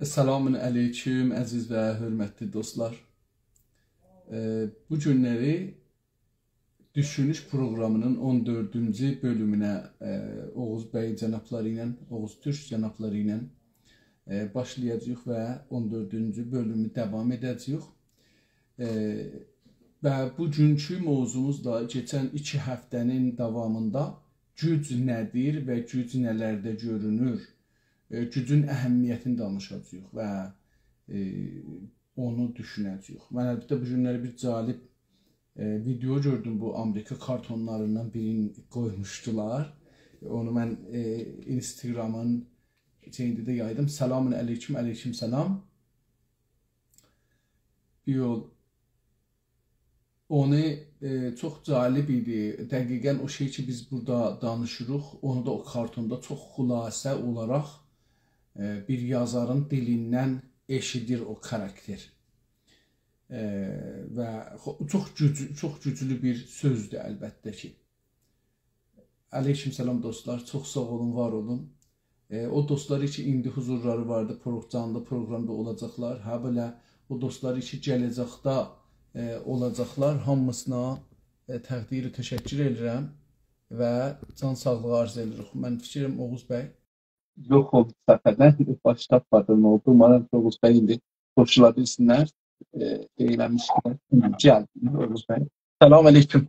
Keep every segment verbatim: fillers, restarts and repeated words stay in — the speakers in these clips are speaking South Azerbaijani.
سلام علیکم، عزیز و حؤرمتلی دوستلار. ائ، بو گونلری دوشونوش پروقرامی‌نین اون دؤردونجو بؤلومونه، ائ، اوغوز بی جنابلاری ایله، اوغوز تورک جنابلاری ایله، ائ، باشلایاجاغیق و اون دؤردونجو بؤلومو داوام ائده‌جه‌ییک. ائ، و بوگونکو موضوعوموز دا کئچن ایکی هفته‌نین داوامیندا گوج نه‌دیر و گوج نه‌لرده گؤرونور؟ ائ، گوجون اهمیتینی دانیشاجاغیق و، ائ، اونو دوشونه‌جه‌ییک. من البته بو گونلری بیر جالب، ائ، ویدئو گؤردوم، بو آمریکا کارتونلاریندان بیرینی قویموشدولار. اونو من، ائ، اینستاگرامین شئیینده ده یایدیم. سلام علیکم، علیکم سلام. بیر یول اونو، ائ، چوخ جالب ایدی. دقیقاً او شئی کی، بیز بورادا دانیشیریق، اونو دا او کارتوندا چوخ خلاصه اولاراق، ائ، بیر یازارین دیلیندن ائشیدیر او کاراکتر. ائ، و خو-، چوخ گوجلو، چوخ گوجلو بیر سؤزدور البته کی. علیکم سلام دوستلار، چوخ ساغ اولون، وار اولون. ائ، او دوستلار کی، ایندی حضورلاری واردی، پروق-، جانلی پروقرامدا اولاجاقلار. هابئله او دوستلار کی، گله‌جکده، ائ، اولاجاقلار، هامیسینا، ائ، تقدیر تشکر ائدیرم و جان ساغلیغی آرزو ائدیریک. من فیکریم، اوغوز بی. یوخ اولدو صفحه‌دن، باش تاپمادیم، نه اولدو؟ اومارام کی، اوغوز بی ایندی قوشولا بیلسینلر. ائ، ائله‌میشکن، گل، اوغوز بی. سلام علیکم.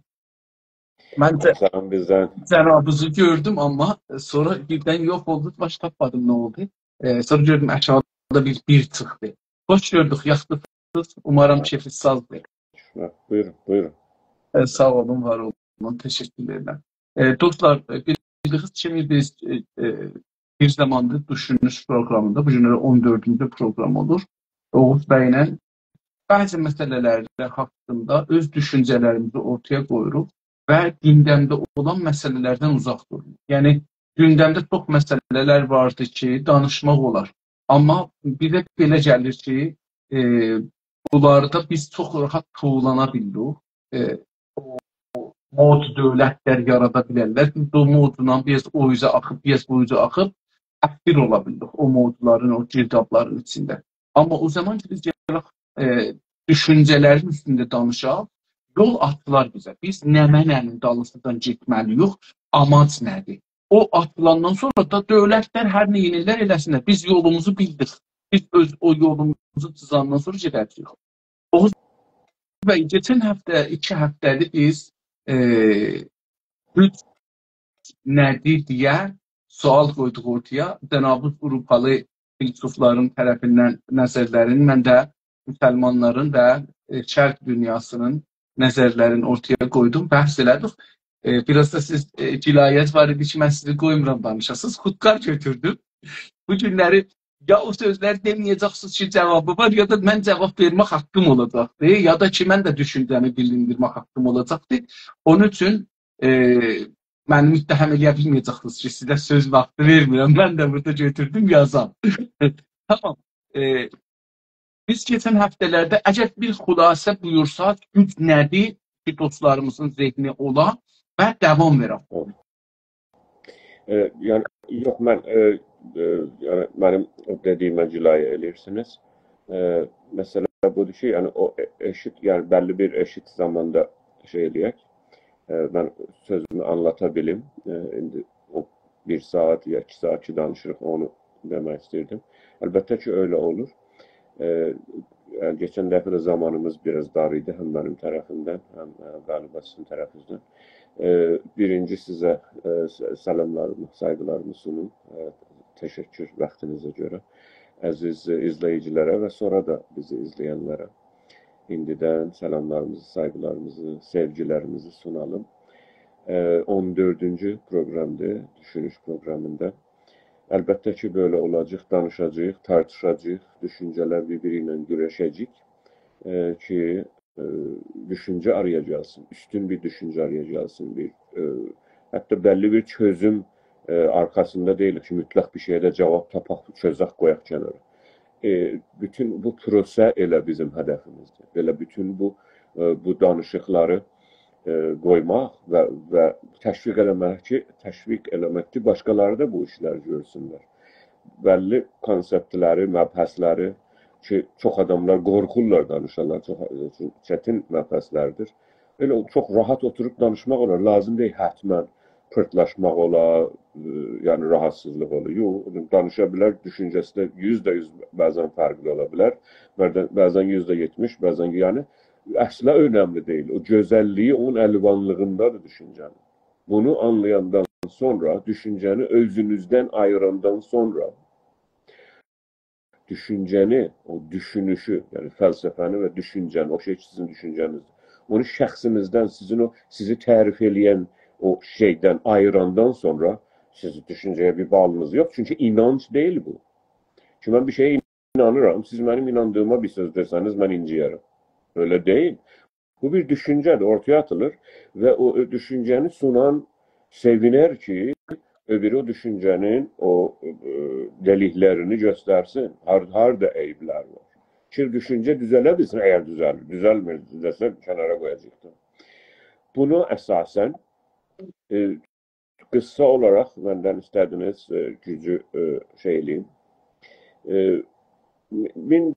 من جه-، سلام بیزدن. جنابینیزی گؤردوم، آمما سونرا بیردن یوخ اولدو، باش تاپمادیم نه اولدو. ائ، سونرا گؤردوم آشاغیدا بیر، بیر چیخدی. خوش گؤردوک، یاخشیسینیز؟ اومارام کئفینیز سازدیر. بویورون، بویورون. ائ، ساغ اولون، وار اولون، تشکر ائدیرم. ائ، دوستلار، ائ، بیلدیگینیز کیمی بیز، ائ، ائ، بیر زاماندیر دوشونوش پروقرامیندا، بو گونلری اون دؤردونجو پروقرام اولور. اوغوز بی‌له بعضی مسئله‌لر حاقیندا اؤز دوشونجه‌لریمیزی اورتایا قویوروق و گوندمده اولان مسئله‌لردن اوزاق دوروروق. یعنی، گوندمده چوخ مسئله‌لر واردی کی، دانیشماق اولار. آمما بیزه بئله گلیر کی، ائ، بونلاردا بیز چوخ راحت توولانا بیلیریک. ائ، او، او موج دؤولتلر یارادا بیلرلر. بیز او موجدان بیر آز او اوزه آخیب، بیر آز بو اوزه آخیب، اسیر اولا بیلیریک او موجلارین، او گردابلارین ایچینده. آمما او زامان کی، بیز گلک، ائ، دوشونجه‌لرین اوستونده دانیشاق، یول آچیلار بیزه. بیز نمنه‌نین دالیسیندان گئتمه‌لی‌ییک، آماج نه‌دیر؟ او آچیلاندان سونرا دا دؤولتلر هر نه ائدیرلر ائله‌سینلر. بیز یولوموزو بیلدیک. بیز اؤز او یولوموزو چیزاندان سونرا گئده‌جه‌ییک. اوغوز بی، کئچن هفته، ایکی هفته‌دیر بیز، ائ، گوج نه‌دیر دئیه سؤال قویدوق اورتایا. جنابینیز آوروپالی فیلسوفلارین طرفیندن نظرلرین، من ده مسلمانلارین و، ائ، شرق دونیاسینین نظرلرینی اورتایا قویدوم، بحث ائله‌دیک. ائ، بیر آز دا سیز، ائ، جنایت وار ایدی کی، من سیزی قویمورام دانیشاسینیز، خودکار گؤتوردوم. بو گونلری یا او سؤزلری دئمه‌یه‌جکسینیز کی، جاوابی وار، یا دا من جاواب وئرمک حاققیم اولاجاقدی، یا دا کی، من ده دوشونجه‌می بیلدیرمک حاققیم اولاجاقدی. اونون اوچون، ائ، منی متهم ائله‌یه بیلمه‌یه‌جکسینیز کی، سیزه سؤز واختی وئرمیرم. من ده بورادا گؤتوردوم، یازام. تامام. ائ، بیز کئچن هفته‌لرده، اگر بیر خلاصه بویورساز، گوج نه‌دیر کی، دوستلاریمیزین ذهنی اولا و داوام وئرک. ائ، یعنی، یوخ، من، ائ، ائ، یعنی، منیم او دئدیگیمه جنایت ائله‌ییرسینیز. ائ، مسئله بودور کی، یعنی، او ائ-، ائشیت، یعنی، بللی بیر ائشیت زاماندا شئی ائله‌یک. ائ، من سؤزومو آنلاتا بیلیم. ائ، ایندی او بیر ساعت یا ایکی ساعت کی دانیشیریق، اونو دئمک ایستیردیم. البته کی، ائله اولور. ائ، یعنی، کئچن دفعه ده زامانیمیز بیر آز دار ایدی، هم منیم طرفیمدن، هم، ائ، غالیبا سیزین طرفینیزدن. ائ، بیرینجی سیزه، ائ، س-، سلاملاریمی، سایغیلاریمی سونوم. ائ، تشکر واختینیزا گؤره. عزیز ایزله‌ییجیلره و سونرا دا بیزی ایزله‌ینلره ایندیدن سلاملاریمیزی، سایغیلاریمیزی، سئوگیلریمیزی سونالیم. ائ، اون دؤردونجو پروقرامدیر، دوشونوش پروقرامیندا. البته کی، بئله اولاجاق، دانیشاجاغیق، تارتیشاجاغیق، دوشونجه‌لر بیر-بیری ایله گورشه‌جک، ائ، کی، ائ، دوشونجه آرایا گلسین، اوستون بیر دوشونجه آرایا گلسین، بیر، ائ، حتی بللی بیر چؤزوم، ائ، آرخاسیندا دئییل کی، مطلق بیر شئیه ده جاواب تاپاق، چؤزک، قویاق کنارا. ائ، بوتون بو پروسه ائله بیزیم هدفیمیزدیر. ائله بوتون بو، ائ، بو دانیشیقلاری، ائ، قویماق و، و تشویق ائله‌مک کی، تشویق ائله‌مک کی، باشقالاری دا بو ایشلری گؤرسونلر. بللی کانسپتلری، مبحثلری کی، چوخ آداملار قورخورلار دانیشارلار، چوخ، چون چتین مبحثلردیر. ائله او چوخ راحت اوتوروب دانیشماق اولار. لازیم دئییل حتماً پیرتلاشماق اولا، ائ، یعنی راحاتسیزلیق اولا. یوخ، دانیشا بیلر، دوشونجه‌سی ده یوزده یوز بعضاً فرقلی اولا بیلر. بعضاً، بعضاً یوزده یئتمیش، بعضاً، یعنی اصلا اؤنملی دئییل. او گؤزللیگی اونون الوانلیغیندادیر دوشونجه‌نین. بونو آنلایاندان سونرا، دوشونجه‌نی اؤزونوزدن آییراندان سونرا، دوشونجه‌نی، او دوشونوشو، یعنی فلسفه‌نی و دوشونجه‌نی، او شئی کی، سیزین دوشونجه‌نیزدیر. اونو شخصینیزدن، سیزین او، سیزی تعریف ائله‌ین او شئیدن آییراندان سونرا سیز دوشونجه‌یه بیر باغلینیز یوخ. چونکی اینانج دئییل بو. کی، من بیر شئیه اینانیرام، سیز منیم ایناندیغیما بیر سؤز دئسه‌نیز، من اینجییه‌رم. ائله دئییل. بو بیر دوشونجه‌دیر، اورتایا آتیلیر و او، او دوشونجه‌نی سونان سئوینر کی، اؤبورو او دوشونجه‌نین او، ائ، دئلیکلرینی گؤسترسین. هار-، هاردا عیبلر وار. کی، دوشونجه دوزه‌له بیلسین، اگر دوزه‌لیر. دوزلمیر دئسه، کنارا قویاجاقدیر. بونو اساساً، ائ، قیسا اولاراق مندن ایسته‌دینیز، ائ، گوجو، ائ، شئی ائله‌ییم. ائ، مین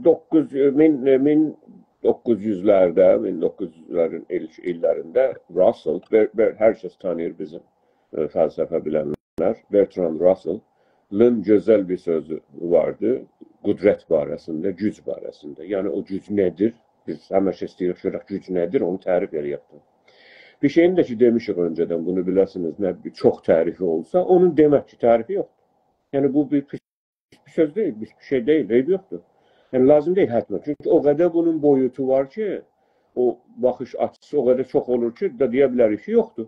دوققوز، مین، مین دوققوز یوزلرده، مین دوققوز یوزلرین ایل-، ایللرینده راسل، بر-، بر-، هر کس تانیییر بیزیم، ائ، فلسفه بیلنلر، برتراند راسلین گؤزل بیر سؤزو واردی، قدرت باره‌سینده، گوج باره‌سینده. یعنی، او گوج نه‌دیر؟ بیز همیشه ایسته‌ییریک گؤرک گوج نه‌دیر، اونو تعریف ائله‌یک ده. بیر شئیین ده کی، دئمیشیک اؤنجه‌دن، بونو بیله‌سینیز، نه چوخ تعریفی اولسا، اونون دئمک کی، تعریفی یوخدور. یعنی، بو بیر پیس بیر سؤز دئییل، بیر شئی دئییل، عیبی یوخدور. یعنی، لازیم دئییل حتماً. چونکی او قدر بونون بویوتو وار کی، او باخیش آچیسی او قدر چوخ اولور کی، دا دئیه بیلریک کی، یوخدور.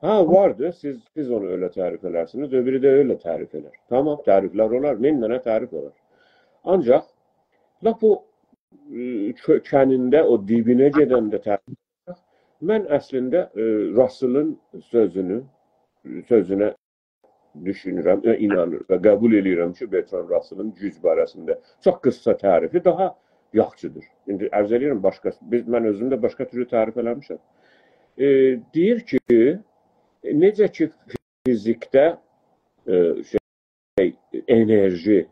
هه، واردیر، سیز، سیز اونو ائله تعریف ائلرسینیز، اؤبورو ده ائله تعریف ائلر. تامام، تعریفلر اولار، مین دنه تعریف اولار. آنجاق لاپ او، ائ، کؤکنینده، او دیبینه گئدنده تعریف، من اصلینده، ائ، راسلین سؤزونو، سؤزونه دوشونورم، ائ، اینانیر و قبول ائله‌ییرم کی، برتراند راسلین گوج باره‌سینده چوخ قیسا تعریفی داها یاخشیدیر. ایندی عرض ائله‌ییرم، باشقا، بیز، من اؤزوم ده باشقا تورلو تعریف ائله‌میشم. ائ، دئییر کی، نئجه کی، فیزیکده، ائ، شئی، انرژی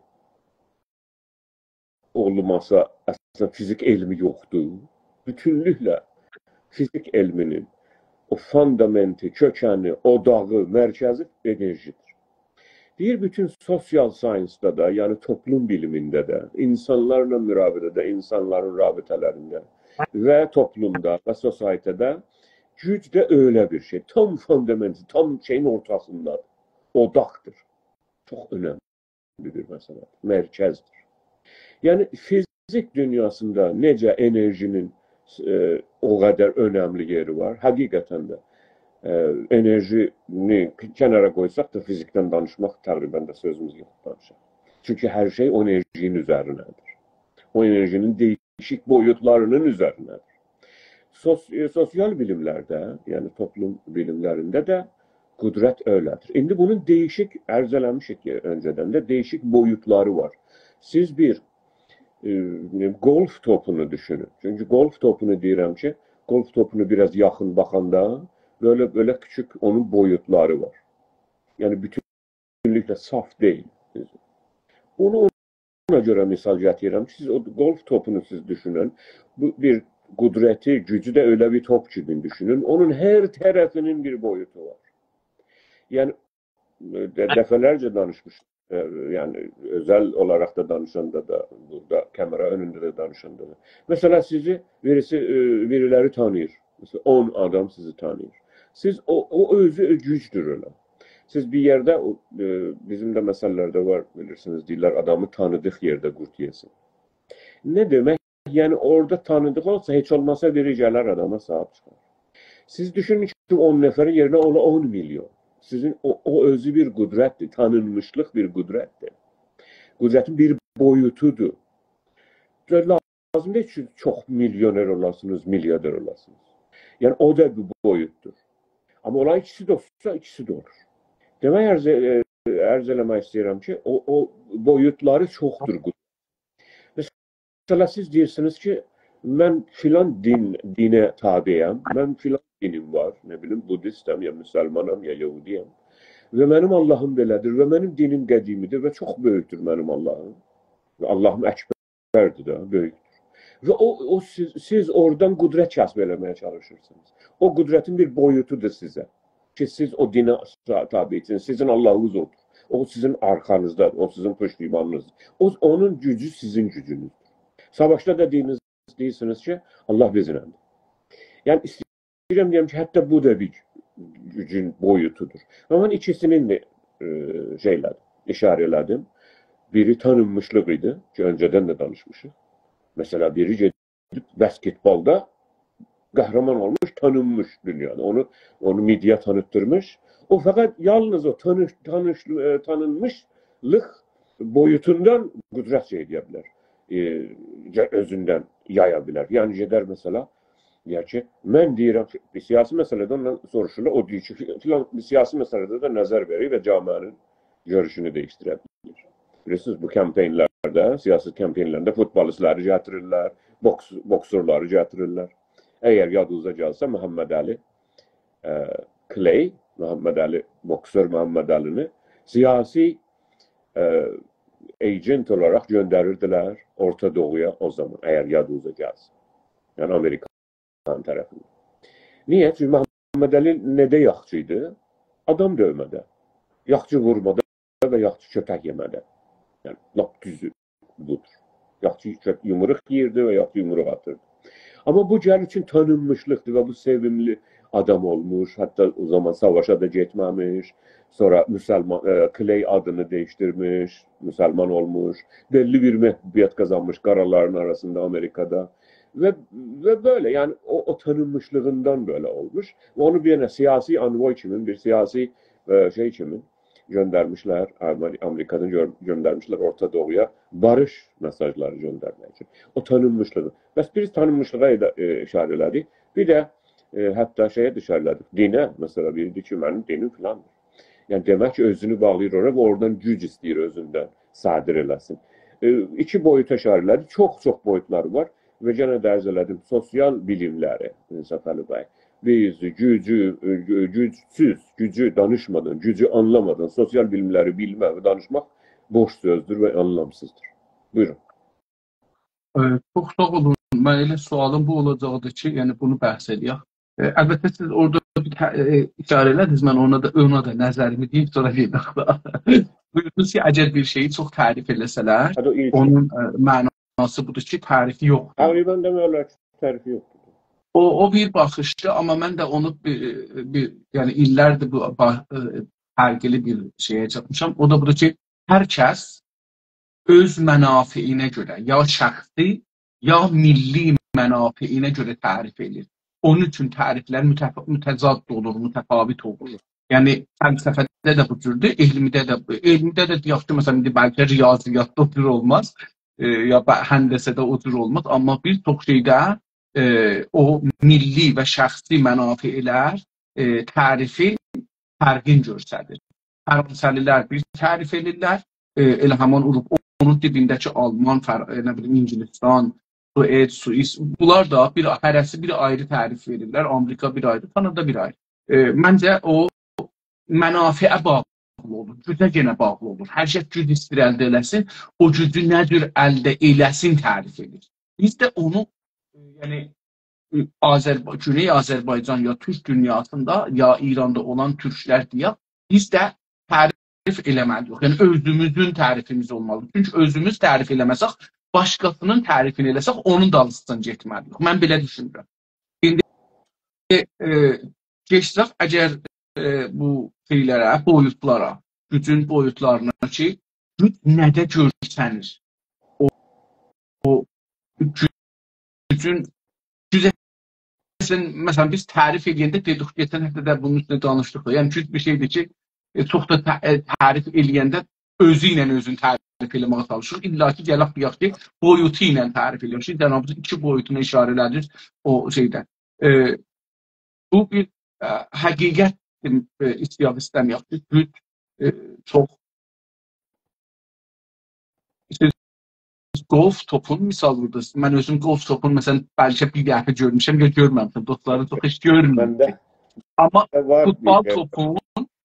اولماسا، اصلینده فیزیک علمی یوخدور. بوتونلوکله فیزیک علمینین او فوندامنتی، کؤکنی، اوداغی، مرکزی انرژیدیر. دئییر، بوتون سوسیال ساینسدا دا، یعنی توپلوم بیلیمینده ده، اینسانلارلا مراوده‌ده، اینسانلارین رابطه‌لرینده و توپلومدا و سوسایتی‌ده گوج ده ائله بیر شئی، تام فوندامنتی، تام شئیین اورتاسیندادیر. اوداقدیر. چوخ اؤنملی بیر مسئله‌دیر، مرکزدیر. یعنی، فیزیک دونیاسیندا نئجه انرژی‌نین، ائ، او قدر اؤنملی یئری وار، حقیقتاً ده، ائ، انرژینی کنارا قویساق دا فیزیکدن دانیشماق تقریباً ده سؤزوموز یوخ دانیشاق. چونکی هر شئی او انرژی‌نین اوزرینه‌دیر. او انرژی‌نین دئییشیک بویوتلاری‌نین اوزرینه‌دیر. سوس-، ائ، سوسیال بیلیملرده، یعنی توپلوم بیلیملرینده ده قدرت ائله‌دیر. ایندی بونون دئییشیک، عرض ائله‌میشیک کی، اؤنجه‌دن ده دئییشیک بویوتلاری وار. سیز بیر، ائ، گلف توپونو دوشونون. چونکی گلف توپونو دئییرم کی، گلف توپونو بیر آز یاخین باخاندا بئله، بئله کیچیک اونون بویوتلاری وار. یعنی بوتون بوتونلوکله صاف دئییل. اونو اونا گؤره مثال گتیریرم کی، سیز او گلف توپونو سیز دوشونون، بو بیر قدرتی، گوجو ده ائله بیر توپ کیمی دوشونون. اونون هر طرفینین بیر بویوتو وار. یعنی، ائ، ده-، دفعه‌لرجه دانیشمیشدیق. ائ، یعنی، اؤزل اولاراق دا دانیشاندا دا، بورادا کامئرا اؤنونده ده دانیشاندا دا. مثلا، سیزی بیریسی، ائ، بیریلری تانیییر. مثلا، اون آدام سیزی تانیییر. سیز او، او اؤزو گوجدور ائله. سیز بیر یئرده، او، ائ، بیزیم ده مثل‌لرده وار، بیلیرسینیز، دئییرلر، آدامی تانیدیق یئرده قورد یئسین. نه دئمک؟ یعنی، اورادا تانیدیق اولسا، هئچ اولماسا بیری گلر آداما صاحیب چیخار. سیز دوشونون کی، اون نفرین یئرینه اولا اون میلیون. سیزین او، او اؤزو بیر قدرتدیر، تانینمیشلیق بیر قدرتدیر. قدرتین بیر بویوتودور. لازیم دئییل کی، چوخ میلیونر اولاسینیز، میلیاردر اولاسینیز. یعنی، او دا بیر بویوتدور. آمما اولار ایکیسی ده اولسا، ایکیسی ده اولور. دئمک، عرض، ائ، عرض ائله‌مک ایسته‌ییرم کی، او، او بویوتلاری چوخدور. مثلا، سیز دئییرسینیز کی، من فلان دین، دینه تابعم، من فلان دینیم وار، نه بیلیم، بودیستم، یا مسلمانام، یا یهودی‌یم. و منیم آللاهیم بئله‌دیر و منیم دینیم قدیمی‌دیر و چوخ بؤیوکدور منیم آللاهیم. و آللاهیم اکبردیر ده، بؤیوکدور. و او، او سیز، سیز اورادان قدرت کسب ائله‌مه‌یه چالیشیرسینیز. او قدرتین بیر بویوتودور سیزه. کی، سیز او دینه تا-، تابع‌سینیز، سیزین آللاهینیز اودور. او سیزین آرخانیزدادیر، او سیزین پشتیبانینیزدیر. او، اونون گوجو سیزین گوجونوزدور. ساواشدا دا دئییرسینیز، دئییرسینیز کی، آللاه بیزیمله‌دیر. یعنی، ایسته‌ییرم دئیم کی، حتی بو دا بیر گوجون بویوتودور. و من ایکیسینین ده، ائ، شئی ائله‌دیم، ایشاره ائله‌دیم. بیری تانینمیشلیق ایدی کی، اؤنجه‌دن ده دانیشمیشیق. مثلا، بیری گئدیب بسکتبولدا قهرمان اولموش، تانینمیش دونیادا. اونو، اونو مئدیا تانیتدیرمیش. او فقط یالنیز او تانیش، تانیش، ائ، تانینمیشلیق بویوتوندان قدرت شئی ائده بیلر. ائ، گه-، اؤزوندن یایا بیلر. یعنی گئدر مثلا، دئیر کی، من دئییرم کی، بیر سیاسی مسئله‌ده اوندان سوروشورلار، او دئییر کی، فلان بیر سیاسی مسئله‌ده ده نظر وئریر و جامعه‌نین گؤروشونو دییشدیره بیلیر. بیلیرسینیز، بو کمپین‌لرده، سیاسی کمپین‌لرده فوتبالیست‌لری گتیریرلر، بوکس، بوکسورلاری گتیریرلر. اگر یادینیزا گلسه، محمدعلی، ائ، کلی، محمدعلی، بوکسور محمدعلینی سیاسی، ائ، agent اولاراق گؤندریردیلر اورتا دوغویا او زامان، اگر یادینیزا گلسه. یعنی آمریکانین طرفیندن. نییه؟ چونکی محمدعلی نه‌ده یاخشی ایدی؟ آدام دؤیمه‌ده. یاخشی وورمادا و یاخشی کؤپک یئمه‌ده. یعنی، لاپ دوزو بودور. یاخشی کؤ-، یومروق یئییردی و یاخشی یومروق آتیردی. آمما بو گلیر اوچون تانینمیشلیقدیر و بو سئویملی آدام اولموش. حتی او زامان ساواشا دا گئتمه‌میش. سونرا مسلمان، ائ، کلی آدینی دییشدیرمیش، مسلمان اولموش. بللی بیر محبوبیت قازانمیش قارالارین آراسیندا آمریکادا. و، و بئله، یعنی او، او تانینمیشلیغیندان بئله اولموش. و اونو بیر دنه سیاسی آنوی کیمی، بیر سیاسی، ائ، شئی کیمی گؤندرمیشلر، آمری-، آمریکادان گؤ-، گؤندرمیشلر اورتا دوغویا باریش مئساژلاری گؤندرمک اوچون. او تانینمیشلیغی. بس بیز تانینمیشلیغا ائده-، ائ، ایشاره ائله‌دیک. بیر ده، ائ، حتی شئیه ده ایشاره ائله‌دیک. دینه، مثلا، بیری دئییر کی، منیم دینیم فلاندیر. یعنی، دئمک کی، اؤزونو باغلاییر اورا و اورادان گوج ایسته‌ییر اؤزوندن صادر ائله‌سین. ائ، ایکی بویوتا ایشاره ائله‌دیک. چوخ-چوخ بویوتلاری وار. و یئنه ده عرض ائله‌دیم، سوسیال بیلیملری، انصافعلی بی. بیز گوجو، گو-، گوجسوز، گوجو دانیشمادان، گوجو آنلامادان سوسیال بیلیملری بیلمک و دانیشماق بوش سؤزدور و آنلامسیزدیر. بویورون. ائ، چوخ ساغ اولون. من ائله سؤالیم بو اولاجاقدی کی، یعنی بونو بحث ائله‌یک. ائ، البته سیز اورادا بیر ته-، ائ، ایشاره ائله‌دینیز، من اونا دا، اونا دا نظریمی دئییم، سونرا دئییم. بویوردونوز کی، اگر بیر شئیی چوخ تعریف ائله‌سه‌لر، هه، او ایلک. اونون، ائ، معناسی بودور کی، تعریفی یوخدور. تقریبا دئمک اولار کی، تعریفی یوخدور. او، او بیر باخیشدی، آمما من ده اونو بیر، بیر، یعنی ایللردیر بو با-، ائ، فرقلی بیر شئیه چاتمیشام. او دا بودور کی، هر کس اؤز منافعینه گؤره، یا شخصی، یا میللی منافعینه گؤره تعریف ائدیر. اونون اوچون تعریفلر متف-، متضاد اولور، متفاوت اولور. یعنی فلسفه‌ده ده بو جوردور، علمده ده، علمده ده دئیک کی، مثلا، ایندی بلکه ریاضیاتدا او جور اولماز، ائ، یا به-، هندسه‌ده او جور اولماز، آمما بیر چوخ شئیده، ائ، او میللی و شخصی منافعلر، ائ، تعریفین فرقین گؤستریر. فرانسه‌لی‌لر بیر تعریف ائدیرلر، ائ، ائله همان اوروپا، اونون دیبینده‌کی آلمان، فر-، ائ، نه بیلیم، انگلستان، سوئد، سوئیس، بونلار دا بیر، هره‌سی بیر آیری تعریف وئریرلر، آمریکا بیر آیری، کانادا بیر آیری. ائ، منجه او منافعه باغلی اولور، گوجه یئنه باغلی اولور. هر کس گوج ایسته‌ییر الده ائله‌سین، او گوجو نه جور الده ائله‌سین تعریف ائدیر. بیز ده اونو، ائ، یعنی، ائ، آذربا-، گونئی آذربایجان یا تورک دونیاسیندا، یا ایراندا اولان تورکلر دئیک، بیز ده تعریف ائله‌مه‌لی‌ییک. یعنی، اؤزوموزون تعریفیمیز اولمالیدیر. چونکی اؤزوموز تعریف ائله‌مه‌سک، باشقاسینین تعریفینی ائله‌سک، اونون دالیسیجان گئتمه‌لی‌ییک. من بئله دوشونورم. ایندی، ائ، کئچسک، اگر، ائ، بو شئیلره، بویوتلارا، گوجون بویوتلارینا کی، گوج نه‌ده گؤرسنیر؟ او، او گوجون، گوج اصلاً، مثلا، بیز تعریف ائله‌ینده دئدیک، کئچن هفته ده بونون اوستونده دانیشدیق دا. یعنی، گوج بیر شئیدیر کی، ائ، چوخ دا تع-، ائ، تعریف ائله‌ینده اؤزو ایله اؤزونو تعریف ائله‌مه‌یه چالیشیر. الا کی، گلک دئیک کی، بویوتو ایله تعریف ائله‌ییر. سیز جنابینیز ایکی بویوتونو ایشاره ائله‌دینیز او شئیدن. ائ، بو بیر، ائ، حقیقت، ائ، ایسته‌یک ایسته‌مه‌یک کی، گوج، ائ، چوخ، سیز گلف توپون مثال ووردونوز. من اؤزوم گلف توپون، مثلا، بلکه بیر دفعه گؤرموشم، یا گؤرمه‌میشم. دوستلاریم چوخ هئچ گؤرمور. منده آمما ده وار بیر فوتبال دفعه. توپون،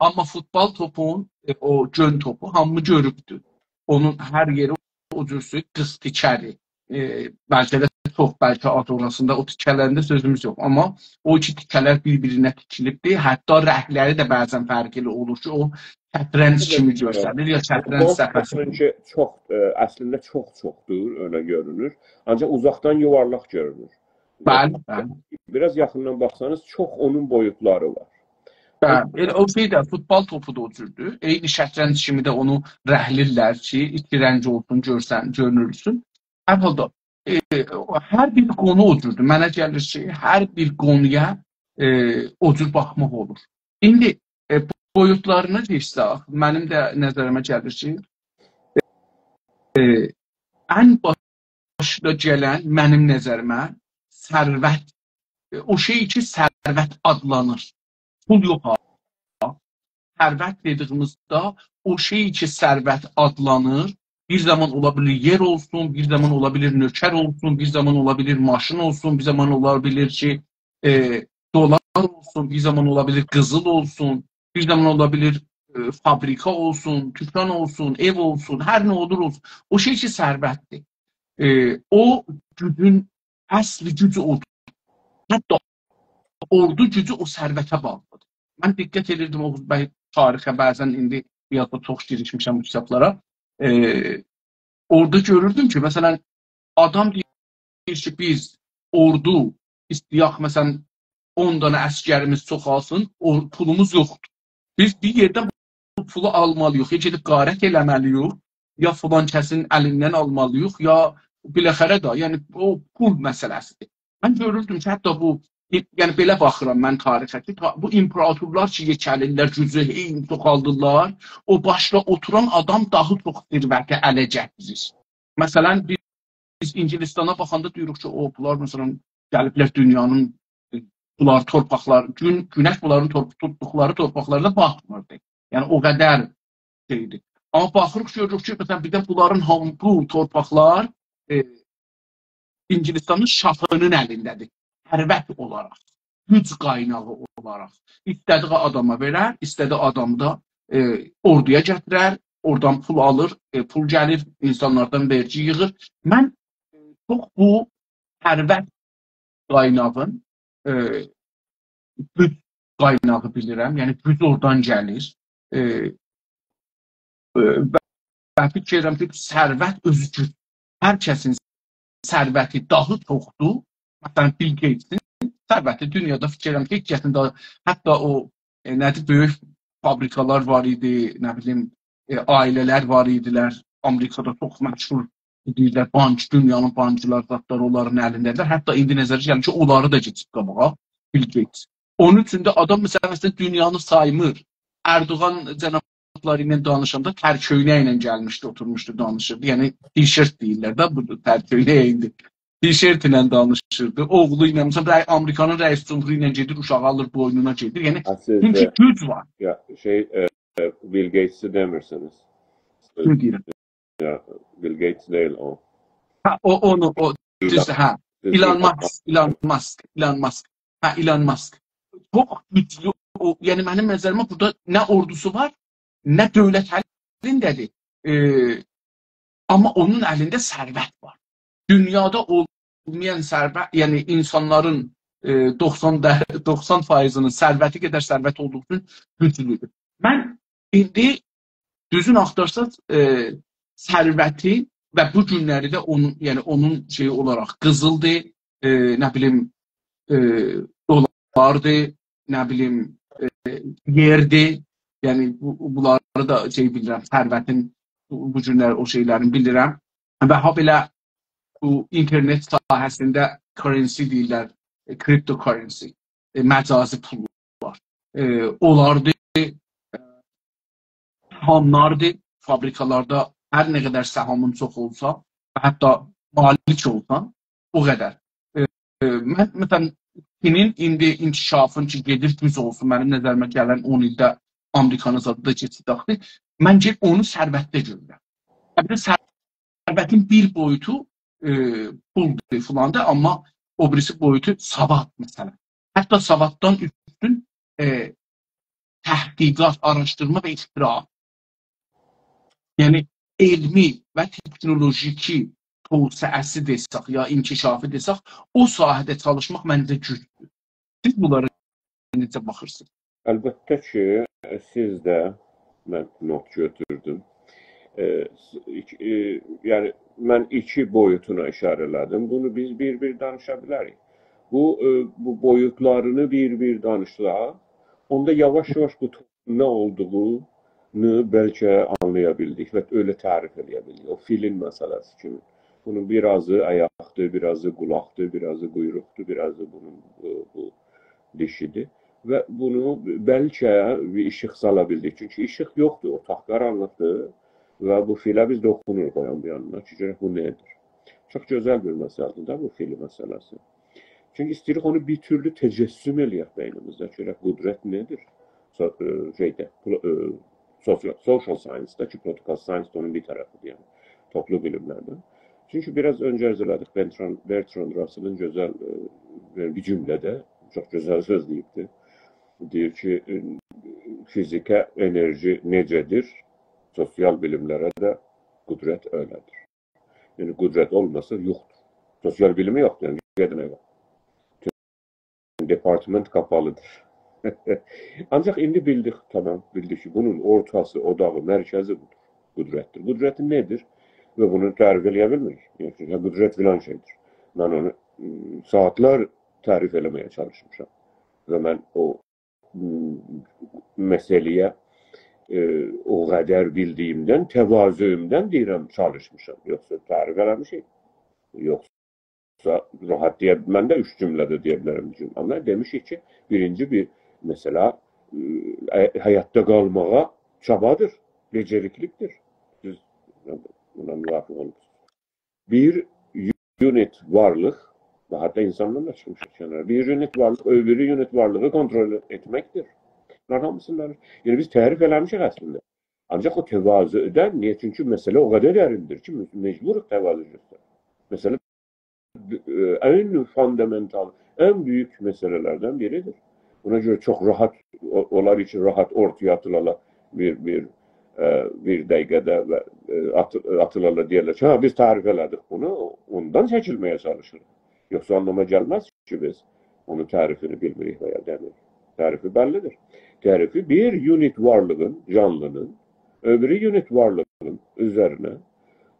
آمما فوتبال توپون، ائ، او گؤن توپو هامی گؤروبدور. اونون هر یئری او جور سو-، قیز تیکه‌دیر. ائ، بلکه ده چوخ، بلکه آز اوراسیندا او تیکه‌لرینده سؤزوموز یوخ. آمما او ایکی تیکه‌لر بیر-بیرینه تیکیلیبدیر. حتی رنگلری ده بعضا فرقلی اولور کی، او شطرنج کیمی گؤستریر، یا شطرنج صفحه‌سی. چونکی چوخ، ائ، اصلینده چوخ چوخدور، اؤیله گؤرونور. آنجاق اوزاقدان یووارلاق گؤرونور. بلی، بلی. بیر آز یاخیندان باخسانیز، چوخ اونون بویوتلاری وار. بلی، ائله او شئی ده، فوتبال توپو دا او جوردور. عینی شطرنج کیمی ده اونو رنگلیرلر کی، ایکی رنگ اولسون، گؤرسن، گؤرونولسون. هر حالدا، ائ، هر بیر قونو او جوردور. منه گلیر کی، هر بیر قونویا، ائ، او جور باخماق اولور. ایندی، ائ، بویوتلارینا کئچسک، منیم ده نظریمه گلیر کی، ائ، ان باشدا گلن، منیم نظریمه، ثروت، ائ، او شئی کی، ثروت آدلانیر. پول یوخ ها. ثروت دئدیگیمیزده او شئی کی، ثروت آدلانیر، بیر زامان اولا بیلیر یئر اولسون، بیر زامان اولا بیلیر نؤکر اولسون، بیر زامان اولا بیلیر ماشین اولسون، بیر زامان اولا بیلیر کی، ائ، دلار اولسون، بیر زامان اولا بیلیر قیزیل اولسون، بیر زامان اولا بیلیر، ائ، فابریکا اولسون، دوکان اولسون، ائو اولسون، هر نه اولور اولسون. او شئی کی، ثروتدیر. ائ، او گوجون اصلی گوجو اودور. حتی اوردو گوجو او ثروته باغلیدیر. من دقت ائدیردیم، اوغوز بی، تاریخه بعضا، ایندی بیر آز دا چوخ گیریشمیشم بو کیتابلارا. ائ، اورادا گؤروردوم کی، مثلا، آدام دئییر کی، بیز اوردو ایسته‌یک، مثلا، اون دنه عسگریمیز چوخالسین، او پولوموز یوخدور. بیز بیر یئردن بو پولو آلمالی‌ییق، یا گئدیب غارت ائله‌مه‌لی‌ییک، یا فلان کسین الیندن آلمالی‌ییق، یا بالاخره ده، یعنی او پول مسئله‌سیدیر. من گؤروردوم کی، حتی بو، یعنی بئله باخیرام من تاریخه کی، تا-، بو ایمپراتورلار کی، یئکه‌لیرلر، گوجو هئی چوخالدیرلار، او باشدا اوتوران آدام داها چوخ ثروتی اله گتیریر. مثلا، بیز، بیز اینگیلیستانا باخاندا دئییریک کی، او، بونلار، مثلا، گلیبلر دونیانین، ائ، بونلار تورپاقلار، گون، گونش بونلارین تور-، توتدوقلاری تورپاقلاردا باتمیردی. یعنی، او قدر شئیدی. آمما باخیریق، گؤروروک کی، مثلا، بیر ده بونلارین هام-، بو تورپاقلار، ائ، اینگیلیستانین شاهینین الینده‌دیر. ثروت اولاراق، گوج قایناغی اولاراق. ایسته‌دیگی آداما وئرر، ایسته‌دیگی آدام دا، ائ، اوردویا گتیرر، اورادان پول آلیر، ائ، پول گلیر، اینسانلاردان وئرگی ییغیر. من، ائ، چوخ بو ثروت قایناغین، ائ، گوج قایناغی بیلیرم. یعنی گوج اورادان گلیر. ائ، ائ، و، و فیکیر ائدیرم کی، ثروت اؤزو گوج. هر کسین ثروتی داها چوخدور. مثلا، بیل گئیتسین ثروتی دونیادا، فیکیر ائدیرم کی، هئچ کسین داها، حتی او، ائ، نه‌دیر، بؤیوک فابریکالار وار ایدی، نه بیلیم، ائ، عائله‌لر وار ایدیلر. آمریکادا چوخ مشهور، دئییرلر، بانک، دونیانین بانکلاری، زادلاری اونلارین الینده‌دیر. حتی ایندی نظره گلیر کی، اونلاری دا کئچیب قاباغا بیل گئیتس. اونون اوچون ده آدام، مثلا، مثلا، دونیانی سایمیر. اردوغان جنابلاری ایله دانیشاندا تر کؤینک ایله گلمیشدی، اوتورموشدو، دانیشیردی. یعنی، تی‌شرت دئییرلر ده، بو تر کؤینک ایندی. تی‌شرت ایله دانیشیردی. اوغلو ایله، مثلا، رئی-، آمریکانین رئیس جمهورو ایله گئدیر، اوشاغی آلیر، بوینونا گئدیر. یعنی، اصلینده، چونکی گوج وار. یا، شئی، ائ، ائ، بیل گئیتسی دئمیرسینیز. کیمی دئییرم؟ یا، بیل گئیتس دئییل او. هه، او، اونو، او، دوز، هه. ایلان ماسک، ایلان ماسک، ایلان ماسک. هه، ایلان ماسک. چوخ گوجلو، او، یعنی منیم نظریمه بورادا نه اوردوسو وار، نه دؤولت الینده‌دیر. ائ، آمما اونون الینده ثروت وار. دونیادا اولمایان ثروت، یعنی اینسانلارین، ائ، دوخسان ده-، دوخسان فایضینین ثروتی قدر ثروت اولدوغو اوچون گوجلودور. من ایندی دوزون آختارساز، ائ، ثروتی و بو گونلری ده اونون، یعنی اونون شئیی اولاراق قیزیلدیر، ائ، نه بیلیم، ائ، دولاردیر، نه بیلیم، ائ، یئردیر. یعنی بو، بونلاری دا شئی بیلیرم، ثروتین بو، بو گونلر او شئیلرینی بیلیرم. و هابئله بو اینترنت ساحه‌سینده currency دئییرلر، ائ، cryptocurrency، ائ، مجازی پوللار. ائ، اونلاردیر، ائ، سهاملاردیر، فابریکالاردا هر نه قدر سهامین چوخ اولسا، حتی مالک اولسان، او قدر. ائ، ائ، من، مثلا، چینین ایندی انکشافین کی، گئدیر دوز اولسون، منیم نظریمه گلن اون ایلده آمریکانین زادی دا کئچیب داخدی. من گئدیب اونو ثروتده گؤرورم. بیر ده ثروتین بیر بویوتو، ائ، پولدور، فلاندیر، آمما او بیریسی بویوتو سواد، مثلا. حتی سواددان اوستون، ائ، تحقیقات، آراشدیرما و اختراع. یعنی علمی و تکنولوژیکی توسعه‌سی دئسک، یا انکشافی دئسک، او ساحه‌ده چالیشماق منجه گوجدور. سیز بونلارا نئجه باخیرسینیز؟ البته کی، سیز ده، من نوت گؤتوردوم. ائ، س-، ایکی، ائ، یعنی، من ایکی بویوتونا ایشاره ائله‌دیم. بونو بیز بیر-بیر دانیشا بیلریک. بو، ائ، بو بویوتلارینی بیر-بیر دانیشساق، اوندا یاواش-یاواش بو توپلوم نه اولدوغونو بلکه آنلایا بیلدیک و ائله تعریف ائله‌یه بیلدیک. او فیلین مسئله‌سی کیمی. بونون بیر آزی آیاقدیر، بیر آزی قولاقدیر، بیر آزی قویروقدور، بیر آزی بونون، بو، بو دیشیدیر. و بونو بلکه بیر ایشیق سالا بیلدیک. چونکی ایشیق یوخدور، اوتاق قارانلیقدیر و بو فیله بیز توخونوروق او یان بو یانینا کی، گؤرک بو نه‌دیر. چوخ گؤزل بیر مسئله‌دیر ده بو فیل مسئله‌سی. چونکی ایسته‌ییریک اونو بیر تورلو تجسم ائله‌یک بئینیمیزده کی، گؤرک قدرت نه‌دیر؟ سو-، ائ، شئیده، پرو-، ائ، سوسیال، social science-دا کی، political science ده اونون بیر طرفیدیر، یعنی توپلوم بیلیملردن. چونکی بیر آز اؤنجه عرض ائله‌دیک، برتراند، برتراند راسلین گؤزل، ائ، بیر جمله‌ده چوخ گؤزل سؤز دئییبدی. دئییر کی، ائ، فیزیکه انرژی نئجه‌دیر، سوسیال بیلیملره ده قدرت ائله‌دیر. یعنی، قدرت اولماسا یوخدور. سوسیال بیلیمی یوخدور، یعنی، گئدنه یوخ. دپارتمنت قاپالیدیر. آنجاق ایندی بیلدیک، تامام، بیلدیک کی، بونون اورتاسی، اوداغی، مرکزی بودور. قدرتدیر. قدرت نه‌دیر؟ و بونو تعریف ائله‌یه بیلمیریک. یعنی، یا قدرت فلان شئیدیر. من اونو، م، ساعاتلار تعریف ائله‌مه‌یه چالیشمیشام. و من او م، مسئله‌یه، ائ، او قدر بیلدیییمدن، تواضعومدن دئییرم، چالیشمیشام. یوخسا تعریف ائله‌میشیک. یوخسا راحت دئیه، من ده اوچ جمله‌ده دئیه بیلرم بو جمله. آمما دئمیشیک کی، بیرینجی بیر مسئله، ائ، حیاتدا قالماغا چابادیر، بئجریکلیکدیر. سیز بونا موافق اولورسونوز. بیر unit وارلیق، و حتی اینساندان دا چیخمیشیق کنارا. بیر unit وارلیق، او بیری unit وارلیغی کنترل ائتمکدیر. بونلارین هامیسینی، یعنی بیز تعریف ائله‌میشیک اصلینده. آنجاق او تواضعدن، نییه؟ چونکی مسئله او قدر دریندیر کی، مج-، مجبوروق تواضع گؤسترک. مسئله، ائ، ان فوندامنتال، ان بؤیوک مسئله‌لردن بیریدیر. بونا گؤره چوخ راحت، او-، اونلار اوچون راحت اورتایا آتیلالار بیر، بیر، ائ، بیر دقیقه‌ده و، ائ، آتی-، آتیلالار، دئیرلر کی، «هه، بیز تعریف ائله‌دیک بونو»، اوندان چکیلمه‌یه چالیشیریق. یوخسا آنلاما گلمز کی، بیز اونون تعریفینی بیلمیریک و یا دئمیریک. تعریفی بللیدیر. تعریفی بیر unit وارلیغین، جانلی‌نین، او بیری unit وارلیغین اوزرینه،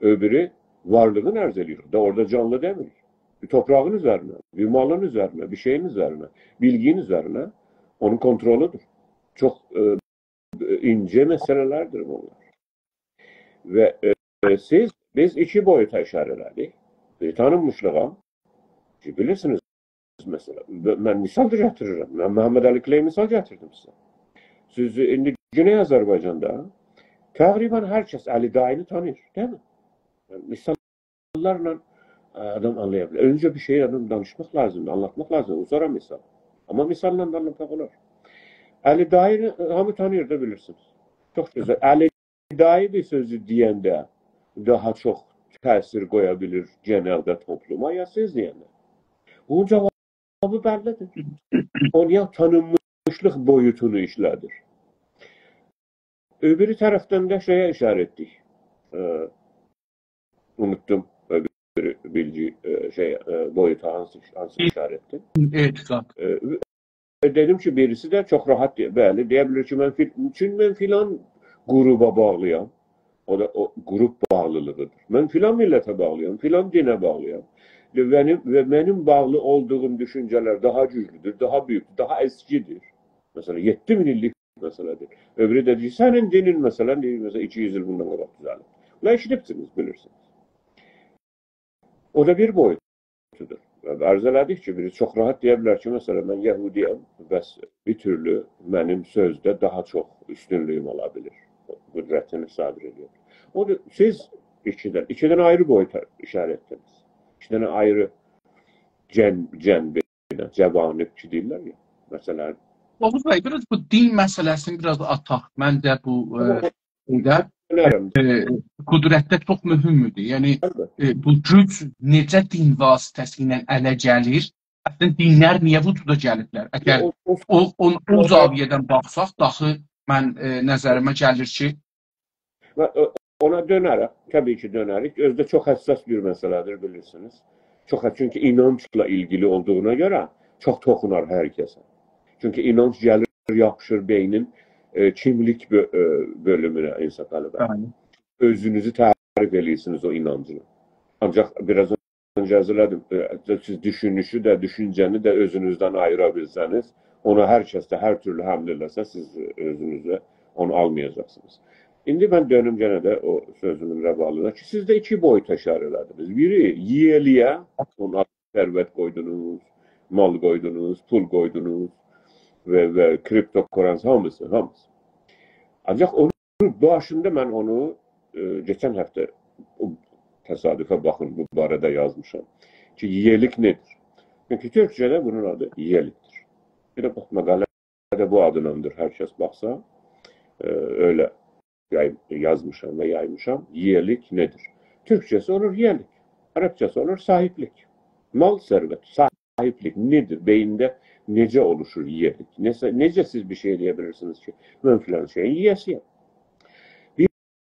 او بیری وارلیغین عرض ائدیریک. دا اورادا جانلی دئمیریک. بیر توپراغین اوزرینه، بیر مالین اوزرینه، بیر شئیین اوزرینه، بیلگینین اوزرینه اونون کنترلودور. چوخ، ائ، اینجه مسئله‌لردیر بونلار. و، ائ، سیز، بیز ایکی بویوتا ایشاره ائله‌دیک. بیر تانینمیشلیغا، کی، بیلیرسینیز، مثلا، ب-، من مثال دا گتیریرم. من محمدعلی کلئی مثال گتیردیم سیزه. سیز ایندی گونئی آذربایجاندا تقریبا هر کس علی دایینی تانیییر، دئییلمی؟ یعنی، مثاللارلا، ائ، آدام آنلایا بیلر. اؤنجه بیر شئیی آدام دانیشماق لازیمدیر، آنلاتماق لازیمدیر. او سونرا مثال. آمما مثاللا دا آنلاتماق اولار. علی دایینی، ائ، هامی تانیییر دا، بیلیرسینیز. چوخ گؤزل. علی دایی بیر سؤزو دئینده داها چوخ تأثیر قویا بیلیر گئنلده توپلوما، یا سیز دئینده؟ بونون جاوابی بللیدیر. او نییه تانینمیشلیق بویوتونو ایشله‌دیر؟ او بیری طرفدن ده شئیه ایشاره ائتدیک. ائ، اونوتدوم، ائ، بیر بیلگی، ائ، شئی، ائ، بویوتا هانسی، هانسی ایشاره ائتدیم. اعتقاد. ائ، ائ، دئدیم کی، بیریسی ده چوخ راحت دئیه، بلی، دئیه بیلیر کی، من فیل-، چونکی من فلان قروپا باغلییام. او دا او قروپ باغلیلیغیدیر. من فلان میللته باغلییام، فلان دینه باغلییام. و منیم، و منیم باغلی اولدوغوم دوشونجه‌لر داها گوجلودور، داها بؤیوکدور، داها اسکیدیر. مثلا، یئددی مین ایللیک مسئله‌دیر. او بیری ده دئییر، سنین دینین، مثلا، دئییر، مثلا، ایکی یوز ایل بوندان قاباق دوزه‌لیب. بونلار ائشیدیبسینیز، بیلیرسینیز. او دا بیر بویوتودور. و عرض ائله‌دیک کی، بیری چوخ راحت دئیه بیلر کی، مثلا، من یهودی‌یم، بس بیر تورلو منیم سؤزده داها چوخ اوستونلویوم اولا بیلیر. قدرتینی صادر ائدیر. او دا سیز ایکی دنه، ایکی دنه آیری بویوتا ایشاره ائتدینیز. ایکی دنه آیری جن-، جنبه، جوانب کی دئییرلر یا، مثلا. اوغوز بی، بیر آز بو دین مسئله‌سینی بیر آز آتاق. منجه بو، ائ، تامام، او شئیده، اؤنرم. ائ، قدرتده چوخ مهمدور. یعنی، البته. ائ، بو گوج نئجه دین واسطه‌سیله اله گلیر؟ اصلینده دینلر نییه وجودا گلیبلر؟ اگر او، او، او، او، او زاویه‌دن باخساق، داخی من، ائ، نظریمه گلیر کی، و، ائ، اونا دؤنه‌رک، طبیعی کی، دؤنه‌ریک. اؤزو ده چوخ حساس بیر مسئله‌دیر، بیلیرسینیز. چوخ، چونکی اینانجلا ایلگیلی اولدوغونا گؤره چوخ توخونار هر کسه. چونکی اینانج گلیر، یاپیشیر بئینین، ائ، کیملیک بؤ-، ائ، بؤلومونه، انصافعلی بی. بلی. اؤزونوزو تعریف ائله‌ییرسینیز او اینانجلا. آنجاق بیر آز اؤنجه عرض ائله‌دیم، ائ، سیز دوشونوشو ده، دوشونجه‌نی ده اؤزونوزدن آییرا بیلسه‌نیز، اونا هر کس ده هر تورلو حمله ائله‌سه، سیز اؤزونوزه اونو آلمایاجاقسینیز. ایندی من دؤنوم یئنه ده او سؤزومون رواللیغینا کی، سیز ده ایکی بویوتا اشاره ائله‌دینیز. بیری یئلی‌یه، اونون آدینا ثروت قویدونوز، مال قویدونوز، پول قویدونوز و، و کریپتوکورنسی، هامیسی، هامیسی. آنجاق اونون باشیندا من اونو، ائ، کئچن هفته او تصادفه باخین، بو باره‌ده یازمیشام کی، یئلیک نه‌دیر؟ چونکی تورکجه‌ده بونون آدی یئلیکدیر. بیر ده باخ، مقاله ده بو آدیناندیر، هر کس باخسا، ائ، ائله یای-، یازمیشام و یایمیشام. یئلیک نه‌دیر؟ تورکجه‌سی اولور یئلیک، عربجه‌سی اولور صاحیبلیک. مال، ثروت، صاحیبلیک نه‌دیر؟ بئیینده نئجه اولوشور یئلیک؟ نئجه، نئجه سیز بیر شئی ائله‌یه بیلیرسینیز کی، من فلان شئیین ییه‌سی‌یم؟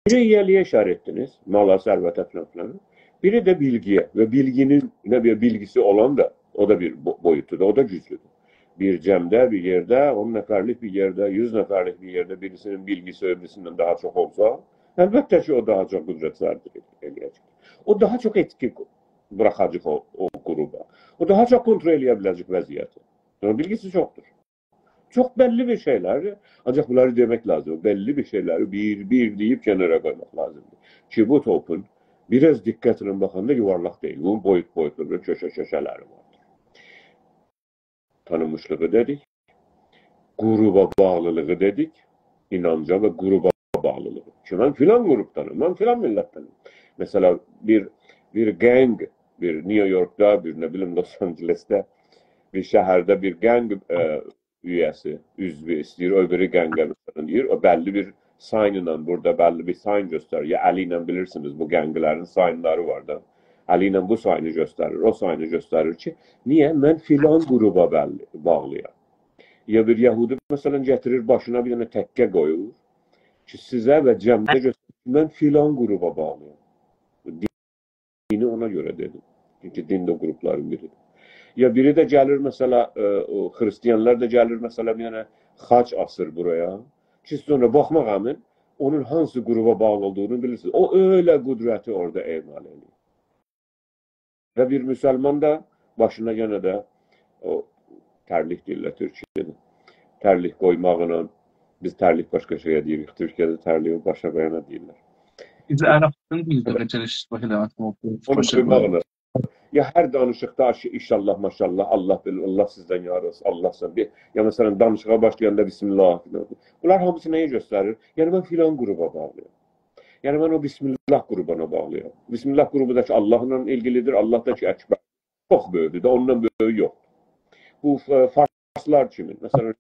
بیری یئلی‌یه اشاره ائتدینیز، مالا، ثروته، فلان فلان. بیری ده بیلگی‌یه و بیلگی‌نین، نه بیر بیلگی‌سی اولان دا، او دا بیر بو-، بویوتدور، او دا گوجلودور. بیر جمعده، بیر یئرده، اون نفرلیک بیر یئرده، یوز نفرلیک بیر یئرده بیریسی‌نین بیلگی‌سی او بیریسیندن داها چوخ اولسا، البته کی، او داها چوخ قدرت صاحیبلیک ائله‌یه‌جک. او داها چوخ ائتکی بوراخاجاق او، او قروبا. او داها چوخ کنترل ائله‌یه بیله‌جک وضعیتی. اونون بیلگی‌سی چوخدور. چوخ بللی بیر شئیلردیر. آنجاق بونلاری دئمک لازیم. بللی بیر شئیلری بیر-بیر دئییب کنارا قویماق لازیمدیر. کی، بو توپون بیر آز دقتله باخاندا یووارلاق دئییل. بونون بویوت-بویوتلاری، کؤشه-کؤشه‌لری واردیر. تانینمیشلیغی دئدیک. قروبا باغلیلیغی دئدیک. اینانجا و قروبا باغلیلیغی. کی، من فلان قروبدانام، من فلان میللتدنم. مثلا، بیر، بیر گنگ، بیر نیویورکدا، بیر، نه بیلیم، لس آنجلسده، بیر شهرده بیر گنگ، ائ، اویه‌سی، عضوو ایسته‌ییر، او بیری گنگه، مثلا، دئییر، او بللی بیر ساین ایله، بورادا بللی بیر ساین گؤستریر. یا الی ایله، بیلیرسینیز، بو گنگلرین ساینلاری وار دا. الی ایله بو ساینی گؤستریر، او ساینی گؤستریر کی، نییه؟ من فلان قروبا بللی، باغلی‌یام. یا بیر یهودی، مثلا، گتیریر باشینا بیر دنه تکه قویور کی، سیزه و جمعه گؤستریر کی، من فلان قروبا باغلی‌یام. دینی اونا گؤره دئدیم. چونکی دین ده قروپلارین بیریدیر. یا بیری ده گلیر، مثلا، ائ، او خریستیانلار دا گلیر، مثلا، بیر دنه خاچ آسیر بورایا. کی، سونرا باخماق همین، اونون هانسی قروبا باغلی اولدوغونو بیلیرسینیز. او ائله قدرتی اورادا اعمال ائدیر. و بیر مسلمان دا باشینا یئنه ده او ترلیک دئییرلر تورکیه‌ده. ترلیک قویماغینان، بیز ترلیک باشقا شئیه دئییریک، تورکیه‌ده ترلیگی باشا قویانا دئییرلر. بیز عربستان دیلینده بلکه ده اشتباه ائله‌مک اولماز. اونو باشا قویماغینان. قویانا. یا هر دانیشیقدا ش-، انشاءالله، ماشاءالله، الله بیر، الله سیزدن یار اولسون، الله سن بیر، یا مثلا، دانیشیغا باشلایاندا بسم الله. بونلار هامیسی نه‌یی گؤستریر؟ یعنی، من فلان قروبا باغلی‌یام. یعنی، من او بسم الله قروبونا باغلی‌یام. بسم الله قروبو دا کی، الله‌لا ایلگیلیدیر، الله دا کی، اکبر. چوخ بؤیوکدور ده، اوندان بؤیویو یوخدور. بو، ائ، فارسلار کیمی، مثلا،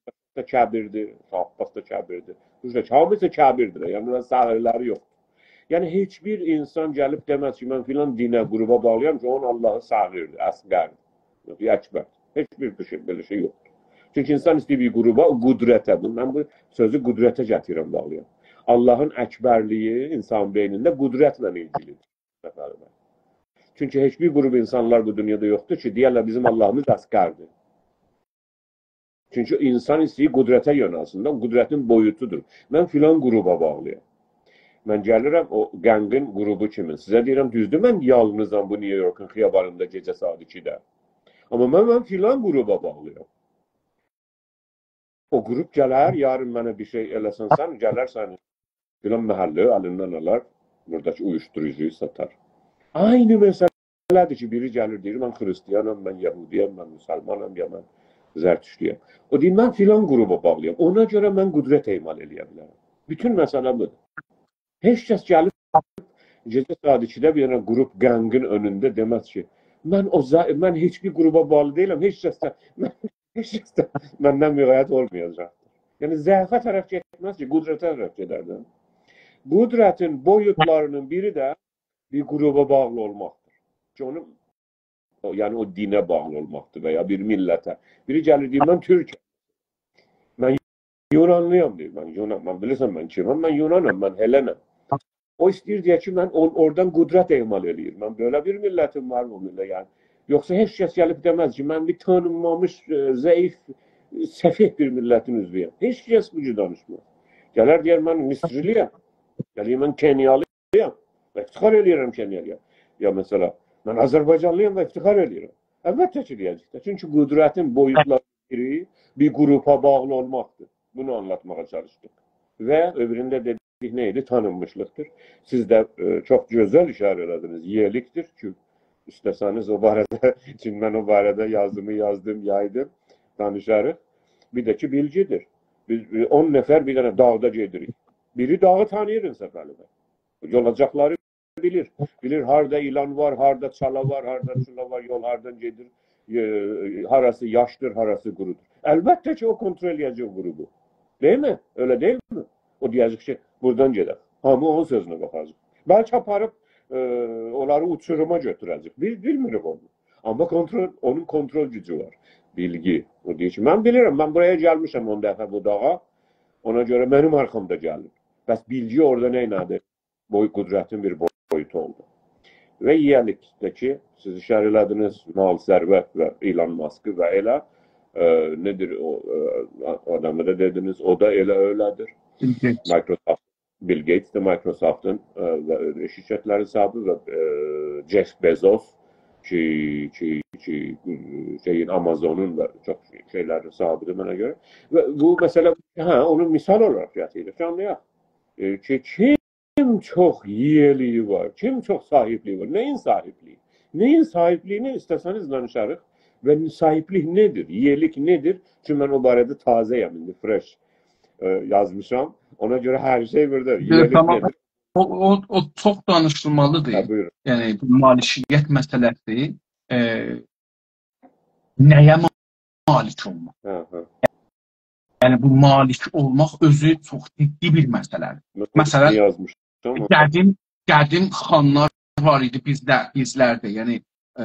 کبیردیر، شاه عباس دا کبیردیر. روسلار، هامیسی کبیردیر، یعنی، بونلارین صغیرلری یوخدور. یعنی، هئچ بیر اینسان گلیب دئمز کی، من فلان دینه، قروبا باغلی‌یام کی، اونون اللهی صغیردیر، اصغردیر، یوخ، اکبر. هئچ بیر، بیر شئی، بئله شئی یوخدور. چونکی اینسان ایسته‌ییر بیر قروبا، او قدرته، بو، من بو سؤزو قدرته گتیریرم، باغلی‌یام. اللهین اکبرلیگی اینسان بئینینده قدرتله ایلگیلیدیر. چونکی هئچ بیر قروپ اینسانلار بو دونیادا یوخدور کی، دئیرلر، بیزیم اللهیمیز اصغردیر. چونکی اینسان ایسته‌ییر قدرته یؤنلسین ده، قدرتین بویوتودور. من فلان قروبا باغلی‌یام. من گلیرم او گنگین قروبو کیمی. سیزه دئییرم، دوزدور، من یالنیزام بو نیویورکون خیابانیندا گئجه ساعات ایکیده. آمما من، من فلان قروبا باغلی‌یام. او قروپ گلر، یارین منه بیر شئی ائله‌سین، سن گلرسن، فلان محله‌یه الیندن آلار، بوراداکی اویوشدوروجویو ساتار. عینی مسئله‌دیر کی، بیری گلیر، دئییر، من خریستیانام، من یهودی‌یم، من مسلمانام، یا من زرتشتی‌یم. او دئییر، من فلان قروبا باغلی‌یام، اونا گؤره من قدرت اعمال ائله‌یه بیلرم. بوتون مسئله بودور. هئچ کس گلیب گئجه ساعات ایکیده بیر دنه قروپ گنگین اؤنونده دئمز کی، من او ضع-، من هئچ بیر قروبا باغلی دئییلم، هئچ کس ده، من، هئچ کس ده مندن مقایسه اولمایاجاقدیر. یعنی، ضعفه طرف گئتمز کی، قدرته طرف گئدر ده. قدرتین بویوتلارینین بیری ده بیر قروبا باغلی اولماقدیر. کی، اونو او، یعنی او دینه باغلی اولماقدیر و یا بیر میللته. بیری گلیر دئییر: «من تورکم.» «من یونانلی‌یام»، دئییر. «من یونان، من، بیلیرسن من کیمم؟ من یونانام، من هلنم.» او ایسته‌ییر دئیه کی، من اون-، اورادان قدرت اعمال ائله‌ییر. من بئله بیر میللتیم وار بو میللت، یعنی. یوخسا هئچ کس گلیب دئمز کی، من بیر تانینمامیش، ائ، ضعیف، سفیه بیر میللتین عضوی‌یم. هئچ کس بو جور دانیشماز. گلر دئیر: «من مصرلی‌یم.» گلر: «من کنیالی‌یام و افتخار ائله‌ییرم کنیالی‌یام.» یا مثلا: «من آذربایجانلی‌یام و افتخار ائله‌ییرم.» البته کی، دئیه‌جک ده. چونکی قدرتین بویوتلاری بیر گروپا باغلی اولماقدیر. بونو آنلاتماغا چالیشدیق. و اؤبورونده دئدیک نه ایدی؟ تانینمیشلیقدیر. سیز ده، ائ، چوخ گؤزل ایشاره ائله‌دینیز. یئلیکدیر کی، ایسته‌سه‌نیز او باره‌ده، چونکی من او باره‌ده یازیمی یازدیم، یایدیم، دانیشاریق. بیر ده کی، بیلگیدیر. بیز، ائ، اون نفر بیر دنه داغدا گئدیریک. بیری داغی تانیییر انصافعلی بی. یولاجاقلاری بیلیر. بیلیر هاردا ایلان وار، هاردا چالا وار، هاردا چیلا وار، یول هاردان گئدیر، ائ، هاراسی یاشدیر، هاراسی قورودور. البته کی، او کنترل ائله‌یه‌جک او قروپو. دئییلمی؟ ائله دئییلمی؟ او دئیه‌جک کی، بورادان گئدک. هامی اونون سؤزونه باخاجاق. بلکه آپاریب، ائ، اونلاری اوچوروما گؤتوره‌جک. بیز بیلمیریک اونو. آمما کنترل، اونون کنترل گوجو وار. بیلگی. او دئییر کی، «من بیلیرم، من بورایا گلمیشم اون دفعه بو داغا. اونا گؤره منیم آرخامدا گلین.» بس بیلگی اورادا نئینه‌دی؟ بوی-، قدرتین بیر بویوتو اولدو. و یئلیک ده کی، سیز ایشاره ائله‌دینیز، مال ثروت و ایلان ماسکی و ائله، ائ، نه‌دیر او، ائ، آدامی دا دئدینیز، او دا ائله ائله‌دیر. بیل گئیتس. مایکروسافت، بیل گئیتس ده مایکروسافتین، ائ، و شرکتلرین صاحیبی و، ائ، جف بزوس کی، کی، کی، شئیین، آمازونون و چوخ شئیلرین صاحیبیدیر منه گؤره. و بو مسئله، هه، اونو مثال اولاراق گتیریریک، آنلایاق. ائ، کی، کیم چوخ یئلیگی وار، کیم چوخ صاحیبلیگی وار، نه‌یین صاحیبلیگی؟ نه‌یین صاحیبلیگینی ایسته‌سه‌نیز دانیشاریق. و صاحیبلیک نه‌دیر؟ یئلیک نه‌دیر؟ چونکی من او باره‌ده تازه‌یم ایندی، فرش، ائ، یازمیشام. اونا گؤره هر شئی بورادا. یئلیک تامام. نه‌دیر؟ او، او، او چوخ دانیشیلمالیدیر. هه، بویورون. یعنی، بو مالکیت مسئله‌سی، ائ، نه‌یه ما-، مالک اولماق؟ هه، هه. یعنی، بو مالک اولماق اؤزو چوخ جدی بیر مسئله‌دیر. مثلا، مثلا، یازمیشام. قدیم، قدیم خانلار وار ایدی بیزده، بیزلرده. یعنی، ائ،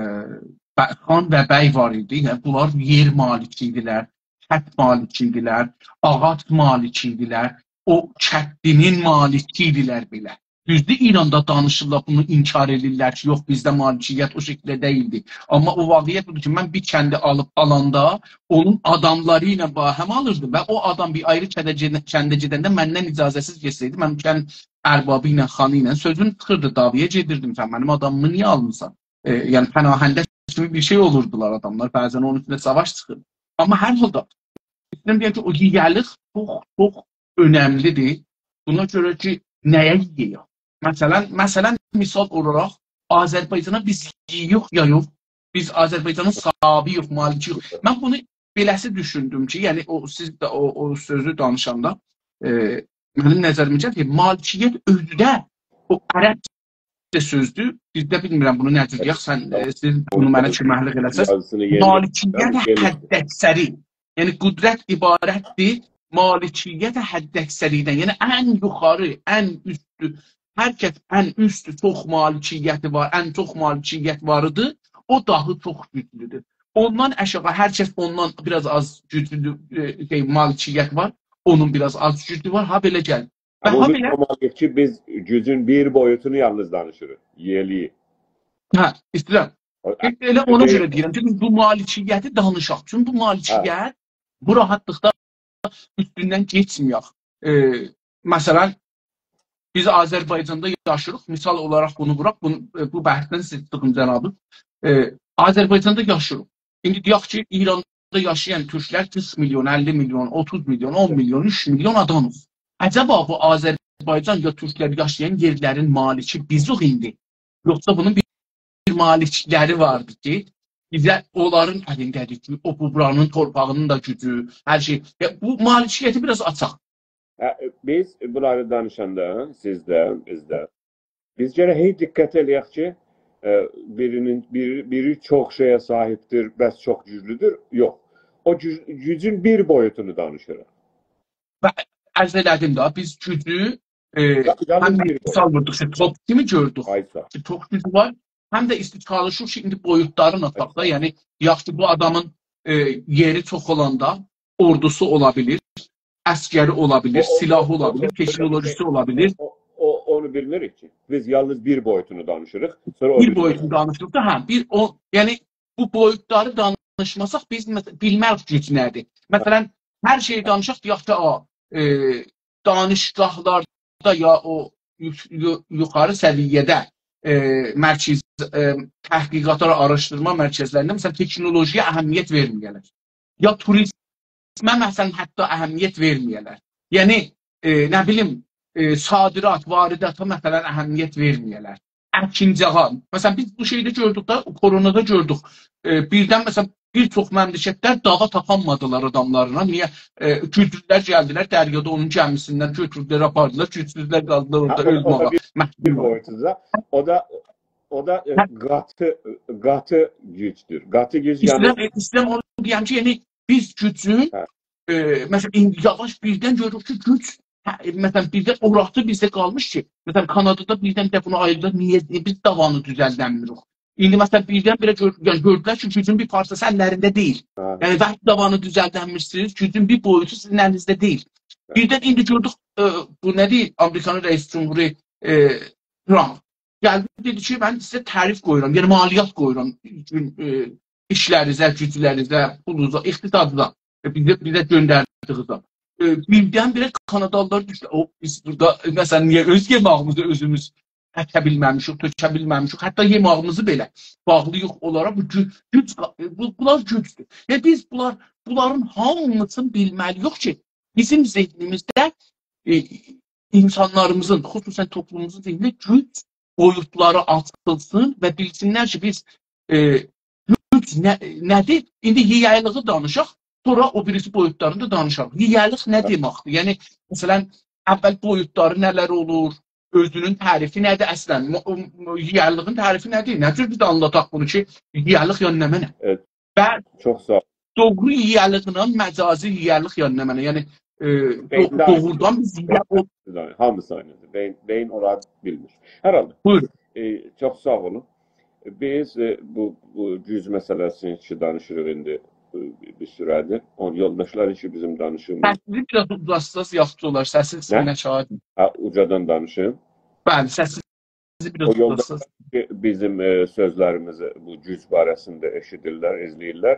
ب-، خان و بی وار ایدی. یعنی، بونلار یئر مالکی ایدیلر، خط مالکی ایدیلر، آغاج مالکی ایدیلر، او کتلی‌نین مالکی ایدیلر بئله. دوزدور، ایراندا دانیشیرلار، بونو انکار ائدیرلر کی، یوخ، بیزده مالکیت او شکیلده دئییلدی. آمما او واقعیت بودور کی، من بیر کندی آلیب آلاندا اونون آداملاری ایله باهم آلیردیم و او آدام بیر آیری کنده گئده-، کنده گئدنده مندن اجازه‌سیز گئتسه‌یدی، من کند اربابی ایله، خانی ایله سؤزوم چیخیردی، دعوایا گئدیردیم: «سن منیم آدامیمی نییه آلمیسان؟» ائ، یعنی، پناهنده کیمی بیر شئی اولوردولار آداملار، بعضا اونون اوستونده ساواش چیخیر. آمما هر حالدا، ایسته‌ییرم دئیم کی، او یئیه‌لیک چوخ، چوخ اؤنملیدیر. بونا گؤره کی، نه‌یه یئیک؟ مثلا، مثلا، مثال اولاراق، آذربایجانا بیز یئییریک یا یوخ؟ بیز آذربایجانین صاحیبی‌یوخ، مالکی‌یوخ. من بونو بئله‌سی دوشوندوم کی، یعنی، او، سیز ده او، او سؤزو دانیشاندا، ائ، منیم نظریمه گلیر کی، مالکیت اؤزو ده او عربجه سؤزدور. بیزده، بیلمیرم بونو نه جور دئیک، سن، ائ، سیز بونو منه کؤمکلیک ائله‌سز. یازیسینی یئنی-، مالکیت یعنی یئنی-، حداکثری. یعنی قدرت عبارتدیر مالکیت حداکثری‌دن. یعنی ان یوخاری، ان اوستو، هر کس ان اوستو چوخ مالکیتی وار، ان چوخ مالکیت واریدیر، او داهی چوخ گوجلودور. اوندان آشاغی هر کس اوندان بیر آز آز گوجلو، ائ، شئی، مالکیت وار، اونون بیر آز آز گوجو وار، ها بئله گل. و آمما ها اونو بئله تامام کی، بیز گوجون بیر بویوتونو یالنیز دانیشیریق. یئلی. هه، ایسته‌ییرم. او، ائ، ائله اونا ائ، گؤره دئییرم کی، بیز بو مالکیتی دانیشاق. چونکی بو مالکیت، هه، بو راحتلیقدا اوستوندن کئچمه‌یک. ائ، مثلا، بیز آذربایجاندا یاشیریق. مثال اولاراق بونو ووراق. بونو، ائ، بو بحثدن سیز چیخین، جنابیز. ائ، آذربایجاندا یاشیریق. ایندی دئیک کی، ایراندا یاشایان تورکلر قیرخ میلیون، اللی میلیون، اوتوز میلیون، اون میلیون، اوچ میلیون آدامیق. عجبا بو آذربایجان یا تورکلر یاشایان یئرلرین مالکی بیزیک ایندی؟ یوخسا بونون بیر، بیر مالکلری واردی کی، بیزه اونلارین الینده‌دیر کی، او بو بورانین تورپاغینین دا گوجو، هر شئی. یا، بو مالکیتی بیر آز آچاق. هه، بیز بونلاری دانیشاندا، سیز ده، بیز ده، بیز گرک هئی دقت ائله‌یک کی، ائ، بیری‌نین، بیر، بیری چوخ شئیه صاحیبدیر، بس چوخ گوجلودور. یوخ. او گوج-، گوجون بیر بویوتونو دانیشیریق. و عرض ائله‌دیم ده، بیز گوجو، ائ، یا-، یالنیز هم بیر بویوت. مثال ووردوق کی، توپ کیمی گؤردوک. آی ساغ اول. کی، توپ گوجو وار، هم ده ایسته‌ییر چالیشیر کی، ایندی بویوتلارین آتاق دا، یعنی، یاخشی، بو آدامین، ائ، یئری چوخ اولاندا اوردوسو اولا بیلیر، عسگری اولا بیلیر، او، او، سلاحی اولا او، بیلیر، او، تکنولوژیسی اولا بیلیر. او، او، اونو بیلمیریک کی. بیز یالنیز بیر بویوتونو دانیشیریق، سونرا او بیر بیری بویوتونو بویوتونو. دانیشیریق دا، هه، بیر او، یعنی، بو بویوتلاری دانیشماساق، بیز، مثلا، بیلمریک گوج نه‌دیر. مثلا، هر شئیی دانیشاق، دئیک کی، آ، ائ، دانشگاهلاردا یا او یوک-، یو-، یوخاری سویه‌ده، ائ، مرکز، ائ، تحقیقاتلار، آراشدیرما مرکزلرینده، مثلا، تکنولوژی‌یه اهمیت وئرمه‌یه‌لر. یا توریزمه، مثلا، حتی اهمیت وئرمه‌یه‌لر. یعنی، ائ، نه بیلیم، ائ، صادرات، وارداتا، مثلا، اهمیت وئرمه‌یه‌لر. اکینجاغا. مثلا، بیز بو شئیده گؤردوک ده، کرونادا گؤردوک. ائ، بیردن، مثلا، بیر چوخ مملکتلر داوا تاپانمادیلار آداملارینا. نییه؟ ائ، گوجلولر گلدیلر، دریادا اونون گمیسیندن گؤتوردولر، آپاردیلار. گوجسوزلر قالدیلار اورادا، ها، او، او دا اؤلمه‌یه، بیر، بیر محکوم اولماغا. بویوتوندا. او دا، او دا، ائ، هه. قاتی، قاتی گوجدور. قاتی گوج، یعنی ایسته‌ییرم، ائ، ایسته‌ییرم اونو دئیم کی، یعنی بیز گوجون، هه. ائ، مثلا، ایندی یاواش بیردن گؤروروک کی، گوج، هه، مثلا، بیردن اوراسی بیزده قالمیش کی، مثلا، کانادادا بیردن بیر ده بونو آییردیلار، نییه، نییه بیز داوانی دوزلدنمیریک؟ ایندی، مثلا، بیردن بیره گؤر-، یعنی گؤردولر کی، گوجون بیر پارچاسی اللرینده دئییل. هه. یعنی، وقتی داوانی دوزلدنمیرسینیز، گوجون بیر بویوتو سیزین الینیزده دئییل. هه. بیردن ایندی گؤردوک، ائ، بو نه‌دیر؟ آمریکانین رئیس جمهورو، ائ، ترامپ گلدی، دئدی کی، «من سیزه تعرفه قویورام، یعنی مالیات قویورام، ائ، ایشلرینیزه، گوجلرینیزه، پولونوزا، اقتصادینیزا، ائ، بیزه، بیزه گؤندردیگینیزه.» ائ، بیردن بیره کانادالیلار دوشدو. او، بیز بورادا، ائ، مثلا، نییه اؤز یئماغیمیزی اؤزوموز اکه بیلمه‌میشیک، تؤکه بیلمه‌میشیک؟ حتی یئماغیمیزی بئله باغلی‌ییق اونلارا. بو گو-، گوج، بو، بونلار گوجدور. و بیز بونلار، بونلارین هامیسینی بیلمه‌لی‌ییک کی، بیزیم ذهنیمیزده، ائ، اینسانلاریمیزین، خصوصا توپلوموموزون ذهنینده گوج بویوتلاری آچیلسین و بیلسینلر کی، بیز، ائ، گوج نه، نه‌دیر؟ ایندی ییه‌لیگی دانیشاق، سونرا او بیریسی بویوتلارینی دا دانیشاق. ییه‌لیک نه دئمکدیر؟ یعنی، مثلا، اول بویوتلاری نه‌لر اولور، اؤزونون تعریفی نه‌دیر اصلا؟ مو-، مو-، ییه‌لیگین تعریفی نه‌دیر؟ نه جور بیز آنلاداق بونو کی، ییه‌لیک یعنی نمنه؟ ائوت. و چوخ ساغ اول. دوغرو ییه‌لیگینن مجازی ییه‌لیک یعنی نمنه؟ یعنی، ائ، دو-، بئیینده دوغرودان آینیدیر. بیز ییه-، او بئیینده آینیدیر. هامیسی آینیدیر. بئیین، بئیین اونلاری بیلمیر. هر حالدا. بویورون. ائ، چوخ ساغ اولون. بیز، ائ، بو، بو گوج مسئله‌سینی کی دانیشیریق ایندی، ائ، بیر سوره‌دیر. او یولداشلار کی بیزیم دانیشیغیمیز سسینیزی بیر آز اوجالتساز یاخشی اولار. سسینیز نه؟ سیزینله چاغیر. هه، اوجادان دانیشیم. بلی، سسینیزی بیر او آز یولدا اوجالتساز. کی بیزیم، ائ، سؤزلریمیزی بو گوج باره‌سینده ائشیدیرلر، ایزله‌ییرلر.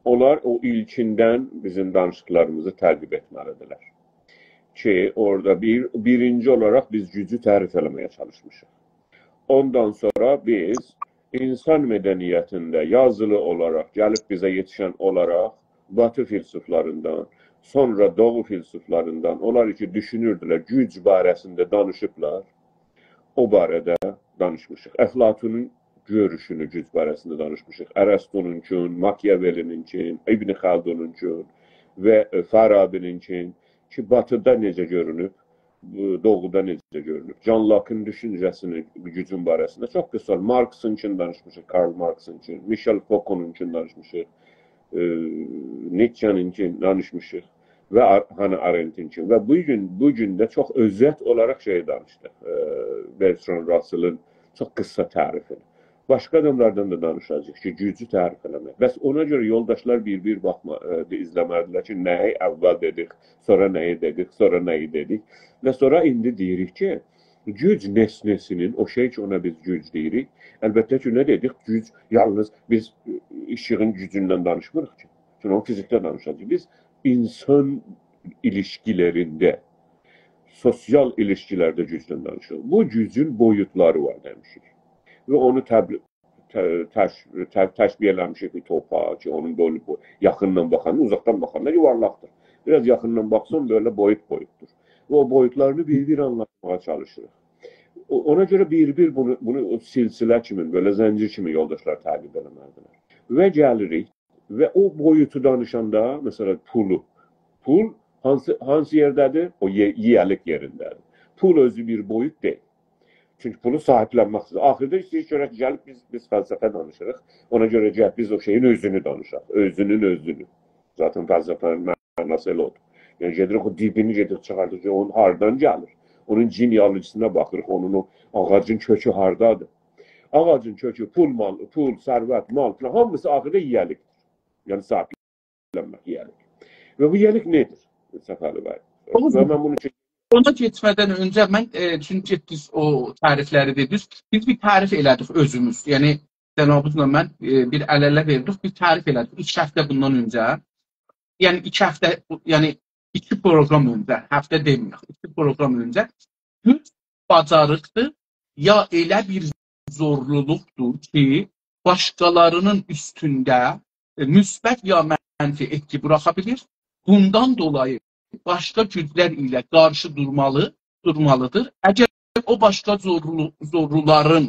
اونلار او ایلکیندن بیزیم دانیشیقلاریمیزی تعقیب ائتمه‌لیدیرلر. کی اورادا بیر، بیرینجی اولاراق بیز گوجو تعریف ائله‌مه‌یه چالیشمیشیق. اوندان سونرا بیز اینسان مدنیتینده یازیلی اولاراق گلیب بیزه یئتیشن اولاراق باتی فیلسوفلاریندان، سونرا دوغو فیلسوفلاریندان، اونلار کی دوشونوردولر، گوج باره‌سینده دانیشیبلار، او باره‌ده دانیشمیشیق. افلاطونون گؤروشونو گوج باره‌سینده دانیشمیشیق. ارسطونونکون، ماکیاولینینکین، ابن خلدونونکون و، ائ، فارابینینکین کی، باتیدا نئجه گؤرونوب، بو، دوغودا نئجه گؤرونوب. جان لاکین دوشونجه‌سینی گوجون باره‌سینده چوخ قیسا، مارکسینکین دانیشمیشیق، کارل مارکسینکین، میشل فوکونونکین دانیشمیشیق، ائ، نیتشه‌نینکین دانیشمیشیق و آر-، هانا آرنتینکین. و بو گون، بو گون ده چوخ اؤزت اولاراق شئیی دانیشدیق، ائ، برتراند راسلین چوخ قیسا تعریفینی. باشقا آداملاردان دا دانیشاجاغیق کی، گوجو تعریف ائله‌مک. بس اونا گؤره یولداشلار بیر-بیر باخما، ائ، ایزله‌مه‌لیدیرلر کی، نه‌یی اول دئدیک، سونرا نه‌یی دئدیک، سونرا نه‌یی دئدیک. و سونرا ایندی دئییریک کی، گوج نسنه‌سینین، او شئی کی، اونا بیز گوج دئییریک، البته کی، نه دئدیک، گوج یالنیز بیز، ائ، ایشیغین گوجوندن دانیشمیریق کی. چونکی اونو فیزیکده دانیشاجاغیق. بیز اینسان ایلیشکیلرینده، سوسیال ایلیشکیلرده گوجدن دانیشیریق. بو گوجون بویوتلاری وار دئمیشیک. و اونو تبلی-، ت-، تش-، ت-، تشبیه ائله‌میشیک بیر توپا کی، اونون بئله بو-، یاخیندان باخاندا، اوزاقدان باخاندا یووارلاقدیر. بیر آز یاخیندان باخسان، بئله بویوت بویوتدور. و او بویوتلارینی بیر-بیر آنلاتماغا چالیشیریق. او-، اونا گؤره بیر-بیر بونو، بونو او سلسله کیمی، بئله زنجیر کیمی یولداشلار تعقیب ائله‌مه‌لیدیرلر. و گلیریک و او بویوتو دانیشاندا، مثلا، پولو. پول هانسی، هانسی یئرده‌دیر؟ او یئ-، ییه‌لیک یئرینده‌دیر. پول اؤزو بیر بویوت دئییل. چونکی پولو صاحیبلنمک ایسته‌ییر. آخیردا ایسته‌ییر گؤرک، گلیب بیز، بیز فلسفه دانیشیریق. اونا گؤره گلیب بیز او شئیین اؤزونو دانیشاق. اؤزونون اؤزونو. ذاتاً فلسفه‌نین معناسی ائله اودور. یعنی، گئدیریک او دیبینی گئدیریک چیخاردیریق کی، اونون هاردان گلیر. اونون جنئالوژی‌سینه باخیریق، اونون او آغاجین کؤکو هاردادیر. آغاجین کؤکو، پول، مال، پول، ثروت، مال فلان، هامیسی آخیردا ییه‌لیکدیر. یعنی، صاحیبلنمک، ییه‌لیک. و بو ییه‌لیک نه‌دیر؟ صفالی بی. دوغرو. و من بونو کی- اونا کئچمه‌دن اؤنجه من، ائ، چونکی گئتدینیز او تعریفلری دئدینیز، بیز بیر تعریف ائله‌دیک اؤزوموز. یعنی، جنابینیزلا من، ائ، بیر ال-اله وئردیک، بیر تعریف ائله‌دیک. ایکی هفته بوندان اؤنجه، یعنی ایکی هفته، یعنی ایکی پروگرام اؤنجه، هفته دئمه‌یک، ایکی پروگرام اؤنجه گوج باجاریقدیر، یا ائله بیر زورلولوقدور کی، باشقالاری‌نین اوستونده، ائ، مثبت یا منفی ائتکی بوراخا بیلیر. بوندان دولایی باشقا گوجلر ایله قارشی دورمالی، دورمالیدیر. اگر او باشقا زورلو-، زورلولارین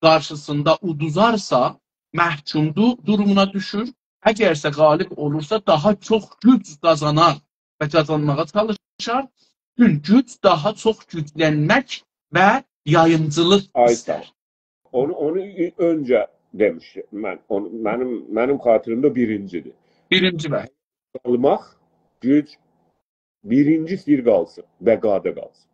قارشیسیندا اودوزارسا، محکوم دو-، دورومونا دوشور. اگرسه غالب اولورسا، داها چوخ گوج قازانار و قازانماغا چالیشار. چونکی گوج داها چوخ گوجلنمک و یاییمجیلیق آی، ایستر. ساغ اول. اونو، اونو اؤ-، اؤنجه دئمیشدیم من. اونو، منیم، منیم خاطیریمده بیرینجی‌دیر. بیرینجی، بلی. قالماق، گوج بیرینجی ایسته‌ییر قالسین، بقادا قالسین.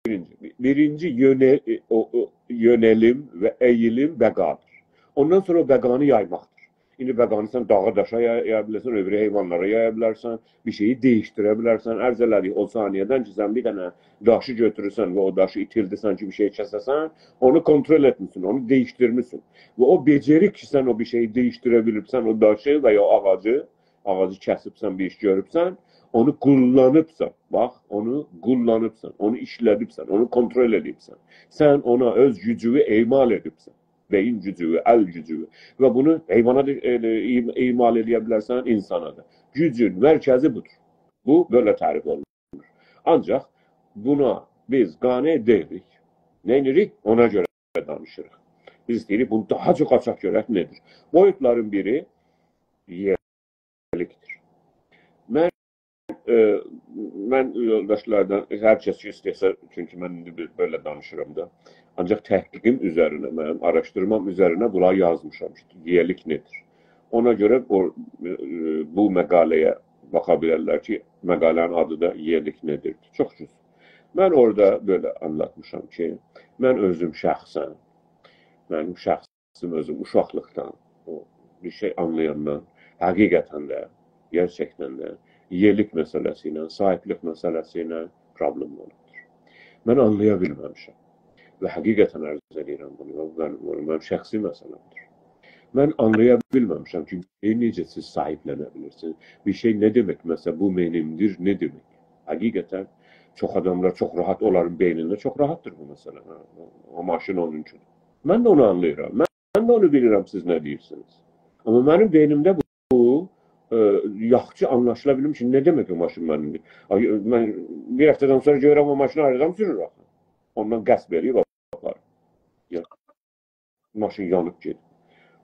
بیرینجی، بیرینجی یؤنه-، او، او، یؤنلیم و ائییلیم بقادیر. اوندان سونرا او بقانی یایماقدیر. ایندی بقانی سن داغا داشا یایا، یایا بیلرسن، اؤبورو حیوانلارا یایا بیلرسن، بیر شئیی دییشدیره بیلرسن. عرض ائله‌دیک، او ثانیه‌دن کی، سن بیر دنه داشی گؤتورورسن و او داشی ایتیلدی، سن کی بیر شئی کسه‌سن، اونو کنترل ائتمیسن، اونو دییشدیرمیسن. و او بئجریک کی، سن او بیر شئیی دییشدیره بیلیبسن، او داشی و یا آغاجی، آغاجی کسیبسن، بیر ایش گؤروبسن، اونو قوللانیبسان. باخ، اونو قوللانیبسان، اونو ایشله‌دیبسن، اونو کنترل ائدیبسن. سن اونا اؤز گوجونو اعمال ائدیبسن. بئیین گوجونو، ال گوجونو. و بونو حیوانا دا، ائ، اعم-، اعمال ائله‌یه بیلرسن، اینسانا دا. گوجون مرکزی بودور. بو، بئله تعریف اولونور. آنجاق بونا بیز قانع دئییلیک. نه ائدیریک؟ اونا گؤره دانیشیریق. بیز دئییریک، بونو داها چوخ آچاق گؤرک نه‌دیر؟ بویوتلارین بیری یئرلیکدیر. من، ائ، من یولداشلاردان، هر کس کی ایسته‌یه‌سه، چونکی من ایندی بیر بئله دانیشیرام دا، آنجاق تحقیقیم اوزرینه، منیم آراشدیرمام اوزرینه بونلاری یازمیشام کی، یئرلیک نه‌دیر؟ اونا گؤره او، ائ، بو مقاله‌یه باخا بیلرلر کی، مقاله‌نین آدی دا یئرلیک نه‌دیر؟ چوخ دوز. من اورادا بئله آنلاتمیشام کی، من اؤزوم شخصاً، منیم شخصیم اؤزوم اوشاقلیقدان، او بیر شئی آنلایاندان، حقیقتاً ده، گئرچکدن ده، یئرلیک مسئله‌سی ایله، صاحیبلیک مسئله‌سی ایله پروبلئم اولوبدور. من آنلایا بیلمه‌میشم. و حقیقتاً عرض ائدیرم بونو، و بو منیم، بو منیم شخصی مسئله‌مدیر. من آنلایا بیلمه‌میشم کی، بیر شئیی نئجه سیز صاحیبلنه بیلیرسینیز؟ بیر شئی نه دئمک؟ مثلا، بو منیمدیر، نه دئمک؟ حقیقتاً، چوخ آداملار چوخ راحت، اونلارین بئینینده چوخ راحتدیر بو مسئله. هه، او ماشین اونونکودور. من ده اونو آنلاییرام. من، من ده اونو بیلیرم، سیز نه دئییرسینیز. آمما منیم بئینیمده بو، بو، ائ، یاخشی آنلاشیلا بیلمیر کی، نه دئمک او ماشین منیمدیر؟ آی، من بیر هفته‌دن سونرا گؤرورم، او ماشینی آیری آدام سورور آخی. اوندان غصب ائله‌ییب آپاریر. یا، ماشین یانیب گئدیر.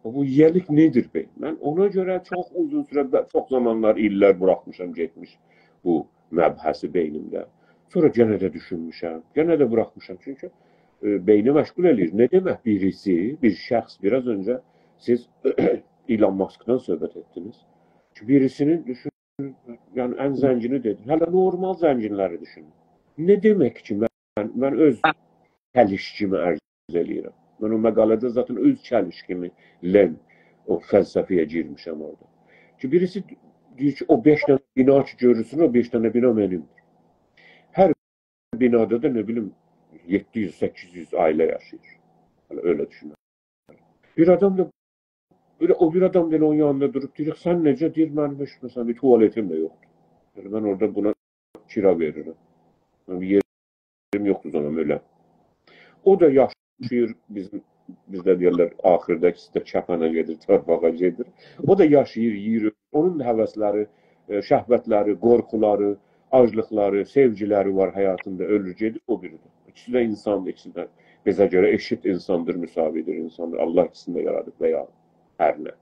بو یئرلیک نه‌دیر بی؟ من اونا گؤره چوخ اوزون سوره، چوخ زامانلار، ایللر بوراخمیشام گئتمیش بو مبحثی بئینیمده. سونرا یئنه ده دوشونموشم، یئنه ده بوراخمیشام. چونکی، ائ، بئینی مشغول ائله‌ییر. نه دئمک بیریسی، بیر شخص، بیر آز اؤنجه سیز ایلان ماسکدان صحبت ائتدینیز کی، بیریسینین، دوشون، یعنی ان زنگینی دئدیم. هله نورمال زنگینلری دوشونون. نه دئمک کی، من، من اؤز چلیشکیمی عرض ائله‌ییرم. من او مقاله‌ده ذاتاً اؤز چلیشکیمی، لن، او فلسفه‌یه گیرمیشم اورادا. کی، بیریسی دئییر کی، او بئش دنه بینا کی گؤرورسون، او بئش دنه بینا منیمدیر. هر بینادا دا، نه بیلیم، یئددی یوز، سککیز یوز عائله یاشاییر. هله ائله دوشونن. بیر آدام دا، بیر، او بیر آدام دا ائله اونون یانیندا دوروب دئییر، «سن نئجه؟» دئییر، «منیم هئچ، مثلا، بیر توالتیم ده یوخدور. یعنی، من اورادا بونا کیرا وئریرم. منیم بیر یئریم یوخدور، اونام ائله.» او دا یاشاییر، بیزیم، بیزده دئیرلر، آخیردا ایکیسی ده کفنه گئدیر، تورپاغا گئدیر. او دا یاشاییر، یئییر. اونون دا هوسلری، ائ، شهوتلری، قورخولاری، آجلیقلاری، سئوگیلری وار حیاتیندا، اؤلور گئدیر، او بیری ده. ایکیسی ده اینساندیر، ایکیسی ده بیزه گؤره ائشیت اینساندیر، مساوی‌دیر اینساندیر. الله ایکیسینی ده یارادیب و یا هر نه.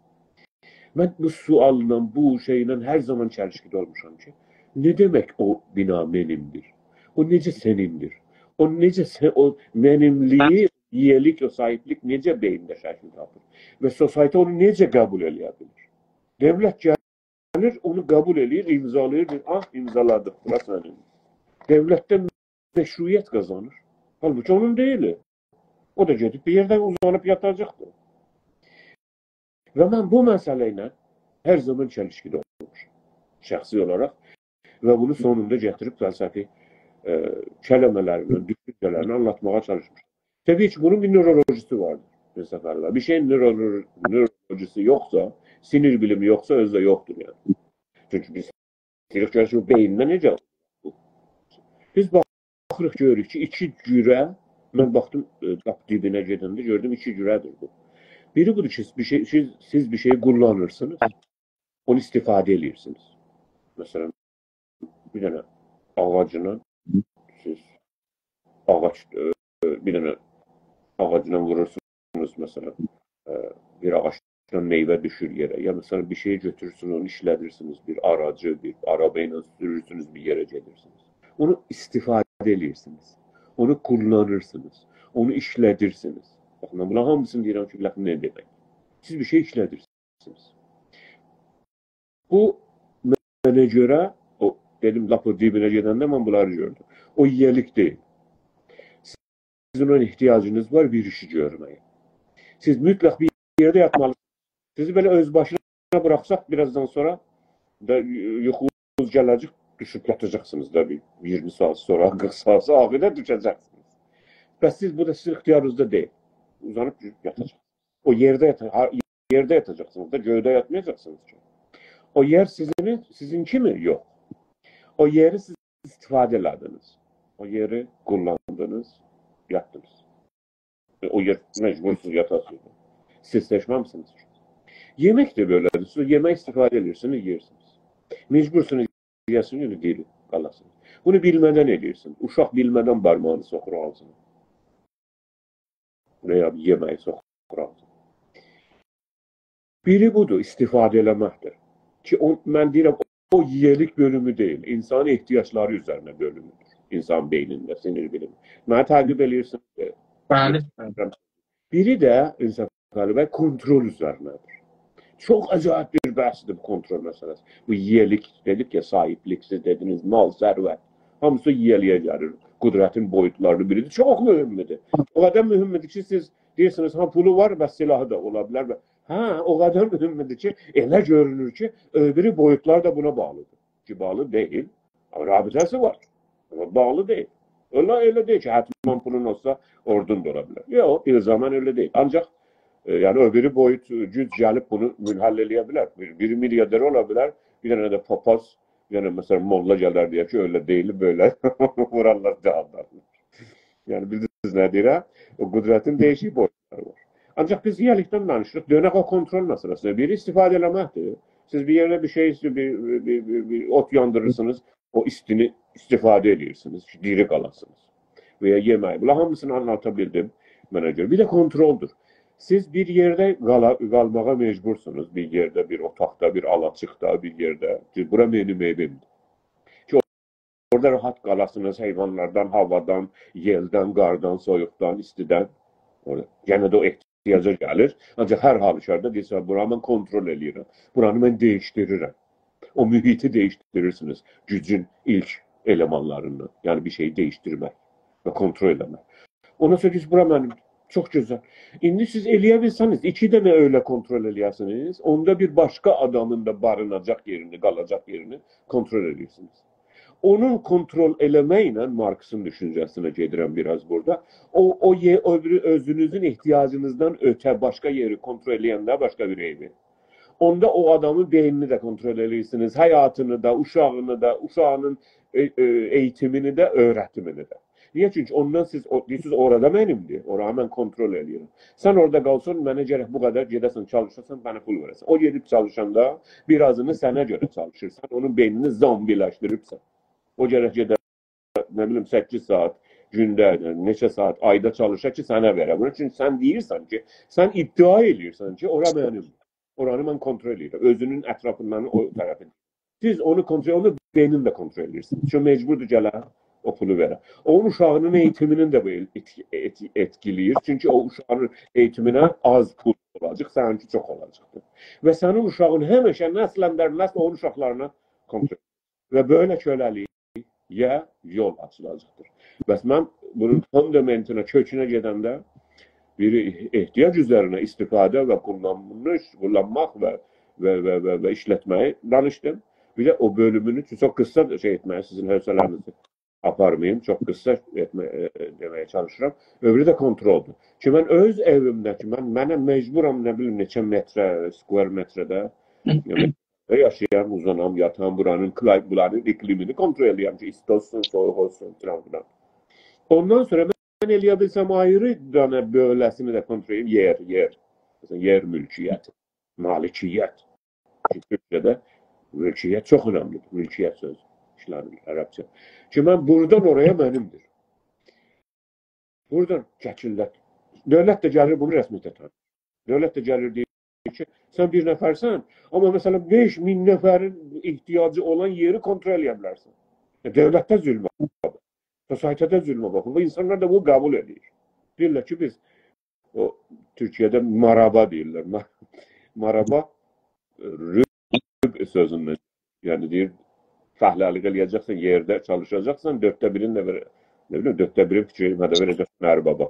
من بو سؤاللا، بو شئیله هر زامان چلیشکیده اولموشام کی، نه دئمک او بینا منیمدیر؟ او نئجه سنیندیر؟ او نئجه سن، او منیملیگی، یئرلیک، او صاحیبلیک نئجه بئینده شکیل تاپیر؟ و سوسایتی اونو نئجه قبول ائله‌یه بیلیر؟ دؤولت گلیر، اونو قبول ائله‌ییر، امضالاییر، دئییر، «آه، امضالادیق، بورا سنین.» دؤولتدن مشروعیت قازانیر. حالبوکی اونون دئییل. او دا گئدیب بیر یئرده اوزانیب یاتاجاقدیر. و من بو مسئله ایله هر زامان چلیشکیده اولموشام. شخصی اولاراق. و بونو سونوندا گتیریب فلسفی، ائ، کلمه‌لرله، دوشونجه‌لرله آنلاتماغا چالیشمیشام. طبیعی کی، بونون بیر نورولوژیسی واردیر. بیر سفر وار. بیر شئیین نورولو-، نورولوژیسی یوخسا، سینیر بیلیمی یوخسا، اؤزو ده یوخدور، یعنی. چونکی بیز ایسته‌ییریک گؤرک کی، بو بئینینده نئجه اولور؟ بیز باخیریق، گؤروروک کی، ایکی جوره، من باخدیم، ائ، لاپ دیبینه گئدنده گؤردوم، ایکی جوره‌دیر بو. بیری بودور کی، بیر شئی، سیز، سیز بیر شئیی قوللانیرسینیز، اونو استفاده ائدیرسینیز. مثلا، بیر دنه آغاجیندان سیز آغاج، ائ، بیر دنه آغاجیندان وورورسونوز، مثلا، ائ، بیر آغاجدان میوه دوشور یئره، یا، مثلا، بیر شئی گؤتورورسونوز، اونو ایشله‌دیرسینیز، بیر آراجی، بیر آرابا ایله سورورسونوز، بیر یئره گئدیرسینیز. اونو استفاده ائدیرسینیز، اونو قوللانیرسینیز، اونو ایشله‌دیرسینیز. باخین، من بونلارین هامیسینی دئییرم کی، بیلک نه دئمک. سیز بیر شئی ایشله‌دیرسینیز. بو منه گؤره، او، دئدیم، لاپ او دیبینه گئدنده من بونلاری گؤردوم. او ییه‌لیک دئییل. سیزین اونا احتیاجینیز وار بیر ایشی گؤرمه‌یه. سیز مطلق بیر یئرده یاتمالیسینیز. سیزی بئله اؤز باشینا بوراخساق، بیر آزدان سونرا دا یوخونوز گله‌جک، دوشوب یاتاجاقسینیز دا بیر اییرمی ساعات سونرا، قیرخ ساعات سونرا، آخیردا دوشه‌جکسینیز. بس سیز، بو دا سیزین اختیارینیزدا دئییل. اوزانیب دوشوب یاتاجاقسینیز. او یئرده یاتا-، ها-، یئرده یاتاجاقسینیز دا، گؤیده یاتمایاجاقسینیز کی. او یئر سیزین، سیزینکی می؟ یوخ. او یئری سیز استفاده ائله‌دینیز. او یئری قوللاندینیز، یاتدینیز. او یئر مجبورسونوز یاتاسینیز. سیز سئچمه‌میسینیز کی. یئمک ده بئله‌دیر. سیز یئمک استفاده ائدیرسینیز، یئییرسینیز. مجبورسونوز یئیه‌سینیز، یعنی دیری قالاسینیز. بونو بیلمه‌دن ائدیرسین. اوشاق بیلمه‌دن بارماغینی سوخور آغزینا. و یا یئمه‌یی سوخور آغزینا. بیری بودور، استفاده ائله‌مکدیر. کی، او، من دئییرم، او ییه‌لیک بؤلومو دئییل، اینسانین احتیاجلاری اوزرینه بؤلومودور. اینسان بئینینده، سینیر بیلیمی. منی تعقیب ائله‌ییرسینیز؟ بلی، بلی. بیری ده، انصافعلی بی، کنترل اوزرینه‌دیر. چوخ عجایب بیر بحثدیر بو کنترل مسئله‌سی. بو ییه‌لیک، دئدیک یا، صاحیبلیک، سیز دئدینیز، مال، ثروت. هامیسی ییه‌لییه گلیر. قدرتین بویوتلارینین بیریدیر. چوخ مهمدور. او قدر مهمدور کی، سیز دئییرسینیز، ها، پولو وار، بس سلاحی دا اولا بیلر. و، هه، او قدر مهمدور کی، ائله گؤرونور کی، اؤبیری بویوتلار دا بونا باغلیدیر. کی، باغلی دئییل. آمما رابطه‌سی وار. آمما باغلی دئییل. ائله، ائله دئییل کی، حتماً پولون اولسا، اوردون دا اولا بیلر. یوخ، الزاماً ائله دئییل. آنجاق، ائ، یعنی، اؤبیری بویوت، ائ، گوج گلیب بونو منحل ائله‌یه بیلر. بیر، بیری میلیاردر اولا بیلر، بیر دنه ده پاپاز، یعنی، مثلا، موللا گلر دئیر کی، ائله دئییل، بئله وورارلار، جاوابلار. یعنی، بیلدینیز نه دئییرم؟ او قدرتین دییشیک بویوتلاری وار. آنجاق بیز ییه‌لیکدن دانیشیریق. دؤنک او کنترل مسئله‌سینه. بیری استفاده ائله‌مکدیر. سیز بیر یئرده بیر شئی، بیر، بیر، بیر، بیر، بیر اوت یاندیریرسینیز، او ایستینی استفاده ائدیرسینیز کی، دیری قالاسینیز. و یا یئمک. بونلار هامیسینی آنلاتا بیلدیم منه گؤره. بیر ده کنترلدور. سیز بیر یئرده قالا-، قالماغا مجبورسونوز. بیر یئرده، بیر اوتاقدا، بیر آلاچیقدا، بیر یئرده. کی، بورا منیم ائویمدیر. کی، اورادا راحت قالاسینیز حیوانلاردان، هاوادان، یئلدن، قاردان، سویوقدان، ایستیدن. اورادا یئنه ده او احتیاجا گلیر. آنجاق هر حالوکاردا دئییرسن، «بورانی من کنترل ائله‌ییرم. بورانی من دییشدیریرم.» او محیطی دییشدیریرسینیز. گوجون ایلک المانلاریندان. یعنی بیر شئیی دییشدیرمک و کنترل ائله‌مک. اوندان سونرا دئییرسینیز، «بورا منیمدیر.» چوخ گؤزل. ایندی سیز ائله‌یه بیلسه‌نیز، ایکی دنه ائله کنترل ائله‌یه‌سینیز، اوندا بیر باشقا آدامین دا باریناجاق یئرینی، قالاجاق یئرینی کنترل ائدیرسینیز. اونون کنترل ائله‌مک ایله مارکسین دوشونجه‌سینه گئدیرم بیر آز بورادا. او، او یئ-، او بیری اؤزونوزون احتیاجینیزدان اؤته باشقا یئری کنترل ائله‌ینده باشقا بیر عیبی. اوندا او آدامین بئینینی ده کنترل ائدیرسینیز، حیاتینی دا، اوشاغینی دا، اوشاغینین، ائ، ائ، ائییتیمینی ده، اؤیرتیمینی ده. نییه؟ چونکی اوندان سیز، او، دئییرسینیز، «اورا دا منیمدیر، اورانی من کنترل ائله‌ییرم.» سن اورادا قالسان، منه گرک بو قدر گئده‌سن، چالیشاسان، منه پول وئره‌سن. او گئدیب چالیشاندا بیر آزینی سنه گؤره چالیشیر. سن اونون بئینینی زامبیلشدیریبسن. او گرک گئده، نه بیلیم، سککیز ساعات گونده، نئچه ساعات آیدا چالیشا کی، سنه وئره. بونون اوچون سن دئییرسن کی، سن ادعا ائله‌ییرسن کی، «اورا منیم. اورانی من کنترل ائدیرم.» اؤزونون اطرافیندان او طرفین. سیز اونو کنترل، اونو بئینین ده کنترل ائدیرسینیز. چون مجبوردور گله او پولو وئره. اونون اوشاغینین ائییتیمینین ده بو ائل-، ائت-، ائت-، ائتکیله‌ییر. چونکی او اوشاغین ائییتیمینه آز پول اولاجاق، سنینکی چوخ اولاجاقدیر. و سنین اوشاغین همیشه نسل‌دن نسله اونون اوشاقلارینا کنترل. و بئله کؤله‌لییه یول آچیلاجاقدیر. بس من بونون فوندامنتینه، کؤکونه گئدنده بیری احتیاج اوزرینه ایستیفاده و قوللانیش، قوللانماق و، و، و، و، و ایشلتمه‌یی دانیشدیم. بیر ده او بؤلومونو، چونکی چوخ قیسا شئی ائتمه‌یی، سیزین حوصله‌نیزی آپارماییم، چوخ قیسا ائتمه-، ائ، ائ، دئمه‌یه چالیشیرام. اؤبورو ده کنترلدور. کی، من اؤز ائویمده کی، من، منه مجبورام، نه بیلیم، نئچه متره، square متره‌ده، یعنی، یاشایام، اوزانام، یاتام، بورانین کلای-، بورانین اقلیمینی کنترل ائله‌یم کی، ایستی اولسون، سویوق اولسون، فلان فلان. اوندان سونرا من ائله‌یه بیلسم، آیری دنه بؤله‌سینی ده کنترل ائدیم، یئر، یئر. مثلا، یئر مولکیتی، مالکیت. کی، تورکجه‌ده مولکیت چوخ اؤنملیدیر. مولکیت سؤزو، ایشله‌نیر عربجه. کی، من بورادان اورایا منیمدیر. بورادان چکیللر. دؤولت ده گلیر بونو رسمیته تانیییر. دؤولت ده گلیر دئییر کی، سن بیر نفرسن، آمما مثلا بئش مین نفرین احتیاجی اولان یئری کنترل ائله‌یه بیلرسن. ائ، دؤولتده ظلمه باخ. سوسایتی‌ده ظلمه باخین. بو اینسانلار دا بونو قبول ائدیر. دئییرلر کی، بیز او تورکیه‌ده مارابا دئییرلر. ما-، مارابا، ائ، ربع سؤزوندن. یعنی دئییر، فعاللیق ائله‌یه‌جکسن، یئرده چالیشاجاقسان، دؤردده بیرینی ده وئره-، نه بیلیم، دؤردده بیرینی فیکیر ائدیم، هه ده وئره‌جکسن اربابا.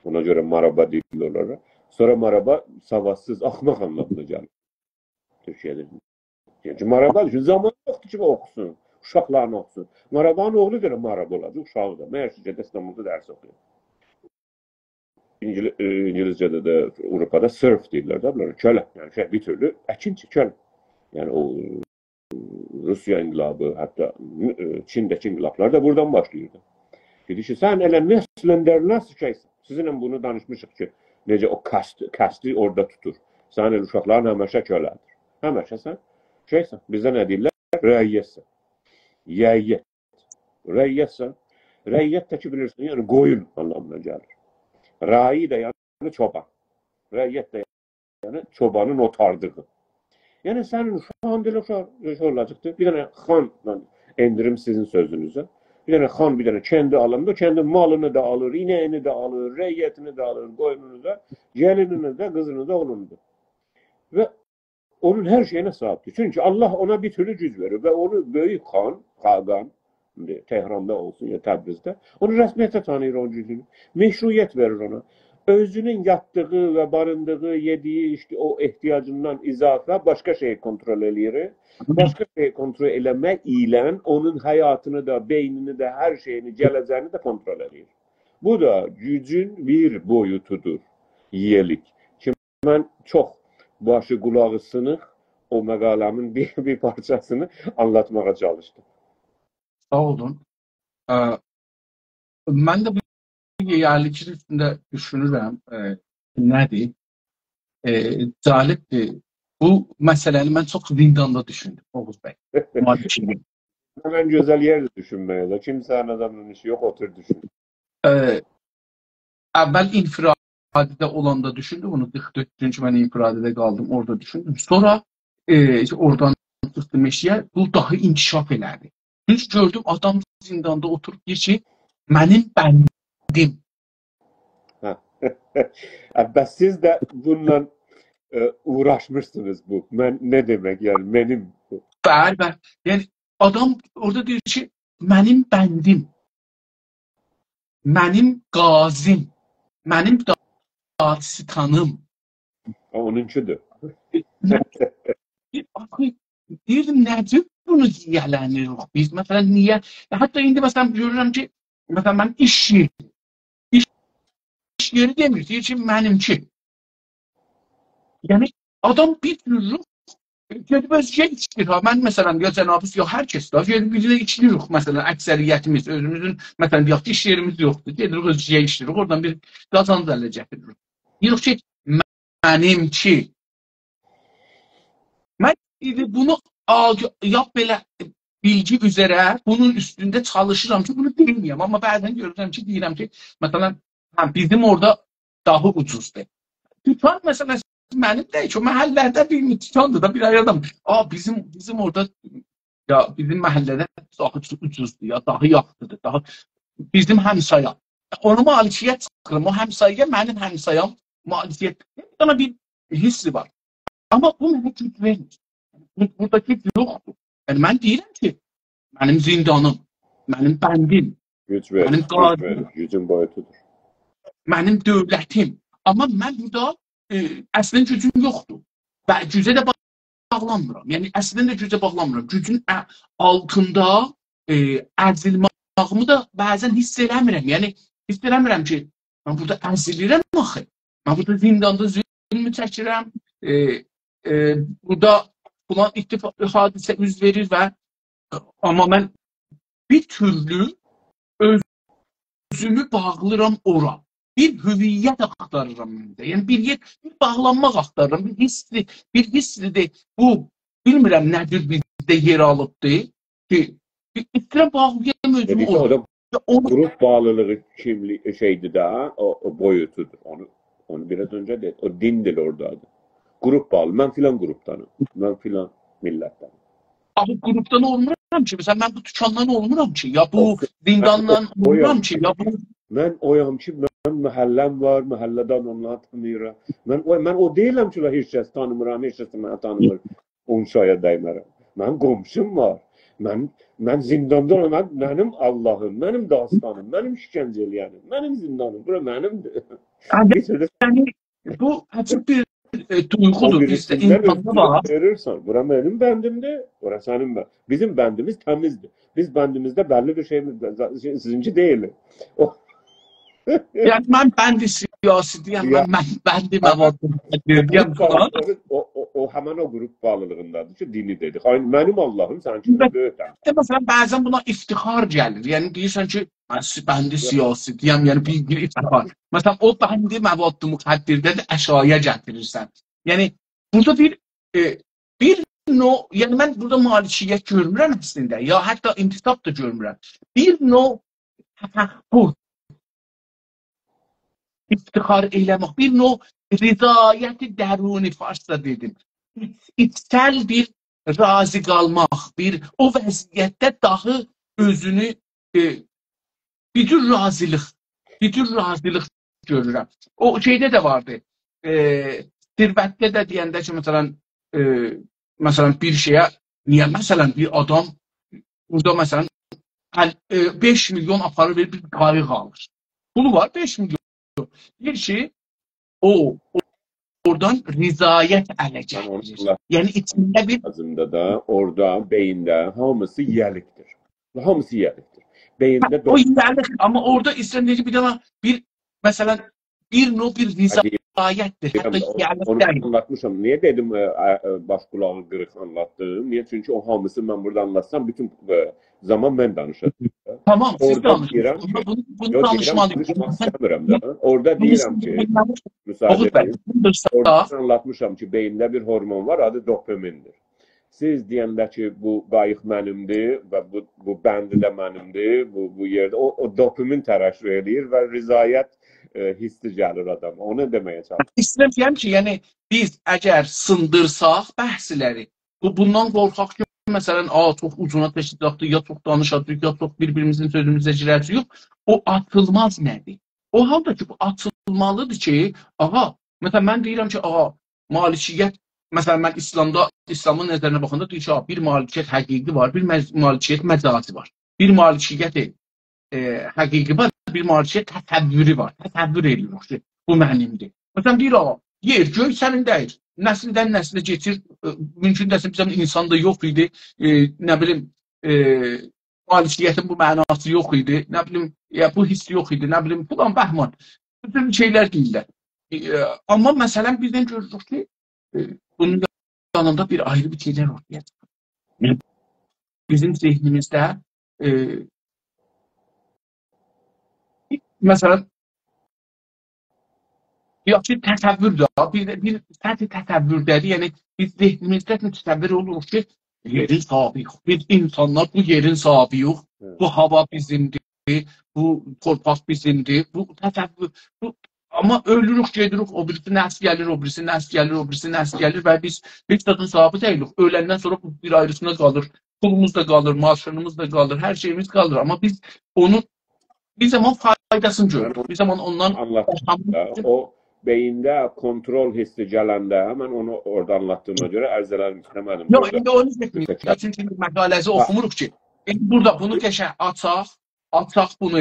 اونا گؤره مارابا دئییرلر اونلارا. سونرا مارابا سوادسیز، احمق آنلامیندا گلیر تورکیه‌ده. یعنی کی، مارابا، چونکی زامان یوخدور کی، اوخوسون، اوشاقلارینی اوخوسون. مارابانین اوغلو دا ائله مارابا اولاجاق، اوشاغی دا. مگر کی، گئده ایستانبولدا درس اوخویا. اینگیل-، ائ، اینگیلیسجه‌ده ده، آوروپادا serf دئییرلر ده بونلارا، کؤله. یعنی شئی، بیر تورلو اکینچی، کؤله. یعنی او روسیا انقلابی، حتی، ائ، چینده‌کی انقلابلار دا بورادان باشلاییردی. دئدی کی، سن ائله نسلاً درینه شئیسن. سیزینله بونو دانیشمیشیق کی، نئجه او کاست، کاستی اورادا توتور. سنین ائله اوشاقلارین همیشه کؤله‌دیر. همیشه سن شئیسن. بیزده نه دئییرلر؟ رعیتسن. یعیت. رعیتسن. رعیت ده کی، بیلیرسن، یعنی قویون آنلامینا گلیر. راعی ده یعنی چوبان. رعیت ده یعنی چوبانین اوتاردیغی. یعنی سنین اوشاغین ائله اوشاق، اوشاق اولاجاقدیر. بیر دنه خان، یعنی، ائندیریم سیزین سؤزونوزه. بیر دنه خان بیر دنه کندی آلاندا، او کندین مالینی دا آلیر، اینه‌یینی ده آلیر، رعیتینی ده آلیر، قویونونو دا، گلینینی ده، قیزینی دا، اوغلونو دا. و اونون هر شئیینه صاحیبدیر. چونکی الله اونا بیر تورلو گوج وئریر و اونو بؤیوک خان، خاقان، ایندی تهراندا اولسون یا تبریزده، اونو رسمیته تانیییر، اونون گوجونو. مشروعیت وئریر اونا. اؤزونون یاتدیغی و باریندیغی، یئدیگی، ایچدیگی او احتیاجیندان اضافه باشقا شئیی کنترل ائله‌ییر. باشقا شئیی کنترل ائله‌مک ایله اونون حیاتینی دا، بئینینی ده، هر شئیینی، گله‌جه‌یینی ده کنترل ائله‌ییر. بو دا گوجون بیر بویوتودور، یئیه‌لیک. کی، من چوخ باشی قولاغی سینیق او مقاله‌مین بیر، بیر پارچاسینی آنلاتماغا چالیشدیم. ساغ اولون. ا، من ده بو یئیه‌لیکین اوستونده دوشونورم. ا، نه‌دیر؟ ا، جالبدیر. بو مسئله‌نی من چوخ زینداندا دوشوندوم، اوغوز بی. مالکی‌نی. من گؤزل یئردیر دوشونمه‌یه ده. کیمسه‌نین آداملا ایشی یوخ، اوتور دوشون. ا، اول انفرادی‌ده اولاندا دوشوندوم، بونو قیرخ دؤردونجو گون من انفرادی‌ده قالدیم، اورادا دوشوندوم. سونرا، ائ، اورادان چیخدیم ائشیگه، بو داها انکشاف ائله‌دی. چونکی گؤردوم، آدام زینداندا اوتوروب دئییر کی، «منیم بندیم.» هه. ا، بس سیز ده بونونلا، ائ، اوغراشمیشسینیز بو. من، نه دئمک، یعنی، منیم بو؟ بلی، بلی. یعنی، آدام اورادا دئییر کی، «منیم بندیم، منیم قاضیم، منیم دا-، دادستانیم.» ها، اونونکودور. آخی، دئییردیم، نه جور بونو ییه‌لنیریک بیز؟ مثلا، نییه؟ حتی ایندی، مثلا، گؤرورم کی، مثلا، من ایش یئری، ایش، ایش یئری دئمیر، دئییر کی، منیمکی. یعنی، آدام بیر تورلو گئدیب اؤزگه ایچیر ها. من، مثلا، یا جنابیز، یا هر کس ده، گئدیب بیرینه ایچیریک، مثلا، اکثریتیمیز، اؤزوموزون، مثلا، دئیک کی، ایش یئریمیز یوخدور. گئدیریک، اؤزگه ایچیریک، اورادان بیر قازانج اله گتیریریک. دئییریک کی، منیمکی. من ایندی بونو آ-، یا بئله بیلگی اوزره بونون اوستونده چالیشیرام کی، بونو دئمه‌یم. آمما بعضا گؤرورم کی، دئییرم کی، مثلا، هه، بیزیم اورادا داها اوجوزدور. توتان، مثلا، منیم دئییل کی، او محله‌ده بیر توتاندیر دا، بیر آیری آدام. «آ، بیزیم، بیزیم اورادا، یا، بیزیم محله‌ده داها اوجوزدور، یا، داها یاخشیدیر، داها بیزیم همسایا.» اونا مالکیت چیخیرام، او همسایایا منیم همسایام مالکیت. بیر دنه بیر حسی وار. آمما بو منه گوج وئرمیر. بو، بورادا گوج یوخدور. یعنی، من دئییرم کی، منیم زیندانیم، منیم بندیم، گوج وئریر، منیم گوج قاضیم. وئریر، گوجون بویوتودور. منیم دؤولتیم. آمما من بورادا، ائ، اصلینده گوجوم یوخدور. و گوجه ده باغلانمیرام. یعنی، اصلینده ده گوجه باغلانمیرام. گوجون ا-، آلتیندا، ائ، ازیلمه‌ییمی ده بعضا حیس ائله‌میرم. یعنی، حیس ائله‌میرم کی، من بورادا ازیلیرم آخی. من بورادا زینداندا ظلم چکیرم. ائ، ائ، بورادا فلان اتفاق، حادثه اوز وئریر و، آمما من بیر تورلو اؤزومو باغلیرام اورا. بیر هویت آختاریرام من ده. یعنی بیر یئر، بیر باغلانماق آختاریرام. بیر حسدیر، بیر حسدیر ده بو، بیلمیرم نه جور بیزده یئر آلیبدی کی، بیر ایسته‌ییرم باغلایام اؤزومو دئدیکده، او اورا. دا یا اونو گروپ باغلیلیغی کیملیک شئیدیر ده، او، او بویوتودور. اونو، اونو بیر آز اؤنجه دئدی. او دیندیر اورادا. گروپ باغلی. من فلان گروپدانام. من فلان میللتدنم. آخی گروپدان اولمورام کی، مثلا، من بو دوکاندان اولمورام کی، یا بو، اوخ، زینداندان، من اولمورام کی، یا بو. من اویام کی، من محله‌م وار، محله‌دن اونلاری تانیییرام. من او، من او دئییلم کی، هئچ کسی تانیمیرام، هئچ کسی منی تانیمیر. اون شایا دیمه‌رم. منیم قونشوم وار. من، من زینداندا اولام، من، منیم آللاهیم، منیم داستانیم، منیم ایشکنجه ائله‌ینیم، منیم زیندانیم. بورا منیمدیر. آمما بیر سؤزده یعنی، بو عجیب بیر، ائ، او دویغودور. بیزده بیریسیندن اینساندا اؤتورو وار. وئریرسن. بورا منیم بندیمدیر، اورا سنین بن-، بیزیم بندیمیز تمیزدیر. بیز بندیمیزده بللی بیر شئی، شئی، سیزینکی دئییل. او یعنی، من بند سیاسی‌دیرم، یا من، من بند، من مواد مخدره‌دیرم گروپ فلان. باغلیلیغی، او، او، او همین او گروپ باغلیلیغیندادیر کی، دینی دئدیک. آی، منیم آللاهیم سنینکیندن بؤیوکدور. مثلا، بعضا بونا افتخار گلیر. یعنی، دئییرسن کی، من سی-، بند سیاسی‌دیرم، یعنی بیر، بیر افتخار. مثلا، او بندی مواد مخدرده‌دیر، اشایه گتیریرسن. یعنی، بورادا بیر، ائ، بیر نوع، یعنی من بورادا مالکیت گؤرمورم اصلینده، یا حتی انتساب دا گؤرمورم. بیر نوع تفکر، افتخار ائله‌مک، بیر نوع رضایت درونی، فارسدا دئدیم. ایچ-، ایچسل بیر راضی قالماق، بیر او وضعیتده داهی اؤزونو، ائ، بیر جور راضیلیق، بیر جور راضیلیق گؤرورم. او شئیده ده واردی. ائ، ثروتده ده دئینده کی، مثلا، ائ، مثلا، بیر شئیه، نییه، مثلا، بیر آدام بورادا، مثلا، ال-، ائ، بئش میلیون آپاریر، بیر، بیر قاییق آلیر. پولو وار، بئش میلیون. دئییر کی، او، او، اورادان رضایت اله من اونو گتیریر. آنلاتمام. یعنی، ایچینده بیر لازیمدا دا، اورادا، بئیینده هامیسی یئلیکدیر. هامیسی یئلیکدیر. هه، بئیینده او دو- یئلیک، آمما اورادا ایسته‌ییرم دئییم کی، بیر دنه، بیر، مثلا، بیر نوع بیر رضایتدیر، حتی یئلیک دئییل. اونو آنلاتمیشام. نییه دئدیم، ائ، ائ، ائ، باش قولاغی قیریق آنلاتدیم؟ نییه؟ چونکی او هامیسینی من بورادا آنلاتسام، بوتون، ائ، زامان من دانیشاجاغام. تامام، سیز دانیشین. اورادا دئییرم، آمما بونو، بونو یوخ، دئییرم، دانیشمالی‌ییق. دانیشماق ایسته‌میرم ده. اورادا بونو دئییرم کی، دانیشمالی‌ییق. مساعده ائدین. اوغوز بی، بونو دا اورادا سیزه سیز آنلاتمیشام کی، بئیینده بیر هورمون وار، آدی دوپامین‌دیر. سیز دئینده کی، بو قاییق منیمدیر و بو، بو بندی ده منیمدیر، بو، بو یئرده او، او دوپامین ترشح ائله‌ییر و رضایت، ائ، حیسی گلیر آداما. اونو دئمه‌یه چالیشیرام. ایسته‌ییرم دئیم کی، یعنی، بیز اگر سیندیرساق بحثلری، بو، بوندان قورخاق کی، مثلا، آ، چوخ اوزونا چکه‌جکدیر، یا چوخ دانیشاجاغیق، یا چوخ بیر-بیریمیزین سؤزوموزه گیره‌جه‌ییک. او آچیلماز نه‌دیر؟ او حالدا کی، بو آچیلمالی‌دیر کی، آغا، مثلا، من دئییرم کی، آغا، مالکیت، مثلا، من ایسلامدا، ایسلامین نظرینه باخاندا دئییر کی، آغا، بیر مالکیت حقیقی وار، بیر مز-، مالکیت مجازی وار. بیر مالکیت ائ، حقیقی وار، بیر مالکیت تصوری وار. تصور ائله‌ییر کی، بو منیمدیر. مثلا، دئییر، آغا، یئر، گؤی سنین دئییل. نسیلدن نسله کئچیر، ائ، مومکون دئسین، بیر زامان اینسان دا یوخ ایدی، ائ، نه بیلیم، ائ، مالکیتین بو معناسی یوخ ایدی، نه بیلیم، یا بو حیس یوخ ایدی، نه بیلیم، فلان بهمان. بوتون شئیلر دئییرلر. ائ، آمما مثلا، بیردن گؤروروک کی، ائ، بونون یانیندا بیر آیری بیر شئیلر اورتایا چیخیر. بیزیم ذهنیمیزده، ائ، مثلا، یاخشی تصور ده، بیر ده، بیر سطح تصورده‌دیر. یعنی، بیز ذهنیمیزده تصور اولوروق کی، یئرین صاحبی‌ییک. بیز اینسانلار بو یئرین صاحبی‌ییک. هه. بو هاوا بیزیمدیر، بو تورپاق بیزیمدیر، بو تصور، بو، آمما اؤلوروک، گئدیریک، او بیریسی نسل گلیر، او بیریسی نسل گلیر، او بیریسی نسل گلیر و بیز هئچ زادین صاحبی دئییلیک. اؤلندن سونرا بو بیر آیریسینا قالیر. پولوموز دا قالیر، ماشینیمیز دا قالیر، هر شئییمیز قالیر. آمما بیز اونو، بیر زامان فایداسینی گؤروروک. بیر زامان اوندان آنلاتدیم دا، او بئیینده کنترل حیسی گلنده، من اونو اورادا آنلاتدیغیما گؤره عرض ائله‌دیم، ایسته‌مه‌دیم یوخ، بورادا ایندی اونو دئمه‌ییم. متشکر. چونکی مقاله‌سی ها. اوخوموروق کی. ایندی بورادا بونو کئچه آچاق، آچاق بونو،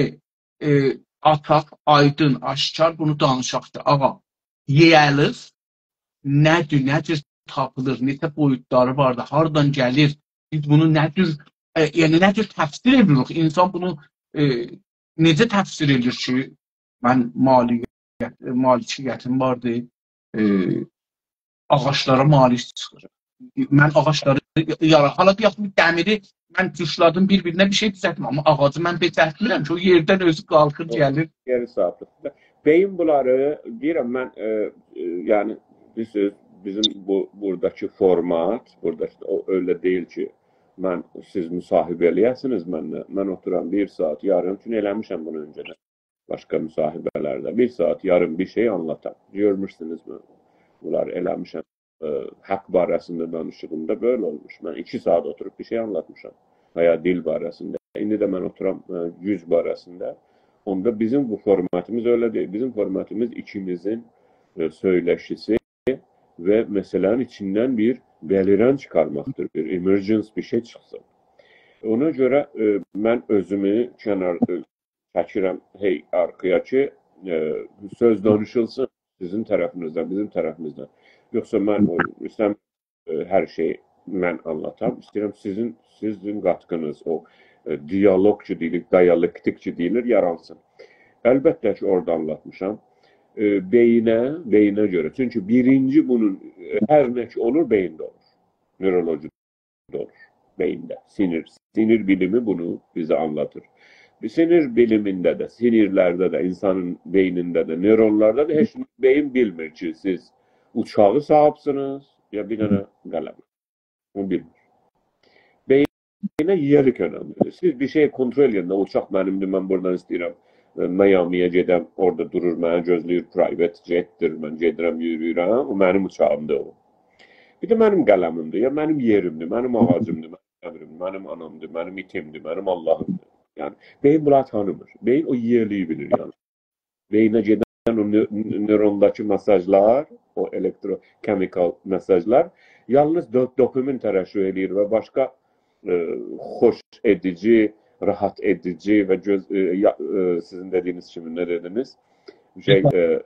ائ، آتاق، آیدین، آشکار بونو دانیشاق کی، آغا، یئیه‌لیک نه‌دیر، نه جور تاپیلیر، نئچه بویوتلاری واردیر، هاردان گلیر، بیز بونو نه جور، ائ، یعنی نه جور تفسیر ائدیریک؟ اینسان بونو، ائ، نئجه تفسیر ائدیر کی، من مالیت، مالکیتیم واردی، ائ، آغاجلارا مالک چیخیر. من آغاجلاری یارا-، حالا دئیک کی، دمیری من جوشلادیم بیر-بیرینه، بیر شئی دوزلتمیم، آمما آغاجی من بئجرتمیرم کی، او یئردن اؤزو قالخیر، گلیر. یئری صافلیق. بئیین بونلاری، دئییرم من، ائ، ائ، یعنی، بیلیرسینیز، بیزیم بو، بوراداکی فورمات، بوراداکی او ائله دئییل کی، من، سیز مصاحبه ائله‌یه‌سینیز منله. من اوتورام بیر ساعت یاریم، چونکی ائله‌میشم بونو اؤنجه‌دن. باشقا مصاحبه‌لرده بیر ساعت یاریم بیر شئی آنلاتام. گؤرموشسونوز مو؟ بونلاری ائله‌میشم. ائ، حق باره‌سینده دانیشدیغیمدا بئله اولموش. من ایکی ساعت اوتوروب بیر شئی آنلاتمیشام. و یا دیل باره‌سینده. ایندی ده من اوتورام، ائ، یوز باره‌سینده. اوندا بیزیم بو فورماتیمیز ائله دئییل. بیزیم فورماتیمیز ایکیمیزین، ائ، سؤیله‌شیسی و مسئله‌نین ایچیندن بیر بلیرن چیخارماقدیر، بیر emergence، بیر شئی چیخسین. اونا گؤره، ائ، من اؤزومو کنار، ائ، چکیرم، هئی، آرخایا کی، ائ، سؤز دانیشیلسین سیزین طرفینیزدن، بیزیم طرفیمیزدن. یوخسا من او، ایسته‌میرم، ائ، هر شئیی من آنلاتام. ایسته‌ییرم سیزین، سیزین قاتقینیز، او، ائ، دیالوگ کی دئییلیر، دیالکتیک کی دئییلیر، یارانسین. البته کی، اورادا آنلاتمیشام. ائ، بئیینه، بئیینه گؤره. چونکی بیرینجی بونون، ائ، هر نه کی اولور، بئیینده اولور. نئورولوژی اولور بئیینده. سینیر. سینیر بیلیمی بونو بیزه آنلاتیر. سینیر بیلیمینده ده، سینیرلرده ده، اینسانین بئینینده ده، نئورونلاردا دا هئچ بئیین بیلمیر کی، سیز اوچاغی صاحیبسینیز، یا بیر دنه قلم. بونو بیلمیر. بئیینه یئرلیک اؤنملیدیر. سیز بیر شئی کنترل ائدنده، اوچاق منیمدیر، من بورادان ایسته‌ییرم، ائ، میامی‌یه گئدم، اورادا دورور، منی گؤزله‌ییر، private jet-دیر، من گئدیرم، یورویورم، او منیم اوچاغیمدیر او. بیر ده منیم قلمیمدیر، یا منیم یئریمدیر، منیم آغاجیمدیر، منیم دمیریمدیر، منیم آنامدیر، منیم ایتیمدیر، منیم آللاهیمدیر. یعنی، بئیین بونلاری تانیمیر. بئیین او یئرلیگی بیلیر، یعنی. بئیینه گئدن او نئ-، نئورونداکی ماساژلار، او الکتروکیمیکال ماساژلار یالنیز دو-، دوپامین ترشح ائله‌ییر و باشقا، ائ، خوش ائدیجی، راحت ائدیجی و گؤز-، ائ، یا-، ائ، سیزین دئدیگینیز کیمی، نه دئدینیز؟ شئی، ائ،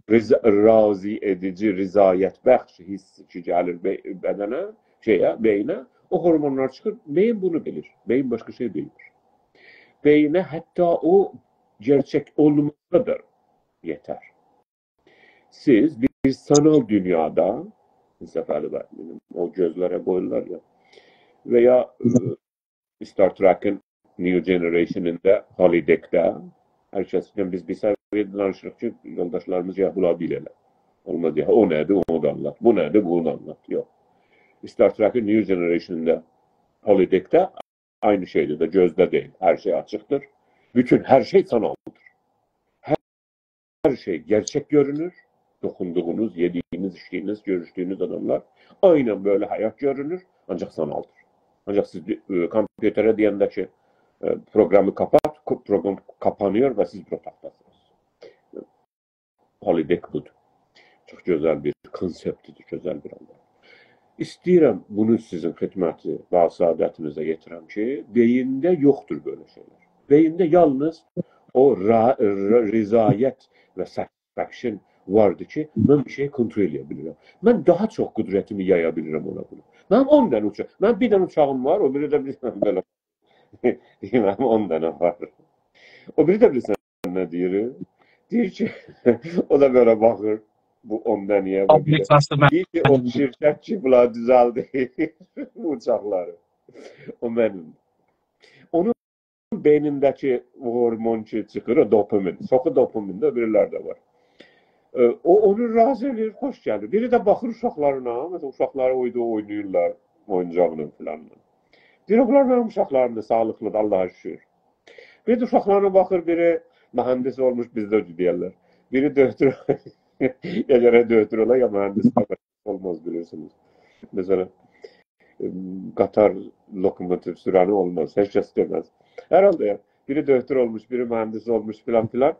رضا-، راضی ائدیجی، رضایت‌بخش حیس کی گلیر بئ-، بدنه، شئیه، بئینه، او هورمونلار چیخیر، بئیین بونو بیلیر. بئیین باشقا شئی بیلمیر. بئینه حتی او گئرچک اولماسا دا یئتر. سیز بیر سانال دونیادا، انصافعلی بی، او گؤزلره قویورلار یا، و یا، ائ، Star Trek-ین New Generation-ینده، هولودکده، هر کسله بیز بیر سویه‌ده دانیشیریق کی، یولداشلاریمیز یا بونلاری بیله‌لر. اولماز یا، او نه‌دیر، اونو دا آنلات. بو نه‌دیر، بونو دا آنلات. یوخ. Star Trek-ین New Generation-ینده، هولودکده عینی شئیدیر ده، گؤزده دئییل. هر شئی آچیقدیر. بوتون هر شئی سانالدیر. هر، هر شئی گئرچک گؤرونور. توخوندوغونوز، یئدیگینیز، ایچدیگینیز، گؤروشدوگونوز آداملار عیناً بئله حیات گؤرونور، آنجاق سانالدیر. آنجاق سیز، ائ، کامپیوتره دئینده کی، ائ، پروگرامی کاپات، کو-، پروگرام کاپانیر و سیز بیر اوتاقداسینیز. هولودک بودور. چوخ گؤزل بیر کونسپتدیر، گؤزل بیر آللام. ایسته‌ییرم بونو سیزین خدمتی و سعادتینیزه یئتیرم کی، بئیینده یوخدور بئله شئیلر. بئیینده یالنیز او را-، ر-، رضایت و satisfaction واردیر کی، من بیر شئیی کنترل ائده بیلیرم. من داها چوخ قدرتیمی یایا بیلیرم اونا بونا. منیم اون دنه اوچا-، منیم بیر دنه اوچاغیم وار، او بیری ده بیر دنه بئله. منیم اون دنه وار. او بیری ده بیلیرسن نه دئییر؟ دئییر کی، او دا بئله باخیر بو اون دنه‌یه و بیر ده فابریکاسی من- دئییر کی، او شرکت کی، بونلاری دوزلدیر، بو اوچاقلاری. او منیم. اونون بئینینده‌کی او هورمون کی چیخیر، او دوپامین. چوخو دوپامین‌دیر، بیریلری ده وار. ائ، او اونو راضی ائله‌ییر، خوش گلیر. بیری ده باخیر اوشاقلارینا، مثلا، اوشاقلاری اویدا اویناییرلار، اویونجاقلا فلانلا. دئییر، «بونلار منیم اوشاقلاریمدیر، ساغلیقلیدیر، آللاها شوکور.» بیر ده اوشاقلارینا باخیر، بیری مهندس اولموش، بیزده دئیرلر. بیری دؤکتور، یا گرک دؤکتور اولا، یا مهندس اولماز، بیلیرسینیز. مثلا، ائ، قطار لوکوموتیو سورنی اولماز، هئچ کس دئمز. هر حالدا، یعنی، بیری دؤکتور اولموش، بیری مهندس اولموش، فلان فلان،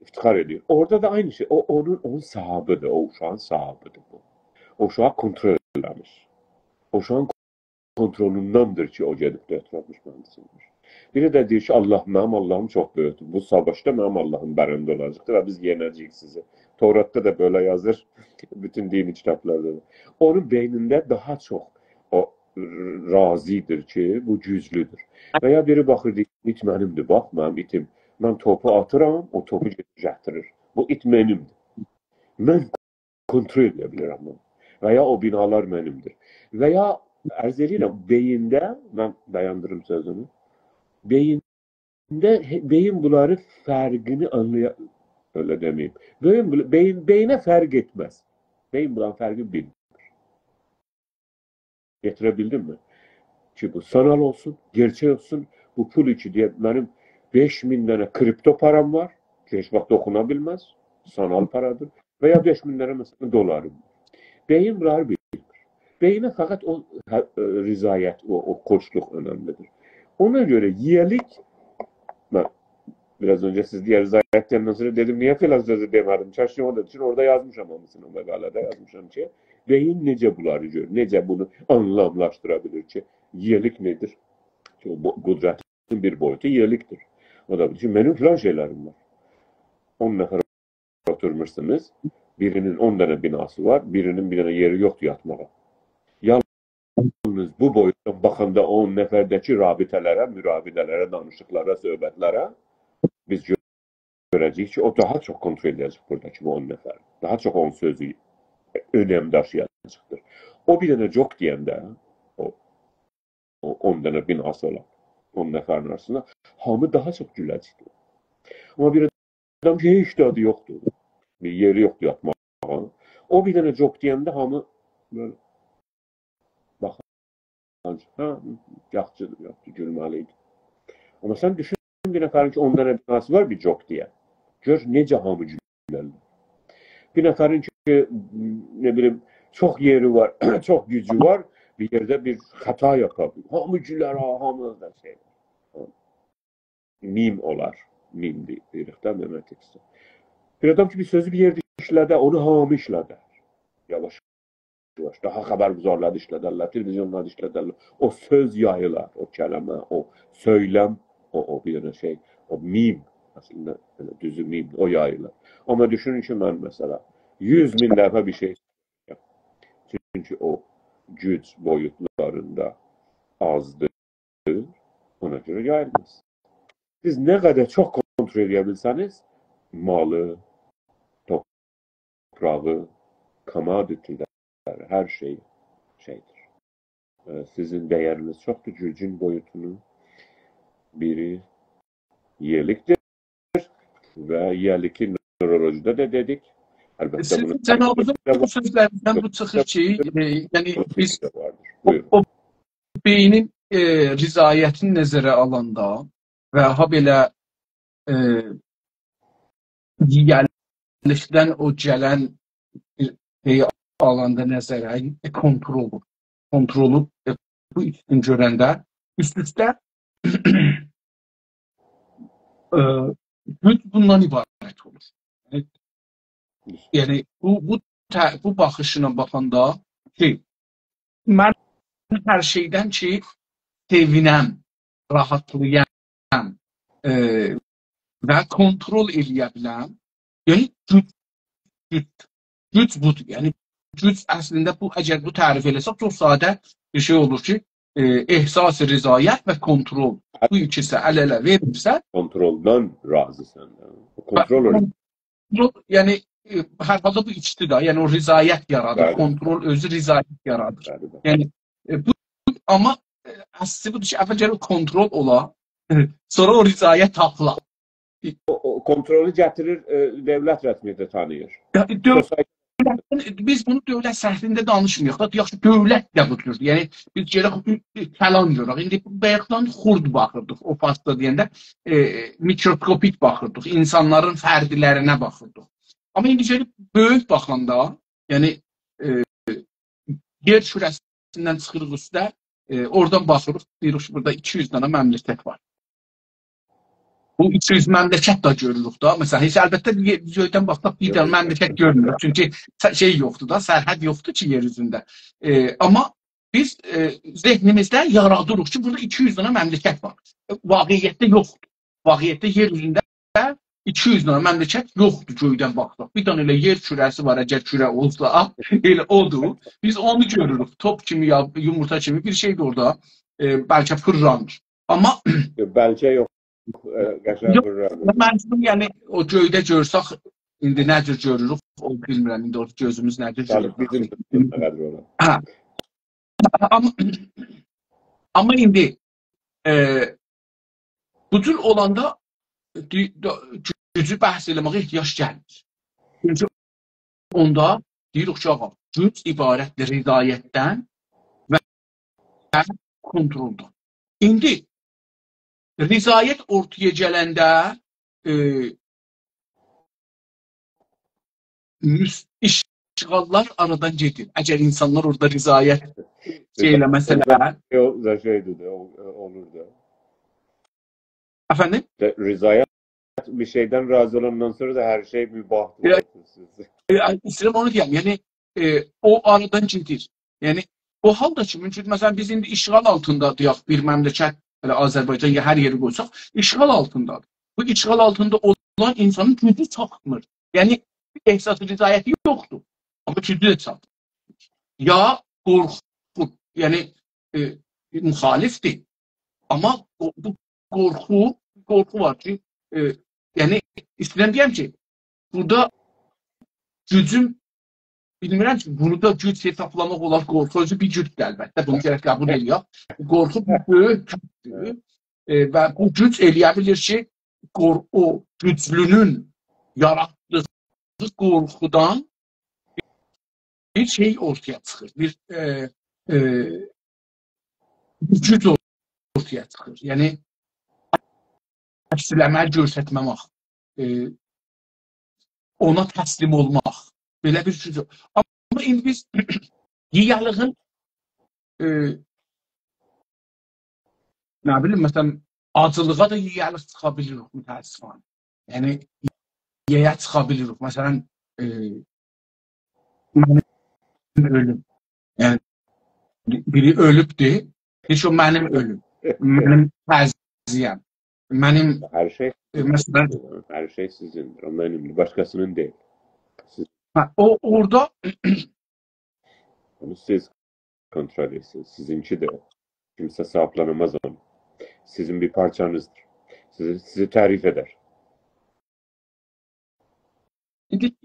افتخار ائدیر. اورادا دا عینی شئی، او اونون، اونون صاحیبیدیر، او اوشاغین صاحیبیدیر بو. او اوشاغی کنترل ائله‌میر. او اوشاغین کونترولونداندیر کی، او گئدیب ده اطرافیش مهندس اولموش. بیری ده دئییر کی، الله، منیم اللهیم چوخ بؤیوکدور. بو ساواشدا منیم اللهیم برنده اولاجاقدیر و بیز یئنه‌جه‌ییک سیزی. توراتدا دا بئله یازیر. بوتون دینی کیتابلاردا دا. اونون بئینینده داها چوخ او راضی‌دیر کی، بو گوجلودور. و یا بیری باخیر، دئییر، «ایت منیمدیر، باخ، منیم ایتیم. من توپو آتیرام، او توپو گئدیر گتیریر. بو ایت منیمدیر. من کونترول ائده بیلیرم بونو. و یا او بینالار منیمدیر.» و یا، عرض ائدیرم، بئیینده، من دایاندیریم سؤزومو، بئیینده، بئیین بونلاری فرقینی آنلایا، ائله دئمه‌ییم. بئیین، بو- بئیین، بئیینه فرق ائتمز. بئیین بونلارین فرقینی بیلمیر. گتیره بیلدیم‌می؟ کی، بو سانال اولسون، گئرچک اولسون، بو پول کی، دئیه، منیم بئش مین دنه کریپتو پارام وار، کی، هئچ واخت دوخونا بیلمز، سانال پارادیر، و یا بئش مین دنه، مثلا، دلاریم وار. بئیین بونلاری بیلمیر. بئیینه فقط او، هه، ائ، رضایت، او، او خوشلوق اؤنملی‌دیر. اونا گؤره یئیه‌لیک، من بیر آز اؤنجه سیز دئیه رضایت دئیندن سونرا دئدیم، نییه فلان سؤزو دئمه‌دیم؟ چاشقین او دا، چونکی اورادا یازمیشام هامیسینی، او مقاله‌ده یازمیشام کی، بئیین نئجه بونلاری گؤرور، نئجه بونو آنلاملاشدیرا بیلیر کی، یئیه‌لیک نه‌دیر؟ کی، او بو-، قدرتین بیر بویوتو یئیه‌لیکدیر. او دا بودور کی، منیم فلان شئیلریم وار. اون نفر اوتورموشسونوز، بیرینین اون دنه بیناسی وار، بیرینین بیر دنه یئری یوخدور یاتماغا. یالنیز بو بویوتدان باخاندا اون نفرده‌کی رابطه‌لره، مراوده‌لره، دانیشیقلارا، صحبتلره بیز گؤ-، گؤره‌جه‌ییک کی، او داها چوخ کونترول ائده‌جک بوراداکی بو اون نفر. داها چوخ اونون سؤزو اؤنم داشییاجاقدیر. او بیر دنه جوک دئینده، او، او اون دنه بیناسی اولان اون نفرین آراسیندا هامی داها چوخ گوله‌جکدیر. آمما بیر آدام کی، هئچ زادی یوخدور، بیر یئری یوخدور یاتماغا، او بیر دنه جوک دئینده هامی بئله باخیر، هه، یاخشیدیر، یوخدور، گولمه‌لی ایدی. آمما سن دوشون، بیر نفرین کی، اون دنه بیناسی وار، بیر جوک دئیه. گؤر نئجه هامی گولرلر. بیر نفرین کی، نه بیلیم، چوخ یئری وار، چوخ گوجو وار، بیر یئرده بیر خطا یاپا بیلیر، هامی گولر، ها، هامی دا شئی. میم اولار. میم دئ-، دئییریک ده، مئمتیکسده. بیر آدام کی، بیر سؤزو بیر یئرده ایشله‌ده، اونو هامی ایشله‌در. یاواش یاواش. داها خبرگزارلاری ایشله‌درلر، تلویزیونلاری ایشله‌درلر. او سؤز یاییلار، او کلمه، او سؤیلم، او، او بیر دنه شئی، او میم، اصلینده، بئله دوزو میم، او یاییلار. آمما دوشونون کی، من، مثلا، یوز مین دفعه بیر شئی، چونکی او گوج بویوتلاریندا آزدیر، اونا گؤره یاییلماز. سیز نه قدر چوخ کونترول ائده بیلسه‌نیز، مالی، توپراغی، commodity-لری، هر شئی شئیدیر. ائ، سیزین دَیَرینیز چوخدور، گوجون بویوتونون بیری یئیه‌لیکدیر و یئیه‌لیکی نورولوژیده ده دئدیک. البته، سیز بونو جنابینیزین بو سؤزلریندن بو چیخیر کی، ائ، یعنی بیز ده واردیر. او، بویورون. او بئینین، ائ، رضایتینی نظره آلاندا و هابئله، ائ، یئیه‌لیکدن او گلن بیر شئیی آلاندا نظره، ائ، کونترولو، کونترولو، ائ، بو ایکیسینی گؤرنده اوست-اوسته، ائ، گوج بوندان عبارت اولور. یعنی، یعنی بو، بو ته-، بو باخیشلا باخاندا کی، من هر شئیدن کی، سئوینم، راحاتلایام، ائ، و کونترول ائله‌یه بیلم. یعنی، گوج، گوج، گوج بودور. یعنی، گوج اصلینده بو، اگر بو تعریف ائله‌سک، چوخ ساده بیر شئی اولور کی، ائ، احساس رضایت و کونترول. بو ایکیسی ال-اله وئریرسه، کونترولدان راضی‌سان دا. کونترول و-، اؤنم. کونترول، یعنی، ائ، هر حالدا بو ایکیسی ده، یعنی او رضایت یارادیر. بلی. کونترول اؤزو رضایت یارادیر. بلی، بلی. یعنی، ائ، بو، آمما، ائ، اصلی بودور کی، اول گرک او کونترول اولا، سونرا او رضایت تاپیلا. او، او کونترولو گتیریر، ائ، دؤولت رسمیته تانیییر. یا، دؤو-، سوسایتی بیز بونو دؤولت شکلینده دانیشمیریق دا، دئیک کی، دؤولت ده بودور. یعنی، بیز گرک فلان گؤرک. ایندی بایاقدان خورد باخیردیق، او فارسدا دئینده، ائ، میکروسکوپیک باخیردیق، اینسانلارین فردلرینه باخیردیق. آمما ایندی گلیب بؤیوک باخاندا، یعنی، ائ، یئر کوره‌سیندن چیخیریق اوسته، ائ، اورادان باخیریق، دئییریک کی، بورادا ایکی یوز دنه مملکت وار. بو ایکی یوز مملکت ده گؤروروک دا. مثلا، هئچ البته یئ-، گؤیدن باخساق بیر دنه، یوخ، یوخ، مملکت یوخ، گؤرموروک. یوخ. چونکی س-، شئی یوخدور دا، سرحد یوخدور کی، یئر اوزونده. ائ، آمما بیز، ائ، ذهنیمیزده یارادیریق کی، بورادا ایکی یوز دنه مملکت وار. ائ، واقعیتده یوخدور. واقعیتده یئر اوزونده ایکی یوز دنه مملکت یوخدور گؤیدن باخساق. بیر دنه ائله یئر کوره‌سی وار، اگر کوره اولسا، ائله اودور. بیز اونو گؤروروک. توپ کیمی، یا یومورتا کیمی بیر شئیدیر اورادا. ائ، بلکه فیرلانیر. آمما بلکه یوخ، ائ، قشنگ یوخ، وورورام. منظوروم، یعنی، او گؤیده گؤرسک، ایندی نه جور گؤروروک، او بیلمیرم، ایندی او گؤزوموز نه جور گؤرور. بیزیم نه قدر اولار. هه. آمما، آمما ایندی، ائ، بو جور اولاندا دی-، دا-، گوجو بحث ائله‌مه‌یه احتیاج گلمیر. چونکی اوندا دئییریک کی، آغا، گوج عبارتدیر رضایتدن و کنترلدان. ایندی رضایت اورتایا گلنده، ائ، مس-، اشغاللار آرادان گئدیر. اگر اینسانلار اورادا رضایت شئی ائله‌مه‌سه‌لر. او دا شئیدیر ده، او، اولور دا. افندیم؟ ده، رضایت، بیر شئیدن راضی اولاندان سونرا دا هر شئی مباحدیر. ائ، ایسته‌ییرم اونو دئیم. یعنی، ائ، او آرادان گئدیر. یعنی، او حالدا کی، مومکون، مثلا، بیز ایندی اشغال آلتیندا دئیک، بیر مملکت، ائله آذربایجان یا هر یئری قویساق، اشغال آلتیندادیر. بو اشغال آلتیندا اولان اینسانین گوجو چاتمیر. یعنی، احساس رضایتی یوخدور. آمما گوجو ده چاتمیر. یا قورخو، یعنی، ائ، مخالفدیر. آمما او، بو قورخو، قورخو وار کی، ائ، یعنی، ایسته‌ییرم دئیم کی، بورادا گوجون، بیلمیرم کی، بونو دا گوج حسابلاماق اولار، قورخو اؤزو بیر گوجدور البته، بونو گرک قبول ائله‌یک. قورخو بیر بؤیوک گوجدور. ائ، و بو گوج ائله‌یه بیلیر کی، قور-، او گوجلونون یاراتدیغی قورخودان بیر شئی اورتایا چیخیر. بیر، ائ، ائ، بیر گوج اورتایا چیخیر. یعنی، عکس‌العمل گؤسترمه‌مک، ائ، اونا تسلیم اولماق. بئله بیر گوج. آمما ایندی بیز ییه‌لیغین، ائ، نه بیلیم، مثلا، آجیلیغا دا ییه‌لیغ چیخا بیلیریک، متأسفانه. یعنی، ییه‌یه چیخا بیلیریک. مثلا، ائ، منیم اؤلوم. یعنی، بیری اؤلوبدور. هئچ او منیم اؤلوم. منیم تعزیه‌م. منیم، هر شئی، ائ، مثلا، هر شئی سیزیندیر. او منیمدیر، باشقاسینین دئییل. سیز، هه، او، اورادا اونو سیز کنترل ائدیرسینیز. سیزینکیدیر. کیمسه صاحیبلنمز اونا. سیزین بیر پارچانیزدیر. سیزی، سیزی تعریف ائدر. ایندی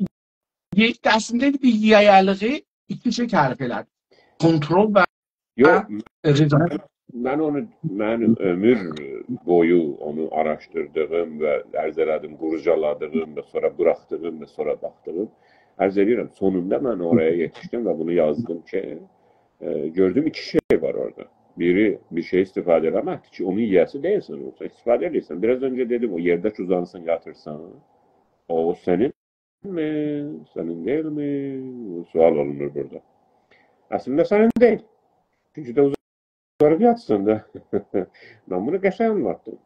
یئ-، اصلینده بیر ییه‌لیغی ایکی شئی تعریف ائله‌دی. کنترل و یوخ، رضایت. من اونو، من عؤمور بویو اونو آراشدیردیغیم و عرض ائله‌دیم، قورجالادیغیم و سونرا بوراخدیغیم و سونرا باخدیغیم. عرض ائدیرم، سونوندا من اورایا یئتیشدیم و بونو یازدیم کی، ائ، گؤردوم ایکی شئی وار اورادا. بیری، بیر شئی استفاده ائله‌مکدیر کی، اونو ییه‌سی دئییلسن، یوخسا استفاده ائدیرسن. بیر آز اؤنجه دئدیم، او یئرده کی اوزانیرسان، یاتیرسان، او سنین‌می، سنین دئییل‌می؟ بو سؤال اولونور بورادا. اصلینده سنین دئییل. چونکی ده اوزاریب یاتیرسان دا. من بونو قشنگ آنلاتدیم.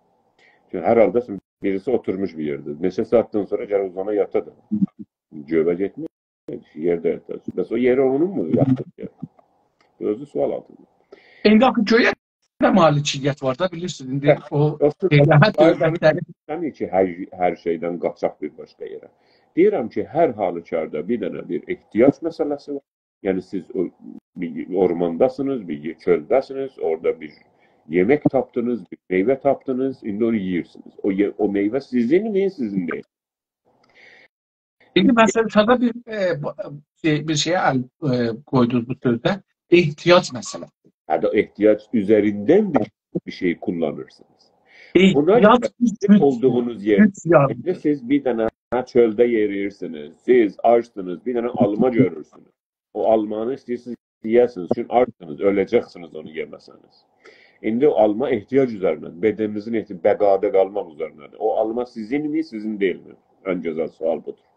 چونکی هر حالدا سن، بیریسی اوتورموش بیر یئرده. نئچه ساعاتدان سونرا گرک اوزانا، یاتا دا. گؤیه گئتمیر. یئرده یاتاسان. بس او یئری اونون‌مو یاتدین یئر؟ اؤزو سؤال آلتیندا. ایندی آخی گؤیه ده مالکیت وار دا، بیلیرسینیز. ایندی، هه، او، یوخسا، ائله، هه، آی، دؤولتلری. یعنی کی، هر، هر شئیدن قاچاق بیر باشقا یئره. دئییرم کی، هر حالوکاردا بیر دنه بیر احتیاج مسئله‌سی وار. یعنی سیز او، بیر اورمانداسینیز، بیر چؤلده‌سینیز، اورادا بیر یئمک تاپدینیز، بیر میوه تاپدینیز، ایندی اونو یئییرسینیز. او یئ-، او میوه سیزین‌می، سیزین دئییل؟ ایندی مثلا، ساده بیر، ائ، بو-، شئی، بیر شئیه ال، ائ، قویدونوز بو سؤزده. احتیاج مسئله. هه ده، احتیاج اوزریندن بیر، بیر شئی کوللانیرسینیز. اونا گؤره احتیاج بیر گوج، اولدوغونوز یئر. گوج یاردی. ایندی سیز بیر دنه چؤلده یئرییرسینیز، سیز آجسینیز، بیر دنه آلما گؤرورسونوز. او آلمانی ایسته‌ییرسینیز ییه‌سینیز، چونکی آجسینیز، اؤله‌جکسینیز اونو یئمه‌سه‌نیز. ایندی او آلما احتیاج اوزرینه‌دیر، بدنینیزین احتی-، بقادا قالماق اوزرینه‌دیر. او آلما سیزین‌می، سیزین دئییل‌می؟ ان گؤزل سؤال بودور.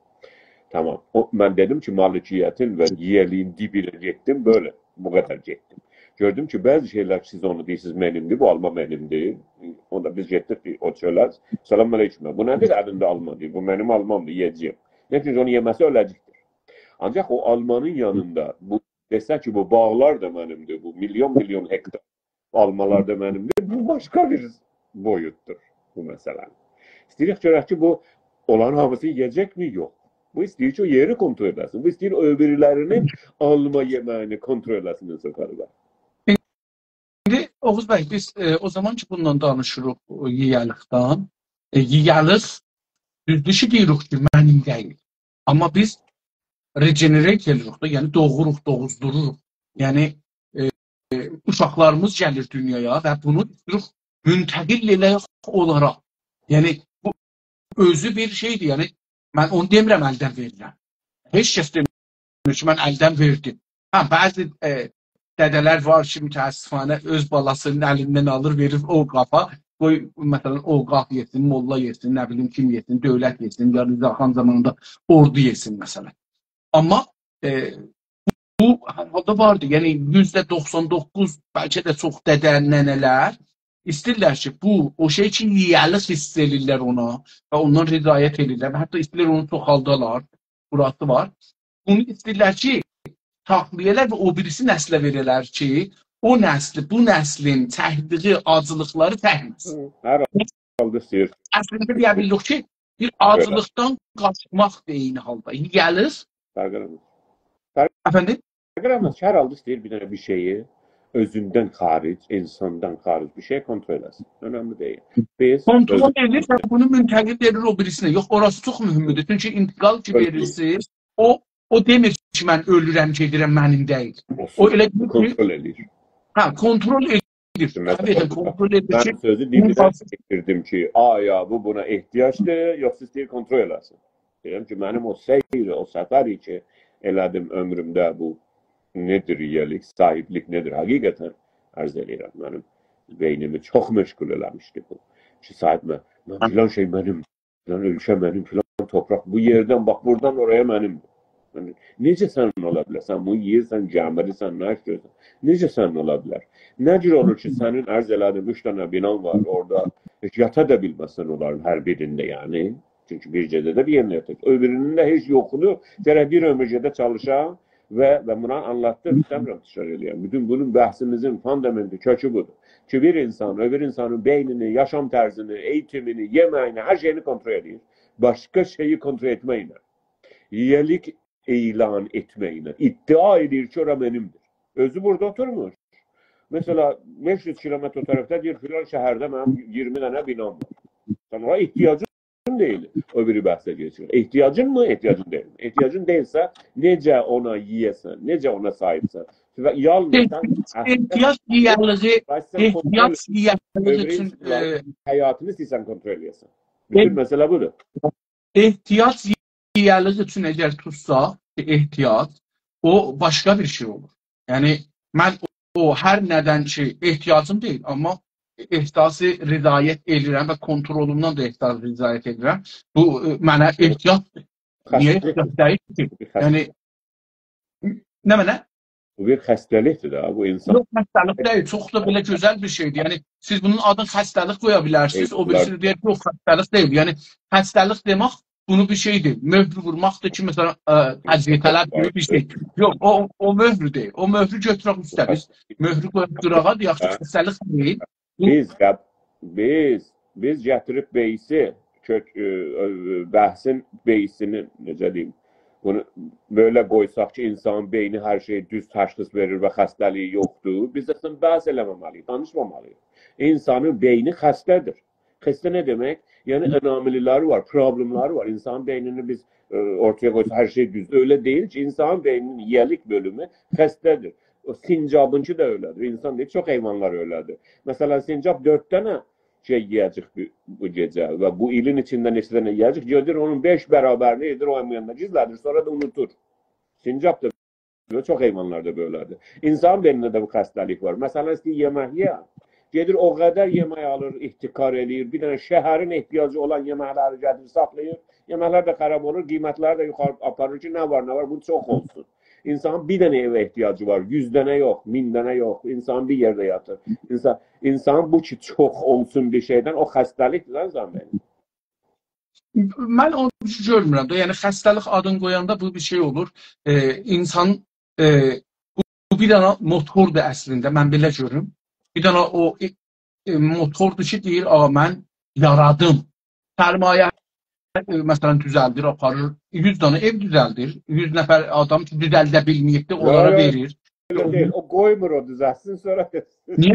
تامام. او، من دئدیم کی، مالکیتین و ییه‌لیگین دیبینه گئتدیم، بئله، بو قدر گئتدیم. گؤردوم کی، بعضی شئیلر کی، سیز اونو دئییرسینیز، منیم‌دیر، بو آلما منیم‌دیر. اوندا بیز گئتدیک او چؤله. سلام علیکم. بو نه‌دیر؟ الینده آلما دئییر. بو منیم آلمام‌دیر، یئیه‌جه‌یم. نه اوچون؟ اونو یئمه‌سه اؤله‌جکدیر. آنجاق او آلمانین یانیندا بو دئسه کی، بو باغلار دا منیمدیر، بو میلیون میلیون هکتار آلمالار دا منیمدیر، بو باشقا بیر بویوتدور بو مسئله‌نین. ایسته‌ییریک گؤرک کی، بو اونلارین هامیسینی یئیه‌جکمی؟ یوخ. بو ایسته‌ییر کی، او یئری کنترل ائله‌سین. بو ایسته‌ییر او بیریلری‌نین آلما یئمه‌یینی کنترل ائله‌سین، انصافا. ایندی اوغوز بی، بیز، ائ، او زامان کی، بوندان دانیشیریق، او ییه‌لیکدن، ائ، ییه‌لیک، دوزدور کی، دئییریک کی، منیم دئییل. آمما بیز regenerate ائدیریک ده، یعنی دوغوروق، دوغوزدوروروق. یعنی، ائ، ائ، اوشاقلاریمیز گلیر دونیایا و بونو ایسته‌ییریک منتقل ائله‌یک اونلارا. یعنی، بو اؤزو بیر شئیدیر، یعنی، من اونو دئمیرم الدن وئریرم. هئچ کس دئمیر کی، من الدن وئردیم. هه، بعضی، ائ، دده‌لر وار کی، متأسفانه اؤز بالاسینین الیندن آلیر، وئریر اوقافا. قوی، مثلا، اوقاف یئسین، موللا یئسین، نه بیلیم کیم یئسین، دؤولت یئسین، یا رضا خان زامانیندا اوردو یئسین، مثلا. آمما، ائ، بو هر حالدا واردی. یعنی، یوزده دوخسان دوققوز، بلکه ده چوخ دده، ننه‌لر ایسته‌ییرلر کی، بو، او شئی کی، ییه‌لیک حیس ائدیرلر اونا و اوندان رضایت ائدیرلر و حتی ایسته‌ییرلر اونو چوخالدالار. بوراسی وار. بونو ایسته‌ییرلر کی، ساخلایالار و او بیریسی نسله وئره‌لر کی، او نسلی، بو نسلین چکدیگی آجیلیقلاری چکمه‌سین. هی، هر حالدا ایسته‌ییر. اصلینده دئیه بیلیریک کی، بیر آجیلیقدان قاچماق دا عینی حالدا. ییه‌لیک. فرق ائله‌مز. فرق افندیم؟ فرق ائله‌مز. هر حالدا ایسته‌ییر بیر دنه بیر شئیی اؤزوندن خارج، انساندان خارج بیر شئی کنترل ائله‌سین. اؤنملی دئییل. بیز کنترل اؤز- ائدیر، بونو منتقل ائدیر او بیریسینه. یوخ، اوراسی چوخ مهمدور. چونکی انتقال کی اؤزو- وئریرسینیز، او، او دئمیر کی، من اؤلورم، گئدیرم، منیم دئییل. او اولسون، ائله دئییر کی، کنترل ائدیر. هه، کنترل ائدیر. مثلا، طبیعی کی، کنترل ائدیر کی، من سؤزو بونون دیبینه قالسین. گتیردیم کی، آیا بو بونا احتیاجدیر، یوخسا ایسته‌ییر کنترل ائله‌سین؟ دئییرم کی، منیم او سیر، او سفر کی، ائله‌دیم عؤمرومده، بو نه‌دیر ییه‌لیک، صاحیبلیک نه‌دیر؟ حقیقتا عرض ائله‌ییرم، منیم بئینیمی چوخ مشغول ائله‌میشدی بو. کی، صاحیب من، من فلان شئی منیم، فلان اؤلکه منیم، فلان تورپاق، بو یئردن، باخ، بورادان اورایا منیم. یعنی، نئجه سنین اولا بیلر؟ سن بونو یئییرسن، گمیریرسن، نه ایسته‌ییرسن؟ نئجه سنین اولا بیلر؟ نه جور اولور کی، سنین، عرض ائله‌دیم، اوچ دنه بینان وار، اورادا هئچ یاتا دا بیلمزسن اونلارین هر بیرینده، یعنی. چونکی بیر گئجه‌ده ده بیر یئرینده یاتاجاق. او بیرینین ده هئچ یوخودور، گرک بیر عؤمور گئده چالیشا و، و بونو آنلاتدیم، ایسته‌میرم تکرار ائله‌یم. بوتون بونون بحثیمیزین فوندامئنتی، کؤکو بودور. کی، بیر انسان، او بیر انسانین بئینینی، یاشام طرزینی، ائییتیمینی، یئمه‌یینی، هر شئیینی کنترل ائدیر. باشقا شئیی کنترل ائتمکله. ییه‌لیک اعلان ائتمکله. ادعا ائدیر کی، اورا منیمدیر. اؤزو بورادا اوتورمور. مثلا، بئش یوز کیلومتر او طرفده دئییر، فلان شهرده منیم اییرمی دنه بینام وار. سن اورا احتیاجین دئییل. او بیری بحثه گئچیر. احتیاجین می؟ احتیاجین دئییل. احتیاجین دئییلسه، نئجه اونا یییه‌سن، نئجه اونا صاحیبسن؟ و یالنیز سن احتیاج ییه‌لیگی، بس سن احتیاج کنترل ییه‌لیگی اؤبورو اوچون، انسانلارین ائ، حیاتینی ایسته‌ییرسن کنترل ائله‌یه‌سن. بوتون ائ، مسئله بودور. احتیاج ییه‌لیگی اوچون اگر توتسا، احتیاج، او باشقا بیر شئی اولور. یعنی، من او، او هر نه‌دن کی، احتیاجیم دئییل، آمما احساس رضایت ائدیرم و کنترلومدان دا احساس رضایت ائدیرم. بو، ائ، منه احتیاجدیر. نییه خسته‌لیک. احتیاج دئییل کی؟ بیر خسته‌لیک. یعنی، نه منه؟ بو بیر خسته‌لیکدیر ده، بو انسان یوخ، خسته‌لیک دئییل. چوخ دا بئله گؤزل بیر شئیدیر. یعنی، سیز بونون آدینی خسته‌لیک قویا بیلرسینیز، ائ، او بیریسی دئیر، یوخ، خسته‌لیک دئییل. یعنی، خسته‌لیک دئمک، بونو بیر شئیدیر، مؤهور وورماقدیر کی، مثلا، ائ، اذیت‌طلب کیمی بیر شئی. یوخ، او، او مؤهرو دئییل. او مؤهرو گؤتورک اوسته بیز. مؤهرو قویوب قیراغا، دئیک کی، خسته‌لیک دئییل. بو بیز، بیز، بیز گتیریب بیسی، کؤک، ائ، ائ، بحثین بیسینی، نئجه دئییم، بونو بئله قویساق کی، انسانین بئینی هر شئی دوز تشخیص وئریر و خسته‌لیگی یوخدور، بیز اصلا بحث ائله‌مه‌مه‌لی‌ییک، دانیشمامالی‌ییق. انسانین بئینی خسته‌دیر. خسته نه دئمک؟ یعنی، انامیلی‌لری وار، پروبلئم‌لری وار. انسانین بئینینی بیز، ائ، اورتایا قویساق، هر شئی دوزدور. ائله دئییل کی، انسانین بئینینین ییه‌لیک بؤلومو خسته‌دیر. او سنجابینکی ده ائله‌دیر. انسان دئییر، چوخ حیوانلار ائله‌دیر. مثلا، سنجاب دؤرد دنه شئی یییه‌جک بو، بو گئجه و بو ایلین ایچینده نئچه دنه یییه‌جک، گؤرور اونون بئش برابرینی ائدیر، او یاندا گیزله‌دیر، سونرا دا اونودور. سنجاب دا بئله، چوخ حیوانلاردا بئله‌دیر. انسانین بئینینده ده بو خسته‌لیک وار. مثلا، ایسته‌ییر یئمک یییه، گئدیر او قدر یئمک آلیر، احتکار ائله‌ییر، بیر دنه شهرین احتیاجی اولان یئمک‌لری گتیریر، ساخلاییر، یئمک‌لر ده خراب اولور، قیمت‌لری ده یوخاری آپاریر کی، نه وار، نه وار، بو چوخ اولسون. انسانین بیر دنه ائوه احتیاجی وار، یوز دنه یوخ، مین دنه یوخ. انسان بیر یئرده یاتیر. انسان، انسان بو کی، چوخ اولسون بیر شئیدن، او خسته‌لیکدیر ده، انسان بئینی. من اونو گؤرمورم ده. یعنی، خسته‌لیک آدینی قویاندا بو بیر شئی اولور. ائ، انسان، ائ، بیر دنه موتوردور اصلینده، من بئله گؤروم. بیر دنه او، ائ، ائ، موتوردور کی، دئییر: «آغا، من یارادیم.» سرمایه، ائ، مثلا، دوزلدیر، آپاریر. یوز دنه ائو دوزلدیر. یوز نفر آدام کی، دوزلده بیلمه‌ییبدیر، یوخ، اونلارا یوخ، وئریر. ائله دئییل. او قویمور او دوزلسین، سونرا دئییر،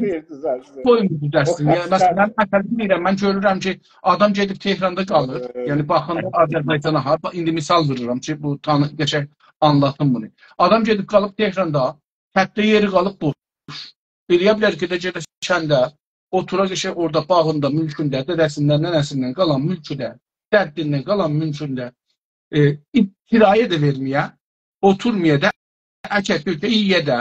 دئییر دوزلسین. نییه قویمور دوزلسین؟ او یا، مثلا، خسته‌دیر. من مثلا دئییرم، من گؤرورم کی، آدام گئدیب تهراندا قالیر. ائ، یعنی، باخاندا آذربایجانا، ها، با-، ایندی مثال وورورام کی، بو تانی-، قشنگ آنلاتیم بونو. آدام گئدیب قالیب تهراندا، کتده یئری قالیب بوش. ائلیه بیلر کی، ده گئده کنده، اوتورا قشنگ اورادا باغیندا، مولکونده، دده‌سیندن، ننه‌سیندن قالان مولکونده، جدّیندن قالان مولکونده، ائ، ای-، کرایه ده وئرمه‌یه، اوتورمایا دا، اکه، تؤکه، یئیه ده،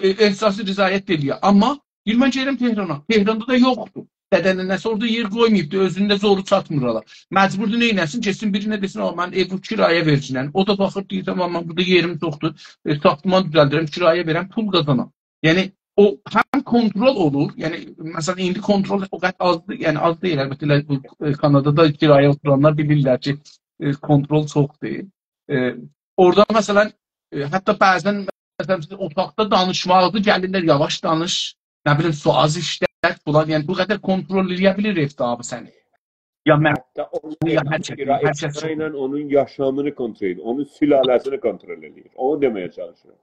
ائ، احساس رضایت ائلیه. آمما دئییر، من گئدیرم تهرانا. تهراندا دا یوخدور. دده‌نین ننه‌سی اورادا یئر قویماییبدی، اؤزونون ده زورو چاتمیر اولا. مجبوردور، نئینه‌سین؟ گئتسین بیرینه دئسین: «آغا، منیم ائویم کرایه وئریجیندن.» او دا باخیر، دئییر: «تمام، من بورادا یئریم چوخدور، ائ، ساختمان دوزلدیرم، کرایه وئرم، پول قازانام.» یعنی، او هم کنترل اولور، یعنی، مثلا، ایندی کنترل او قدر آزدیر، یعنی، آز دئییل، البته، ائله بو، ائ، کانادادا کرایه اوتورانلار بیلیرلر کی، ائ، کنترل چوخدور. ائ، اورادا، مثلا، ائ، حتی بعضا، مثلا، سیز اوتاقدا دانیشماقدا گلیرلر: «یاواش دانیش، نه بیلیم، سو آز ایشلت»، فلان. یعنی، بو قدر کنترل ائلیه بیلیر ائو صاحیبی سنی. یا من، حتی اونون یا هر کس، کرایه هر کس. ایله اونون یاشامینی کنترل ائدیر، اونون سلاله‌سینی کنترل ائدیر. اونو دئمه‌یه چالیشیرام.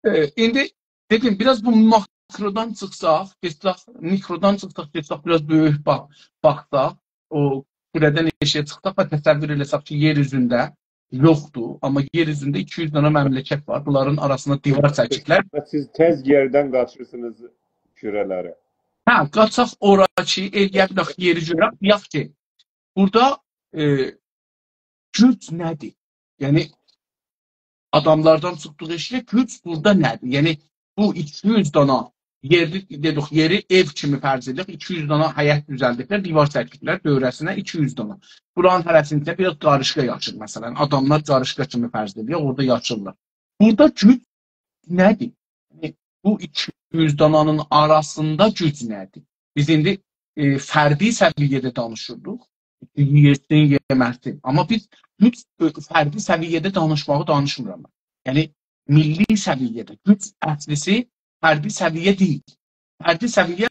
ائ، ایندی دئدیم، بیر آز بو ماکرودان چیخساق، گئتسک، میکرودان چیخساق، گئتسک، بیر آز بؤیوک باخ-، باخساق، او کوره‌دن ائشیگه چیخساق و تصور ائله‌سک کی، یئر اوزونده یوخدور، آمما یئر اوزونده ایکی یوز دنه مملکت وار. بونلارین آراسیندا دیوار چکیبلر. و سیز تئز یئردن قاچیرسینیز کوره‌لره. هه، قاچاق اورا کی، ائلیه بیلک یئری گؤرک، دئیک کی، بورادا، ائ، گوج نه‌دیر؟ یعنی، آداملاردان چیخدیغی ائشیگه گوج بورادا نه‌دیر؟ یعنی، بو ایکی یوز دانا یئرلی، دئدیک، یئری ائو کیمی فرض ائدک، ایکی یوز دانا حیط دوزلدیبلر، دیوار چکیبلر دؤوره‌سینه ایکی یوز دانا. بورانین هره‌سینده بیر آز قاریشقا یاشیر، مثلا. آداملار قاریشقا کیمی فرض ائدک، اورادا یاشیرلار. بورادا گوج نه‌دیر؟ یعنی، بو ایکی یوز دانانین آراسیندا گوج نه‌دیر؟ بیز ایندی، ائ، فردی سویه‌ده دانیشیردیق. یئییرسین، یئمه‌سین. آمما بیز گوج، ائ، فردی سویه‌ده دانیشماغی دانیشمیرام. یعنی، میللی سویه‌ده گوج اصلیسی فردی سویه دئییل. فردی سویه،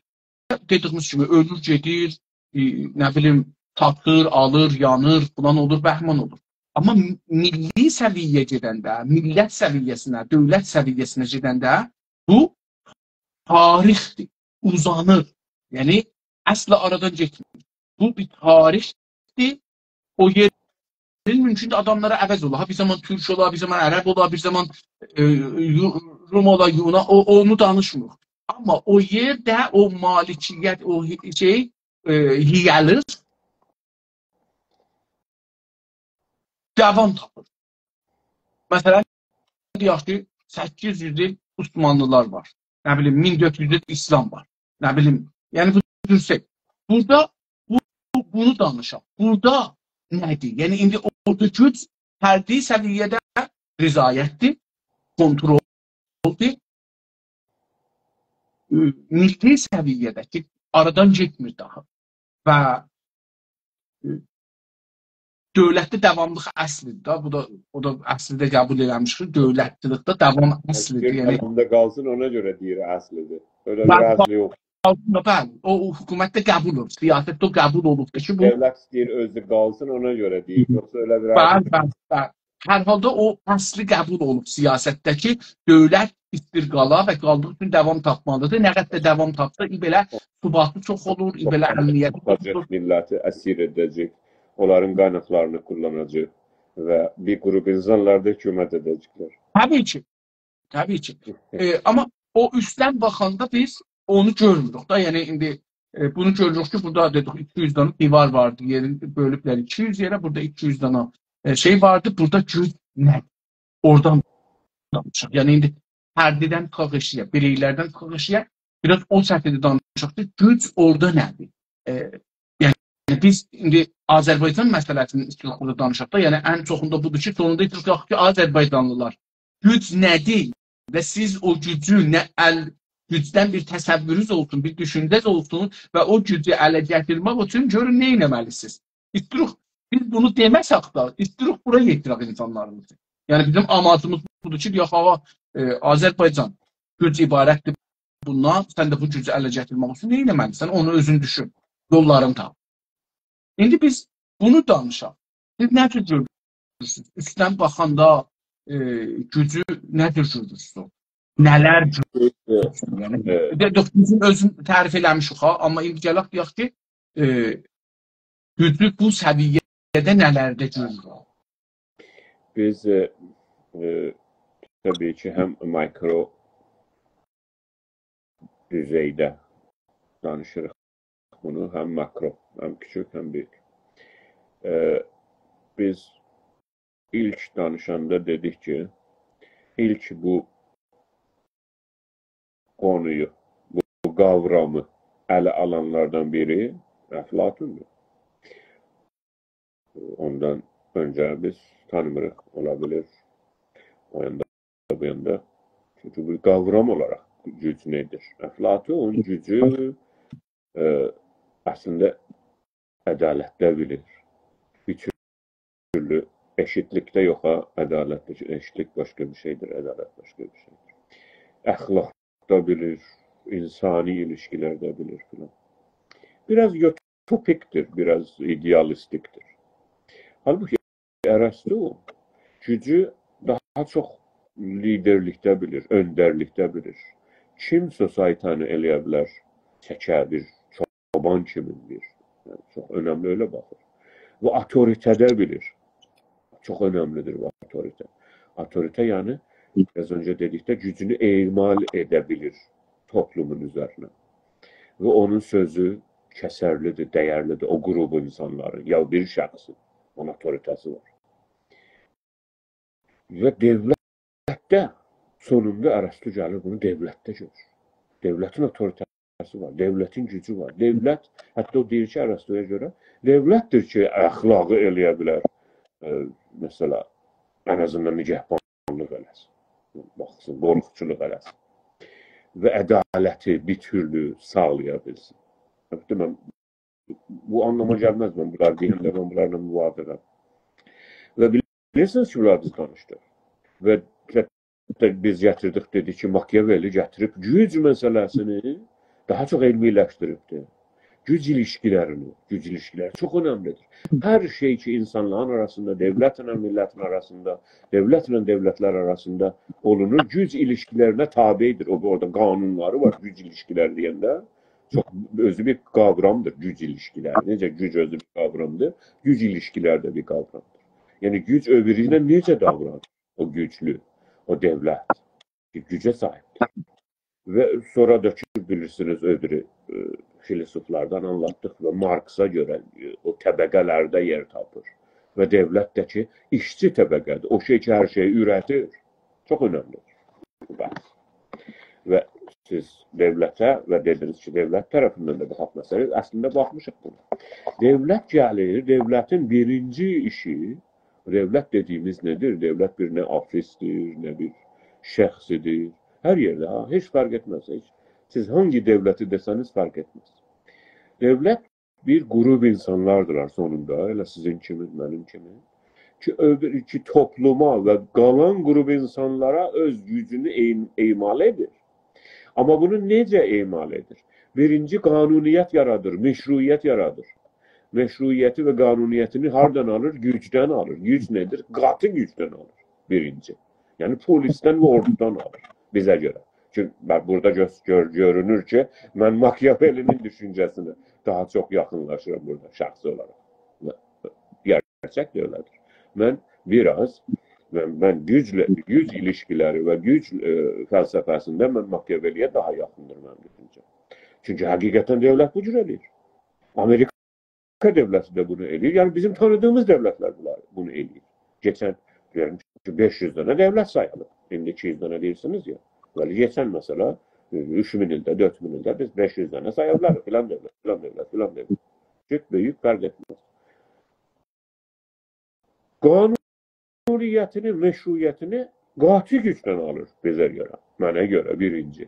دئدیگیمیز کیمی، اؤلور، گئدیر، ائ، نه بیلیم، ساتیر، آلیر، یانیر، فلان اولور، بهمان اولور. آمما م-، میللی سویه‌یه گئدنده، میللت سویه‌سینه، دؤولت سویه‌سینه گئدنده بو تاریخدیر، اوزانیر. یعنی، اصلا آرادان گئتمیر. بو بیر تاریخدیر. او یئرین مومکوندور آداملارا عوض اولا. ها، بیر زامان تورک اولا، بیر زامان عرب اولا، بیر زامان، ائ، یو-، روم اولا، یونا، او، اونو دانیشمیریق. آمما او یئرده او مالکیت، او هی-، شئی، ائ، یییه‌لیر، داوام تاپیر. مثلا، دئیک کی، سککیز یوز ایل عثمانلیلار وار. نه بیلیم، مین دؤرد یوز ایل ایسلام وار. نه بیلیم، یعنی بو جور شئی. بورادا بو، بو، بونو دانیشاق. بورادا نه‌دیر؟ یعنی، ایندی اورادا گوج فردی سویه‌ده رضایتدیر، کنترلدور. ائ، میللی سویه‌ده کی، آرادان گئتمیر داها. و، ائ، دؤولتده داواملیق اصلیدیر دا. بو دا، او دا اصلی ده قبول ائله‌میشدیر. دؤولتچیلیکده داوام اصلیدیر. اصلی یعنی، داوامدا قالسین، اونا گؤره دئییر اصلیدیر. ائله بیر بلی، اصلی یوخ. بلی، او حکومتده قبول اولوب. سیاستده او قبول اولوبدور کی، بو دؤولت ایسته‌ییر اؤزو قالسین، اونا گؤره دئییر. یوخسا ائله بیر بلی، اصلی بلی، بلی. هر حالدا او اصلی قبول اولوب سیاستده کی، دؤولت ایستیر قالا و قالدیغی اوچون داوام تاپمالیدیر. نه قدر ده داوام تاپسا، ای بئله ثباتی چوخ اولور، ای بئله امنیتی چوخ اولور. میللتی اسیر ائده‌جک، اونلارین قایناقلارینی کوللاناجاق و بیر گروپ اینسانلار دا حکومت ائده‌جکلر. طبیعی کی، طبیعی کی. ائ، آمما او اوستدن باخاندا بیز اونو گؤرموروک دا. یعنی، ایندی، ائ، بونو گؤروروک کی، بورادا دئدیک، ایکی یوز دانا دیوار واردی، یئرین بؤلوبلر ایکی یوز یئره، بورادا ایکی یوز دانا، ائ، شئی واردی، بورادا گوج نه؟ اورادان دانیشاق. یعنی، ایندی فردیدن چیخاق ائشیگه، بیرئیلردن چیخاق ائشیگه، بیر آز او سطحده دانیشاق کی، گوج اورادا نه‌دیر؟ ائ، یعنی، بیز ایندی آذربایجان مسئله‌سینی ایسته‌ییریک بورادا دانیشاق دا، یعنی، ان چوخوندا بودور کی، سونوندا ایسته‌ییریک کی، آذربایجانلیلار، گوج نه‌دیر؟ و سیز او گوجو نه ال-، گوجدن بیر تصورونوز اولسون، بیر دوشونجه‌ز اولسون و او گوجو اله گتیرمک اوچون گؤرون نه ائتمه‌لیسینیز. ایستیروخ، بیز بونو دئمه‌سک ده، ایستیروخ بورا یئتیرک اینسانلاریمیزی. یعنی بیزیم آماجیمیز بودور کی، دئیک، آغا، ائ، آذربایجان، گوج عبارتدیر بوندان، سن ده بو گوجو اله گتیرمک اوچون نه ائتمه‌لیسن؟ اونو اؤزون دوشون، یوللارینی تاپ. ایندی بیز بونو دانیشاق. سیز نه جور گؤرورسونوز؟ اوستدن باخاندا، ائ، گوجو نه جور گؤرورسونوز؟ نه‌لر گؤرورسونوز؟ یعنی، ائ، بیر ده دوخ، بیزیم اؤزون تعریف ائله‌میشیک ها، آمما ایندی گلک دئیک کی، ائ، گوجو بو سویه‌ده نه‌لرده گؤروروک؟ بیز، ائ، ائ، طبیعی کی، هم مایکرو دوزئیده دانیشیریق بونو، هم ماکرو، هم کوچوک، هم بؤیوک. ائ، بیز ایلک دانیشاندا دئدیک کی، ایلک بو قونویو، بو، بو قاورامی اله آلانلاردان بیری افلاطوندور. اوندان اؤنجه بیز تانیمیریق، اولا بیلیر. او یاندا، بو یاندا. چونکی بو قاورام اولاراق گوج نه‌دیر؟ افلاطون گوجو، ائ، اصلینده عدالتده بیلیر. بیر تورلو ائشیتلیکده یوخ ها، عدالتده. ائشیتلیک باشقا بیر شئیدیر، عدالت باشقا بیر شئیدیر. اخلاقدا بیلیر، انسانی ایلیشکیلرده بیلیر فلان. بیر آز یوتوپیکدیر، بیر آز ایده‌آلیستیکدیر. حالبوکی ارسطو گوجو داها چوخ لیدرلیکده بیلیر، اؤندرلیکده بیلیر. کیم سوسایتی‌نی ائلیه بیلر چکه، بیر چوبان کیمین بیر. یعنی، چوخ اؤنملی ائله باخیر. و اوتوریته‌ده بیلیر. چوخ اؤنملیدیر بو اوتوریته. اوتوریته، یعنی، بیر آز اؤنجه دئدیکده، گوجونو اعمال ائده بیلیر توپلومون اوزرینه. و اونون سؤزو کسرلیدیر، دیرلیدیر او قروپ اینسانلارین، یا بیر شخصین. اونون اوتوریته‌سی وار. و دؤولتده سونوندا ارسطو گلیر، بونو دؤولتده گؤرور. دؤولتین اوتوریته‌سی وار، دؤولتین گوجو وار. دؤولت، حتی او دئییر کی، ارسطویا گؤره دؤولتدیر کی، اخلاقی ائلیه بیلر، ائ، مثلا، ان آزیندان نگهبانلیق ائله‌سین. باخسین، قوروقچولوق ائله‌سین. و عدالتی بیر تورلو ساغلایا بیلسین. البته، من بو آنلاما گلمز، من بونلاری دئینده من بونلارلا موافقم. و بیلیرسینیز کی، بونلاری بیز دانیشدیق. و حتی بیز گتیردیک، دئدیک کی، ماکیاولی گتیریب گوج مسئله‌سینی داها چوخ علمی‌لشدیریبدیر. گوج ایلیشکیلرینی، گوج ایلیشکیلری چوخ اؤنملیدیر. هر شئی کی، اینسانلارین آراسیندا، دؤولتله میللتین آراسیندا، دؤولتله دؤولتلر آراسیندا اولونور، گوج ایلیشکیلرینه تابعدیر. او، اورادا قانونلاری وار، گوج ایلیشکیلری دئینده. چوخ اؤزو بیر قاورامدیر، گوج ایلیشکیلری. نئجه گوج اؤزو بیر قاورامدیر، گوج ایلیشکیلری ده بیر قاورامدیر. یعنی، گوج او بیری ایله نئجه داورانیر؟ او گوجلو، او دؤولت کی، گوجه صاحیبدیر. و سونرا دا کی، بیلیرسینیز، اؤبورو، ائ، فیلسوفلاردان آنلاتدیق و مارکسا گؤره، ائ، او طبقه‌لرده یئر تاپیر. و دؤولت ده کی، ایشچی طبقه‌دیر. او شئی کی، هر شئیی اوره‌دیر. چوخ اؤنملیدیر بو بحث. و سیز دؤولته و دئدینیز کی، دؤولت طرفیندن ده باخاق مسئله‌یه. اصلینده باخمیشیق بونا. دؤولت گلیر، دؤولتین بیرینجی ایشی، دؤولت دئدیییمیز نه‌دیر؟ دؤولت بیر نه آفیسدیر، نه بیر شخصیدیر. هر یئرده، ها، هئچ فرق ائتمز، هئچ. سیز هانگی دؤولتی دئسه‌نیز فرق ائتمز. دؤولت بیر قروپ اینسانلاردیلار سونوندا، ائله سیزین کیمی، منیم کیمی. کی، اؤبور، کی، توپلوما و قالان قروپ اینسانلارا اؤز گوجونو اعم-، اعمال ائدیر. آمما بونو نئجه اعمال ائدیر؟ بیرینجی قانونیت یارادیر، مشروعیت یارادیر. مشروعیتی و قانونیتینی هاردان آلیر؟ گوجدن آلیر. گوج نه‌دیر؟ قاتی گوجدن آلیر بیرینجی. یعنی پولیسدن و اوردودان آلیر بیزه گؤره. چونکی باخ، بورادا گؤ-، گؤر-، گؤرونور کی، من ماکیاوللی‌نین دوشونجه‌سینه داها چوخ یاخینلاشیرام بورادا شخصی اولاراق. گرچک ده ائله‌دیر. من بیر آز، من، من گوجله، گوج ایلیشکیلری و گوج، ائ، فلسفه‌سینده من ماکیاوللی‌یه داها یاخیندیر منیم دوشونجه‌م. چونکی حقیقتاً دؤولت بو جور ائله‌ییر. آمریکا دؤولتی ده بونو ائله‌ییر. یعنی بیزیم تانیدیغیمیز دؤولتلر بونلار، بونو ائله‌ییر. کئچن، دئییرم کی، بئش یوز دنه دؤولت ساییلیب. ایندی ایکی یوز دنه دئییرسینیز یا. بلی، کئچن، مثلا، ائ، اوچ مین ایلده، دؤرد مین ایلده بیز بئش یوز دنه سایا بیلریک. فلان دؤولت، فلان دؤولت، فلان دؤولت. کوچوک، بؤیوک، فرق ائتمز. قانونیتینی، مشروعیتینی قاتی گوجدن آلیر بیزه گؤره، منه گؤره بیرینجی.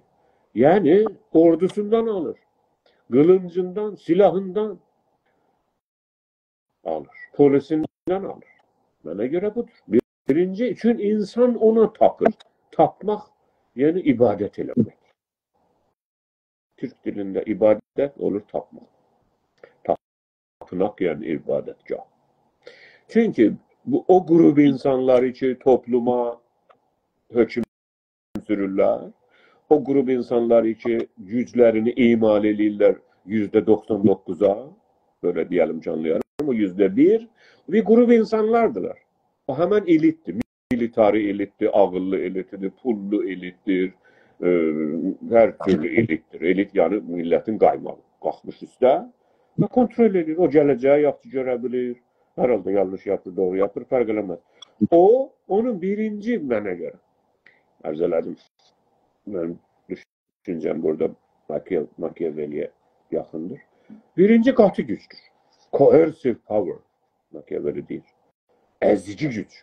یعنی اوردوسوندان آلیر، قیلینجیندان، سلاحیندان آلیر، پولیسیندن آلیر. منه گؤره بودور. بیرینجی اوچون اینسان اونا تاپیر. تاپماق یعنی عبادت ائله‌مک. تورک دیلینده عبادت اولور تاپماق. تاپیناق، یعنی عبادتگاه. چونکی بو، او قروپ اینسانلاری کی، توپلوما حؤکم سورورلر، او قروپ اینسانلاری کی، گوجلرینی اعمال ائله‌ییرلر یوزده دوخسان دوققوزا، بئله دئیه‌لیم، جانلایارام، او یوزده بیر، بیر قروپ اینسانلاردیلار. او همن الیتدیر. میلیتاری الیتدیر، عاغیللی الیتدیر، پوللو الیتدیر، ائ، هر تورلو الیتدیر. ائلیت، یعنی میللتین قایماغی، قالخمیش اوسته و کنترل ائدیر. او گله‌جه‌یی یاخشی گؤره بیلیر. هر حالدا یانلیش یاپیر، دوغرو یاپیر، فرق ائله‌مز. او، اونون بیرینجی، منه گؤره، عرض ائله‌دیم، منیم دوشونجه‌م بورادا ماکیا-، ماکیاولی‌یه یاخیندیر. بیرینجی قاتی گوجدور. Coercive power، ماکیاولی دئییر. ازیجی گوج.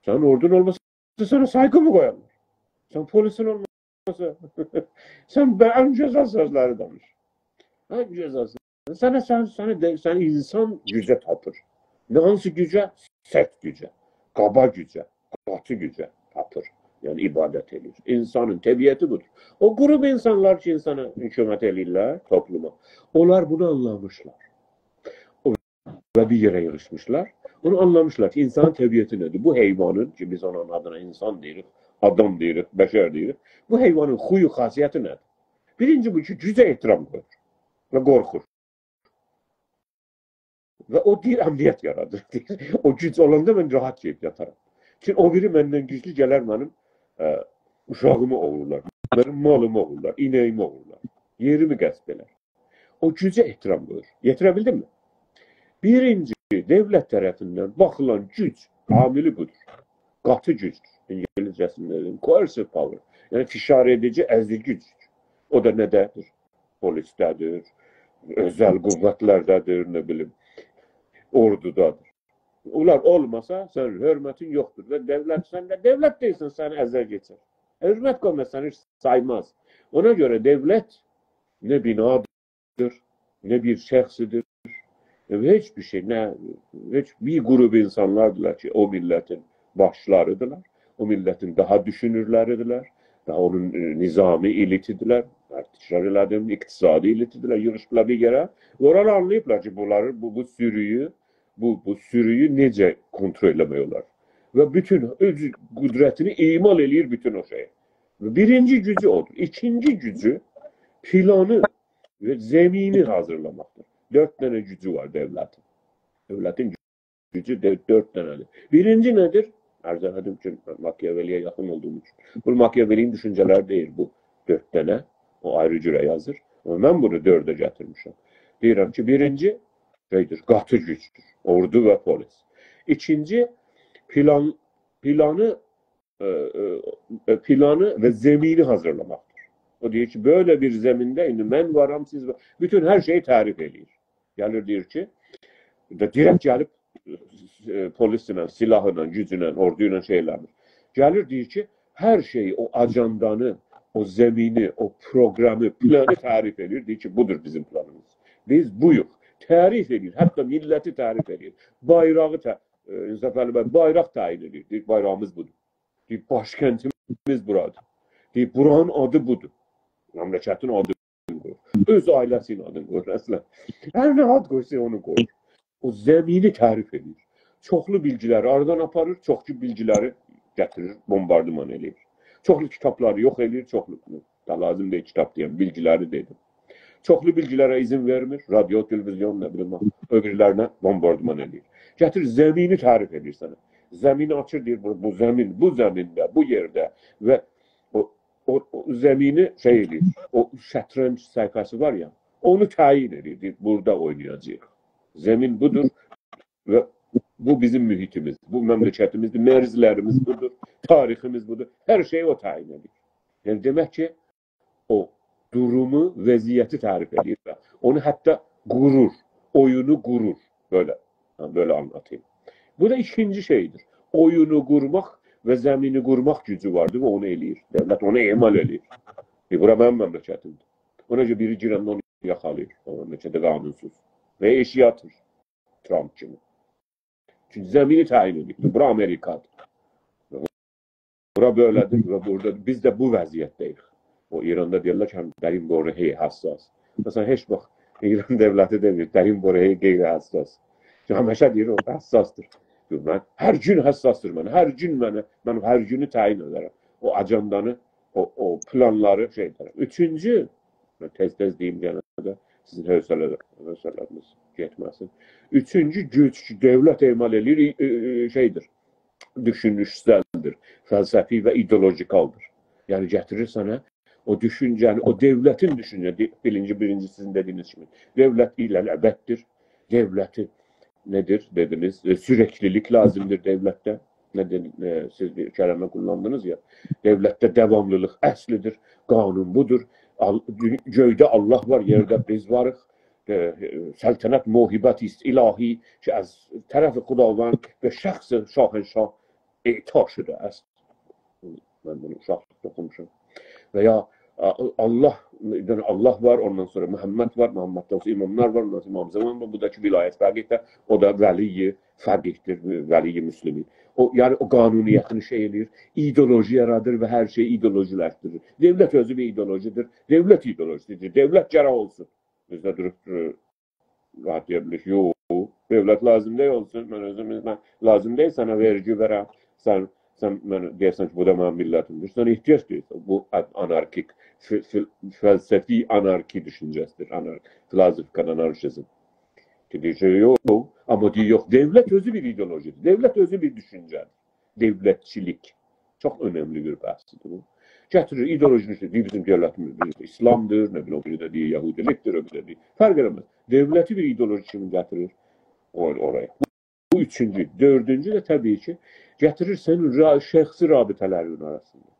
سنین اوردون اولماسا، سنه سایغی می قویارلار؟ سن پلیسین اولماسا، سن به-، ان گؤزل سؤزلری دانیش. ان گؤزل سؤز. سنه، سن، سنی ده، سنی اینسان گوجه تاپیر. نه، هانسی گوجه؟ سرت گوجه، قابا گوجه، قاتی گوجه تاپیر. یعنی عبادت ائدیر. اینسانین طبیعتی بودور. او قروپ اینسانلار کی، اینسانا حکومت ائله‌ییرلر، توپلوما، اونلار بونو آنلامیشلار. او و بیر یئره ییغیشمیشلار. اونو آنلامیشلار کی، اینسانین طبیعتی نه‌دیر؟ بو حیوانین، کی، بیز اونون آدینا اینسان دئییریک، آدام دئییریک، بشر دئییریک. بو حیوانین خویو، خاصیتی نه‌دیر؟ بیرینجی بو کی، گوجه احترام قویور و قورخور. و او دئییر، امنیت یارادیر. او گوج اولاندا من راحت گئدیب یاتارام. چونکی او بیری مندن گوجلو گلر منیم، ائ، اوشاغیمی اوغورلار، منیم مالیمی اوغورلار، اینه‌ییمی اوغورلار، یئریمی غصب ائلر. او گوجه احترام قویور. یئتیره بیلدیم‌می؟ بیرینجی، دؤولت طرفیندن باخیلان گوج عاملی بودور. قاتی گوجدور. اینگیلیسجه‌سینده دئدیم، coercive power. یعنی فشار ائدیجی، ازیجی گوجدور. او دا نه‌ده‌دیر؟ پلیسده‌دیر، اؤزل قوتلرده‌دیر، نه بیلیم، اوردودادیر. اونلار اولماسا، سنین حؤرمتین یوخدور. و دؤولت، سن ده دؤولت دئییلسن، سنی ازر کئچر. حؤرمت قویماز، سنی هئچ سایماز. اونا گؤره دؤولت نه بینادیر، نه بیر شخصدیر، نه هئچ بیر شئی، نه، هئچ بیر قروپ اینسانلاردیلار کی، او میللتین باشلاریدیرلار، او میللتین داها دوشونورلریدیرلر، داها اونون، ائ، نظامی الیتیدیرلر، تکرار ائله‌دیم، اقتصادی الیتیدیرلر، ییغیشیبلار بیر یئره. و اورانی آنلاییبلار کی، بونلاری، بو، بو سورویو، بو، بو سورویو نئجه کنترل ائله‌مک اولار. و بوتون اؤز قدرتینی اعمال ائله‌ییر بوتون او شئیه. و بیرینجی گوجو اودور. ایکینجی گوجو پلانی و زمینی حاضیرلاماقدیر. دؤرد دنه گوجو وار دؤولتین. دؤولتین گوجو دؤ-، دؤرد دنه‌دیر. بیرینجی نه‌دیر؟ عرض ائله‌دیم کی، ماکیاولی‌یه یاخین اولدوغوم اوچون. بو ماکیاولی‌نین دوشونجه‌لری دئییل بو دؤرد دنه. او آیری جوره یازیر. آمما من بونو دؤرده گتیرمیشم. دئییرم کی، بیرینجی شئیدیر، قاتی گوجدور. اوردو و پلیس. ایکینجی، پلان، پلانی، ائ، ائ، پلانی و زمینی حاضیرلاماقدیر. او دئییر کی، بئله بیر زمینده ایندی من وارام، سیز وار-، بوتون هر شئیی تعریف ائله‌ییر. گلیر دئییر کی، دا دیرکت گلیب، ائ، پلیسله، سلاحلا، گوجله، اوردو ایله شئی ائله‌میر. گلیر دئییر کی، هر شئیی، او آجاندانی، او زمینی، او پروقرامی، پلانی تعریف ائدیر. دئییر کی، بودور بیزیم پلانیمیز. بیز بویوق. تعریف ائدیر. حتی میللتی تعریف ائدیر. بایراغی ته-، ائ، انصافعلی بی بایراق تعیین ائدیر. دئییر، بایراغیمیز بودور. دئییر، باشکندیمیز بورادیر. دئییر، بورانین آدی بودور. مملکتین آدی قویور. اؤز عائله‌سینین آدینی قویور اصلا. هر نه آد قویسا، اونو قویور. او زمینی تعریف ائدیر. چوخلو بیلگی‌لری آرادان آپاریر، چوخلو بیلگی‌لری گتیریر، بومباردیمان ائله‌ییر. چوخلو کیتابلاری یوخ ائله‌ییر، چوخلو، دا لازیم دئییل کیتاب دئیم، بیلگی‌لری دئدیم. چوخلو بیلگی‌لره اذن وئرمیر، رادیو، تلویزیون، نه بیلیم، او بیری‌لرینه بومباردیمان ائله‌ییر. گتیر زمینی تعریف ائدیر سنه. زمینی آچیر، دئییر، بو، بو زمین، بو زمینده، بو یئرده و او، او، او زمینی شئی ائدیر، او شطرنج صفحه‌سی وار یا، اونو تعیین ائدیر، دئییر، بورادا اوینایاجاغیق. زمین بودور و بو بیزیم محیطیمیز، بو مملکتیمیزدیر، مرزلریمیز بودور، تاریخیمیز بودور. هر شئیی او تعیین ائدیر. یعنی، دئمک کی، او دورومو، وضعیتی تعریف ائدیر و اونو حتی قورور، اویونو قورور. بئله، هه، بئله آنلاتاییم. بو دا ایکینجی شئیدیر. اویونو قورماق و زمینی قورماق گوجو واردیر و اونو ائله‌ییر. دؤولت اونو اعمال ائله‌ییر. ائ، بورا منیم مملکتیمدیر. اونا گؤره بیری گیرنده اونو یاخالاییر. او مملکته قانونسوز. و ائشییه آتیر. ترامپ کیمی. چونکی زمینی تعیین ائدیبدیر. بورا آمریکادیر. بورا بئله‌دیر و بورادا بیز ده بو وضعیتده‌ییک. او ایراندا دئییرلر کی، هم درین برهه‌ی حساس. مثلا، هئچ واخت ایران دؤولتی دئمیر، درین برهه‌ی غیر حساس. چونکی همیشه دئییر، او حساسدیر. دئییر، من هر گون حساسدیر، من هر گون منه، من هر گونو تعیین ائدرم. او آجاندانی، او، او پلانلاری شئی ائدرم. اوچونجو، من تئز-تئز دئییم، یعنی ده سیزین حوصله، حوصله‌نیز گئتمه‌سین. اوچونجو گوج کی، دؤولت اعمال ائله‌ییر، ائ، ائ، شئیدیر، دوشونوشسلدیر، فلسفی و ایدئولوژیکالدیر. یعنی گتیریر سنه او دوشونجه‌نی، او دؤولتین دوشونجه-، دی-، بیرینجی، بیرینجی سیزین دئدیگینیز کیمی، دؤولت ایله ابددیر. دؤولتی نه‌دیر دئدینیز؟ ائ، سورکلی‌لیک لازیمدیر دؤولتده. نه دئدین؟ ائ، سیز بیر کلمه قوللاندینیز یا. دؤولتده داواملی‌لیق اصلی‌دیر. قانون بودور. آل-، گؤ-، گؤیده الله وار، یئرده بیز واریق. ائ، سلطنت موهبتی است الهی که از طرف خداوند به شخص شاهنشاه اعطا شده است. من بونو اوشاقلیقدا اوخوموشام. و یا، آ-، الله، بیر دنه الله وار، اوندان سونرا محمد وار، محمددن سونرا اماملار وار، اوندان سونرا امام زمان وار، بو دا کی ولایت فقیه‌دیر، او دا ولی فقیه‌دیر، ولی مسلمین. او، یعنی او قانونیتینی شئی ائله‌ییر، ایدئولوژی یارادیر و هر شئیی ایدئولوژی‌لشدیریر. دؤولت اؤزو بیر ایدئولوژی‌دیر، دؤولت ایدئولوژی‌دیر، دؤولت گرک اولسون. بیز ده دوروب، ائ، راحت دئیه بیلیریک، یوخ، دؤولت لازیم دئییل اولسون، من اؤزوم، من لازیم دئییل سنه وئرگی وئرم، سن، سن منه دئیه‌سن کی، بو دا منیم میللتیمدیر. سنه احتیاج دئییل. بو آ-، آنارکیک، ف-، ف-، فلسفی آنارکی دوشونجه‌سیدیر، آنارک-، فلاسفیکال آنارشیزم. کی دئییر کی، یوخ، آمما دئییر، یوخ، دؤولت اؤزو بیر ایدئولوژی‌دیر، دؤولت اؤزو بیر دوشونجه‌دیر. دؤولتچیلیک. چوخ اؤنملی بیر بحثدیر بو. گتیریر ایدئولوژینی، ایشته دئییر، بیزیم دؤولتیمیز بیری ایسلامدیر، نه بیلیم، او بیری ده دئییر یهودی‌لیکدیر، او بیری ده دئییر. فرق ائله‌مز. دؤولتی بیر ایدئولوژی کیمی گتیریر او-، اورایا. بو اوچونجو. دؤردونجو ده طبیعی کی، گتیریر سنین را-، شخصی رابطه‌لرینین آراسیندا.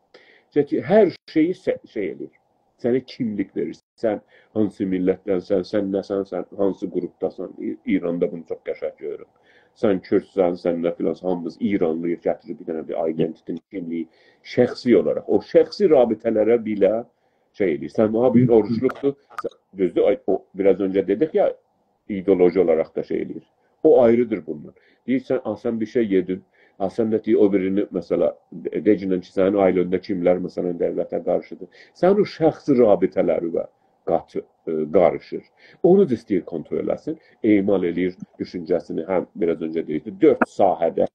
چونکی هر شئیی سه-، شئی ائله‌ییر. سنه کیملیک وئریر. سن هانسی میللتدنسن، سن نه‌سن، سن هانسی قروپداسان. ای-، ایراندا بونو چوخ قشنگ گؤرورم. سن کوردسن، سن نه فلانسان، هامیمیز ایرانلی‌ییق، گتیریر بیر دنه بیر آیدنتیتی، کیملیک، شخصی اولاراق. او شخصی رابطه‌لره بئله شئی ائله‌ییر. سن، ها، بیر اوروجلوقدور. سن، دوزدور، آی، او، بیر آز اؤنجه دئدیک یا، ایدئولوژی اولاراق دا شئی ائله‌ییر. او آیریدیر بوندان. دئییر، سن، آ، سن بیر شئی یئدین، آ، سن ده دئییر، او بیرینی، مثلا، دئ-، دئگینن کی، سنین عائله‌نده کیملر، مثلا، دؤولته قارشیدیر. سنین او شخصی رابطه‌لریوه قاتی-، ائ، قاریشیر. اونو دا ایسته‌ییر کنترل ائله‌سین. اعمال ائله‌ییر دوشونجه‌سینی، هم بیر آز اؤنجه دئییردی، دؤرد ساحه‌ده،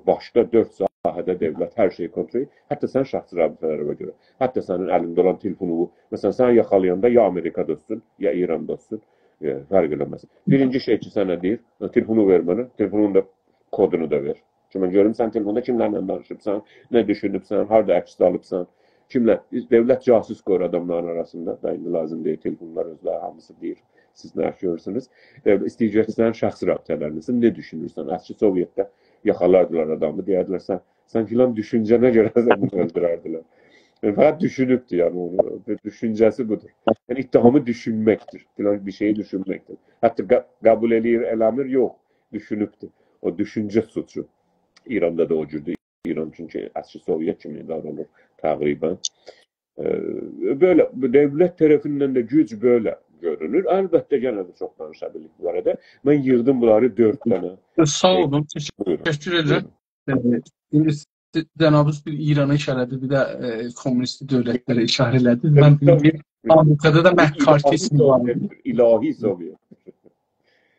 باشدا دؤرد ساحه‌ده دؤولت هر شئیی کنترل ائدیر. حتی سنین شخصی رابطه‌لریوه گؤره. حتی سنین الینده اولان تلفونو، مثلا، سنی یاخالایاندا یا آمریکادا اولسون، یا ایراندا اولسون، ائ، فرق ائله‌مز. بیرینجی شئی کی، سنه دئییر، تلفونو وئر منه، تلفونون دا کودونو دا وئر. کی، من گؤروم سن تلفوندا کیملرله دانیشیبسان، نه دوشونوبسن، هاردا عکس آلیبسان، کیمله، دؤولت جاسوس قویور آداملارین آراسیندا. دا ایندی لازیم دئییل، تلفونلار اؤزلری هامیسی دئییر. سیز نه گؤرورسونوز؟ دؤولت ایسته‌ییر کی، سنین شخصی رابطه‌لرینی، سن نه دوشونورسن؟ اسکی سووئتده یاخالاردیلار آدامی، دئیردیلر، سن، سن فلان دوشونجه‌نه گؤره سنی اؤلدورردیلر. یعنی، فقط دوشونوبدور، یعنی، اونو، دوشونجه‌سی بودور. یعنی، اتهامی دوشونمکدیر، فلان بیر شئیی دوشونمکدیر. حتی قا-، قبول ائله‌ییر، ائله‌میر، یوخ، دوشونوبدور. او دوشونجه سوچو. ایراندا دا او جوردور. ایران چونکی اسکی سووئت کیمی داورانیر تقریبا. ائ، بئله، بو دؤولت طرفیندن ده گوج بئله گؤرونور. البته، یئنه ده چوخ دانیشا بیلیریک بو باره‌ده. من ییغدیم بونلاری دؤرد دنه. ساغ اولون، بویورون، تشکر ائدیرم. بویورون. ائ، ایندی سیز، جنابینیز بیر ایرانا ایشاره ائدیر، بیر ده، ائ، کمونیستی دؤولتلره ایشاره ائله‌دینیز. من یوخ، بیلمیرم، یوخ، یوخ. آمریکادا دا الهی مک‌کارتیزم وار سووئت، ایدی. الهی سووئت.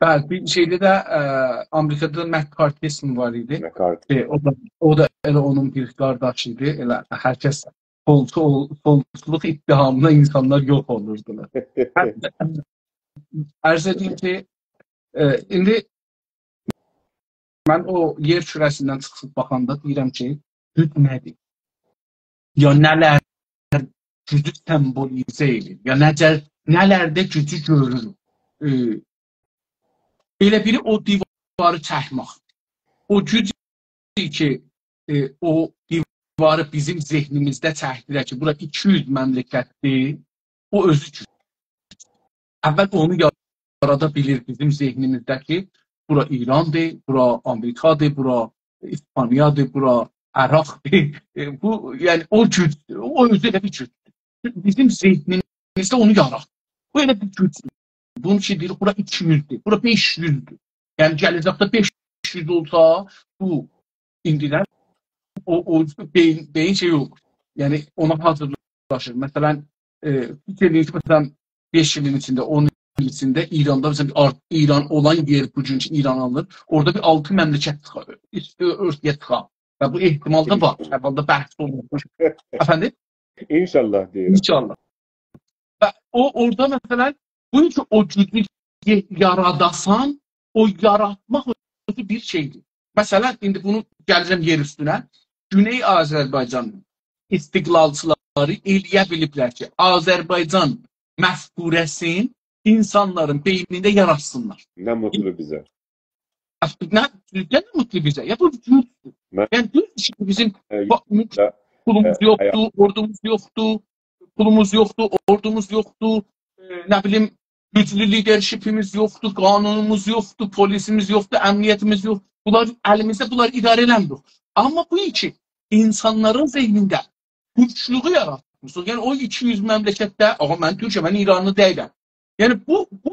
بلی، بیر شئیده ده، ائ، آمریکادا دا مک‌کارتیزم وار ایدی. مک‌کارتی. ائ، او دا، او دا ائله اونون بیر قارداشی ایدی. ائله هر کس سولچو اول-، سولچولوق اتهامینا اینسانلار یوخ اولوردولار. عرض ائدیم کی، ائ، ایندی من او یئر کوره‌سیندن چیخیب باخاندا دئییرم کی، گوج نه‌دیر؟ یا نه‌لر گوجو سمبولیزه ائله‌ییر؟ یا نه‌جه-، نه‌لرده گوجو گؤروروک؟ ائ، ائله بیری او دیواری چکمک. او گوج کی، ائ، او دیواری بیزیم ذهنیمیزده چکدیرک کی، بورا ایکی یوز مملکتدیر، او اؤزو گوج. اول اونو یارادا بیلیر بیزیم ذهنیمیزده کی، بورا ایراندیر، بورا آمریکادیر، بورا اسپانیادیر، بورا عراقدیر. ائ، بو، یعنی او گوج، او اؤزو ائله بیر گوج. بیزیم ذهنیمیزده اونو یاراتدی. بو ائله بیر گوجدور. بونون اوچون دئییر، بورا ایکی یوزدور، بورا بئش یوزدور. یعنی گله‌جکده بئش یوز اولسا، بو ایندیدن او، او بئیین، بئیین شئی اولمور. یعنی اونا حاضیرلاشیر. مثلا، ائ، فیکیر ائدین کی، مثلا بئش ایلین ایچینده، اون ایل ایچینده ایراندا، مثلا، آرت-، ایران اولان یئر، بوگونکو ایران آلینیر، اورادا بیر آلتی مملکت چیخار، اوست-، اؤرته‌یه چیخار. و بو احتمال دا وار. انشالله. احتمالدا بحث اولونور. افندیم؟ انشالله دئییرم. انشالله. و او، اورادا، مثلا، بو کی او گوجو یه-، یاراداسان، او یاراتماق اؤزو بیر شئیدیر. مثلا، ایندی بونو گله‌جم یئر اوستونه. گونئی آذربایجان استقلالچیلاری ائلیه بیلیبلر کی، آذربایجان مفکوره‌سین اینسانلارین بئینینده یاراتسینلار. نه موتلو بیزه. اصلینده، نه، نه موتلو بیزه. یا، بو دوزدور. من یعنی، دوز ایشی بیزیم، ائ، باخ، مو-، دا، پولوموز ائ، یوخدور، حیات اوردوموز یوخدور، پولوموز یوخدور، اوردوموز یوخدور، ائ، نه بیلیم، گوجلو لیدرشیپیمیز یوخدور، قانونوموز یوخدور، پلیسیمیز یوخدور، امنیتیمیز یوخ. بونلار الیمیزده، بونلاری اداره ائله‌میریک. آمما بو کی اینسانلارین ذهنینده تورکلویو یاراتمیسینیز. یعنی او ایکی یوز مملکتده، «آغا، من تورکم، من ایرانلی دئییلم.» یعنی بو، بو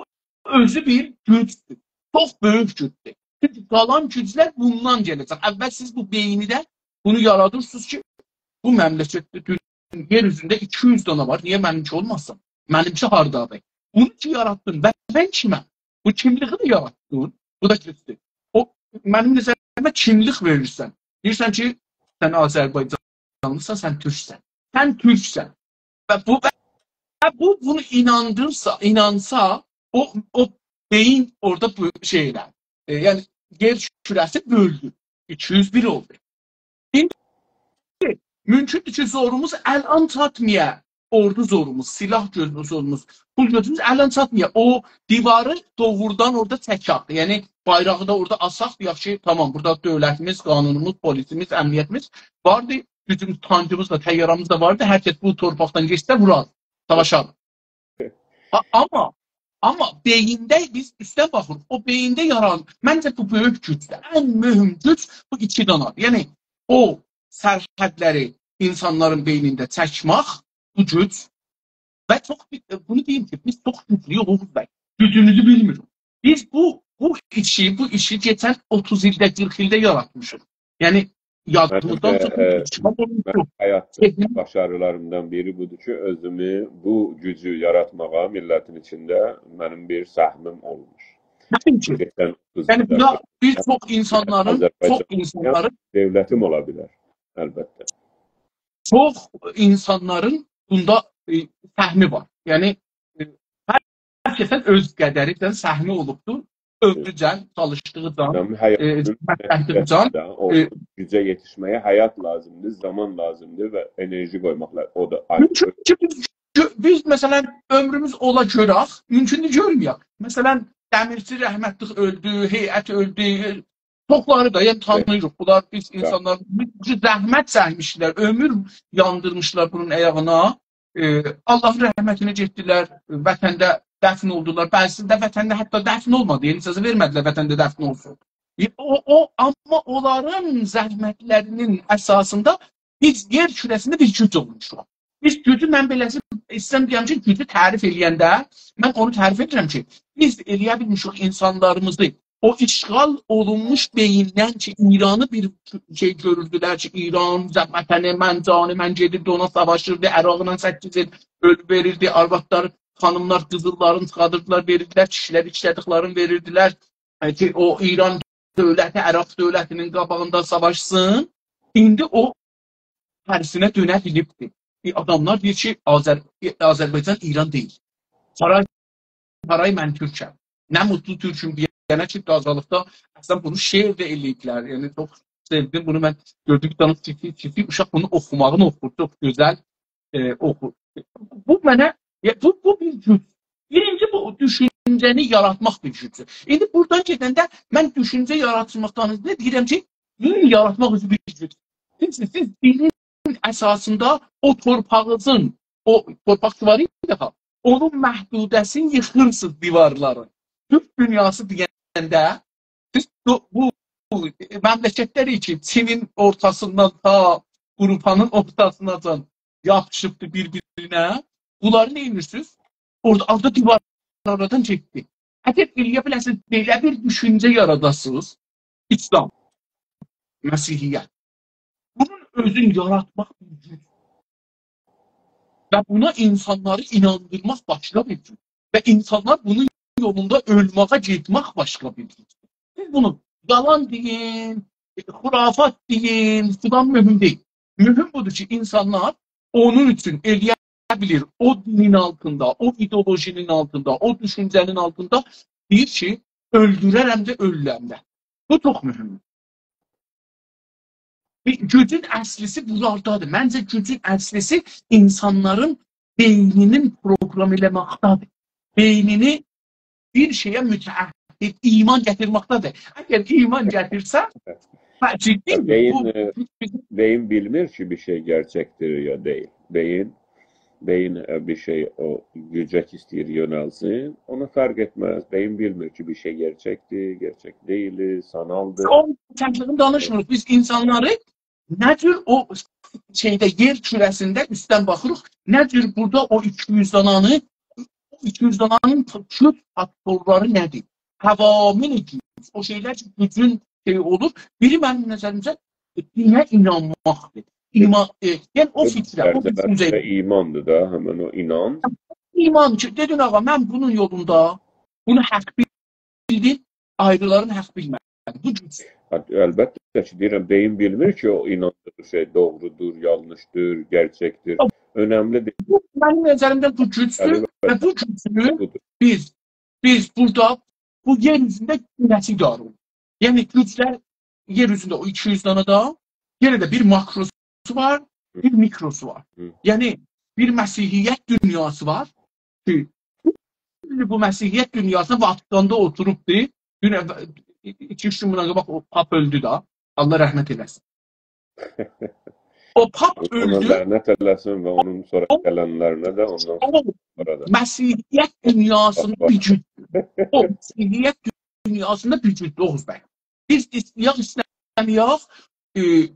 اؤزو بیر گوجدور. چوخ بؤیوک گوجدور. چونکی قالان گوجلر بوندان گله‌جک. اول سیز بو بئینیده بونو یارادیرسینیز کی، بو مملکتده دون-، یئر اوزونده ایکی یوز دانا وار. نییه منیمکی اولماسین؟ منیمکی هاردادیر؟ بونو کی یاراتدین، وطن کیمه؟ بو کیملیگی ده یاراتدین. بو دا گوجدور. او، منیم نظریمه کیملیک وئریرسن. دئییرسن کی، سن آذربایجانلیسان، سن تورکسن. سن تورکسن. و بو، و بو بونو ایناندیرسا، اینانسا، او، او بئیین اورادا بو شئی ائلر. ائ، یعنی، یئر کوره‌سی بؤلدو. ایکی یوز بیر اولدو. ایندی مومکوندور کی، زوروموز الان چاتمایا، اوردو زوروموز، سلاح گؤزوموز، زوروموز، پول گؤزوموز الان چاتمایا. او دیواری دوغرودان اورادا چکک. یعنی، بایراغی دا اورادا آساق، دئیک کی، تامام، بورادا دؤولتیمیز، قانونوموز، پلیسیمیز، امنیتیمیز واردی. گوجوموز، تانکیمیز دا، طیاره‌میز ده واردی. هر کس بو تورپاقدان گئتسه، وورار، ساواشار. آ-، آمما، آمما بئیینده بیز اوستدن باخیریق. او بئیینده یاران، منجه بو بؤیوک گوجدور. ان مهم گوج بو ایکی دانادیر. یعنی او سرحدلری اینسانلارین بئینینده چکمک، بو گوج. و چوخ بیر، بونو دئییم کی، بیز چوخ گوجلویوک، اوغوز بی. گوجونوزو بیلمیریک. بیز بو، بو ایشی، بو ایشی کئچن اوتوز ایلده، قیرخ ایلده یاراتمیشیق. یعنی، یادیمیزدان منیم ده، چوخوب ائ، ایشغال اولونموشدو. منیم حیات تکنیک باشاریلاریمدان بیری بودور کی، اؤزومو، بو گوجو یاراتماغا میللتین ایچینده منیم بیر سهمیم اولموش. نه‌اینکی، کئچن اوتوز یعنی، ایلده بونا بیر چوخ اینسانلارین، آذربایجان چوخ اینسانلارین دؤولتیم اولا بیلر، البته. چوخ اینسانلارین بوندا، ائ، سهمی وار. یعنی، ائ، هر کسین اؤز قدری، سهمی اولوبدور. عؤمرو جان، چالیشدیغی جان، منیم حیاتیم، ائ، زحمت چکدیگی جان، ده او، ائ، گوجه یئتیشمه‌یه حیات لازیمدیر، زامان لازیمدیر و انرژی قویماق لازیم. او دا آیری. مومکون کی، بیز گؤ-، بیز، مثلا، عؤمروموز اولا گؤرک، مومکوندور گؤرمه‌یک. مثلا، دمیرچی رحمتلیک اؤلدو، هیئت اؤلدو، چوخلاری دا، یعنی، تانیییریق. بونلار بیز، بلی، اینسانلار، بو زحمت چکمیشلر، عؤمور یاندیرمیشلار بونون آیاغینا. ائ، آللاهین رحمتینه گئتدیلر، وطنده دفن اولدولار. بعضیسی ده وطنده حتی دفن اولمادی، یعنی اجازه وئرمه‌دیلر وطنده دفن اولسون. ائ، او، او، آمما اونلارین زحمتلرینین اساسیندا بیز یئر کوره‌سینده بیر گوج اولموشوق. بیز گوجو، من بئله‌سی، ایسته‌ییرم دئیم کی، گوجو تعریف ائله‌ینده من اونو تعریف ائدیرم کی، بیز ائلیه بیلمیشیک اینسانلاریمیزی او اشغال اولونموش بئییندن کی، ایرانی بیر شئی گؤروردولر کی، ایران، وطنی، من، جانی من گئدیردی، اونا ساواشیردی، عراقلا سککیز ایل اؤلوب وئریردی، آروادلار، خانیملار، قیزیللارین چیخادیردیلار، وئریردیلر، کیشیلر ایشله‌دیکلرینی وئریردیلر. ائ، کی، او ایران دؤولتی، عراق دؤولتینین قاباغیندا ساواشسین. ایندی او ترسینه دؤنه بیلیبدیر. ائ، آداملار دئییر کی، آذر-، ائ، آذربایجان ایران دئییل. هارای، هارای من تورکم. نه موتلو تورکوم دئینه کی، قازالیقدا اصلا بونو شعر ده ائله‌ییبلر. یعنی، چوخ سئودیم بونو من. گؤردوم بیر دنه کیچیک، کیچیک اوشاق بونو اوخوماغینی اوخور. چوخ گؤزل، ائ، اوخور. بو منه، ائ، بو، بو بیر گوج. بیرینجی بو دوشونجه‌نی یاراتماق بیر گوجدور. ایندی بورادان گئدنده من دوشونجه یاراتماقدان نه دئییرم کی، دین یاراتماق اؤزو بیر گوج. سیز، سیز دینین اساسیندا او تورپاغینیزین، او تورپاق کی وار ایدی ها، اونون محدوده‌سینی ییخیرسینیز، دیوارلارین. تورک دونیاسی دئینده سیز بو، بو، بو مملکتلر کی، چینین اورتاسیندان تا آوروپانین اورتاسیناجان یاپیشیبدی بیر-بیرینه، بونلاری نه ائدیرسینیز؟ اورادا، اورادا دیوار آرادان گئتدی. اگر ائلیه بیله‌سینیز، بئله بیر دوشونجه یاراداسینیز، ایسلام، مسیحیت. بونون اؤزون یاراتماق بیر گوج. و بونا اینسانلاری ایناندیرماق باشقا بیر گوج. و اینسانلار بونون یولوندا اؤلمه‌یه گئتمک باشقا بیر گوج. سیز بونو یالان دئیین، خرافات دئیین، فلان مهم دئییل. مهم بودور کی، اینسانلار اونون اوچون ائلیه بیلیر، او دینین آلتیندا، او ایدئولوژی‌نین آلتیندا، او دوشونجه‌نین آلتیندا دئییر کی، اؤلدوررم ده، اؤلورم ده. بو چوخ مهمدور. بیر گوجون اصلی‌سی بوراردادیر. منجه گوجون اصلی‌سی اینسانلارین بئینینین پروگرام ائله‌مکده‌دیر. بئینینی بیر شئیه متعهد، ایمان گتیرمکده‌دیر. اگر ایمان گتیرسه، هه، جدی، بئیین، بو ائ، بئیین بیلمیر کی، بیر شئی گئرچکدیر یا دئییل. بئیین، بئیین، ائ، بیر شئی، او گوجه کی ایسته‌ییر یؤنلسین، اونا فرق ائتمز. بئیین بیلمیر کی، بیر شئی گئرچکدیر، گئرچک دئییل، سانالدیر. او گئرچکلیگین دانیشمیریق. بیز اینسانلاری نه جور او شئیده، یئر کوره‌سینده اوستدن باخیریق، نه جور بورادا او ایکی یوز دانانی، او ایکی یوز دانانین گوج فاکتورلاری نه‌دیر؟ عوامل گوج، او شئیلر کی، گوجون شئیی اولور. بیری منیم نظریمجه دینه اینانماقدیر. ایمان، ائ، یعنی او فیکره، او دوشونجه‌یه. ایماندیر دا، همین او اینانج. ایمان کی، دئدین، آغا، من بونون یولوندا، بونو حق بیلدیم، آیریلارین حق بیلمه‌دیم. بو گوج. هه، البته کی، دئییرم، بئیین بیلمیر کی، او ایناندیغی شئی دوغرودور، یانلیشدیر، گئرچکدیر. یوخ. اؤنملی دئییل. بو، منیم نظریمده بو گوجدور. البته. و بو گوجو بودور. بیز، بیز بورادا، بو یئر اوزونده گوجلر اداره اولونور. یعنی، گوجلر یئر اوزونده او ایکی یوز دانا دا، یئنه ده بیر ماکروسو وار، هی. بیر میکروسو وار. هی. یعنی، بیر مسیحیت دونیاسی وار کی، بو مسیحیت دونیاسیندا واتیکاندا اوتوروبدو. دون، ایکی اوچ گون بوندان قاباق او پاپ اؤلدو دا. الله رحمت ائله‌سین. او پاپ اؤلدو. اونا لعنت ائله‌سین و اونون سونرا او، گلنلرینه ده اوندان او سونرا دا. مسیحیت دونیاسیندا بیر گوج. او مسیحیت دونیاسیندا بیر گوج، اوغوز بی. بیز ایسته‌یک، ایسته‌مه‌یک، ائ،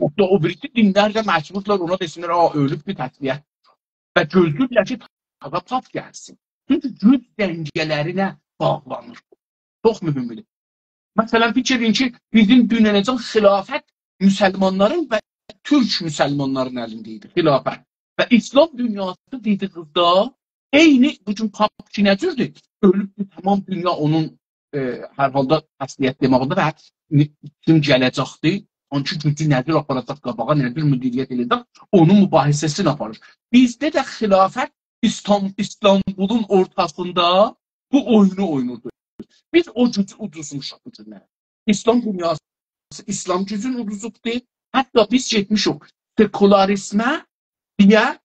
حتی او بیریسی دینلر ده مجبوردولار اونا دئسینلر، «آ، اؤلوب بیر تسلیت.» و گؤزله‌ییرلر کی، تازا پاپ گلسین. چونکی گوج دنگه‌لرینه باغلانیر. چوخ مهمدور. مثلا، فیکیر ائدین کی، بیزیم دوننه‌جن خلافت مسلمانلارین و تورک مسلمانلارین الینده ایدی، خلافت. و ایسلام دونیاسی دئدیگینیزده عینی بو گون پاپ کی نه جوردور؟ اؤلوب، تمام دونیا اونون، ائ، هر حالدا تسلیت دئماغیندا و نی-، کیم گله‌جکدیر، هانسی گوجو نه جور آپاراجاق قاباغا، نه جور مدیریت ائده‌جک، اونون مباحثه‌سینی آپاریر. بیزده ده خلافت ایستان-، ایستانبولون اورتاسیندا بو اویونو اوینوردو. بیز او گوجو اودوزموشوق بو گونلری. ایسلام دونیاسی ایسلام گوجونو اودوزوبدور. حتی بیز گئتمیشیک سکولاریزمه، دئیه،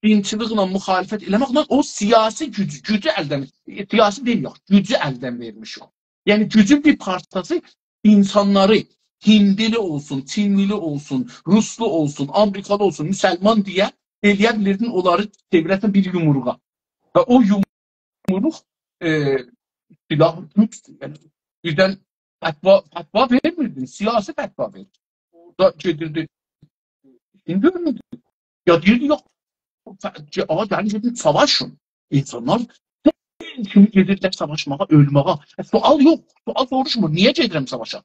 دینچیلیکله مخالفت ائله‌مکله او سیاسی گوجو، گوجو الدن، سیاسی دئییل، یوخ، گوجو الدن وئرمیشیک. یعنی گوجون بیر پارچاسی اینسانلاری، هیندلی اولسون، چینلی اولسون، روسلو اولسون، آمریکالی اولسون، مسلمان دئیه ائلیه بیلیردین اونلاری چئویره‌سن بیر یومروغا. و او یومروق، ائ، سلاح، گوجدور. یعنی، بیردن فتوا، فتوا وئرمیردین، سیاسی فتوا وئریردین. اورادا گئدیردی، ایندی اؤلموردو. یا دئییردی، یوخ، ف-، آغا، گلین گئدین ساواشین. اینسانلار کیمی گئدیرلر ساواشماغا، اؤلمه‌یه. ائ، سؤال یوخ، سؤال سوروشمور، نییه گئدیرم ساواشا؟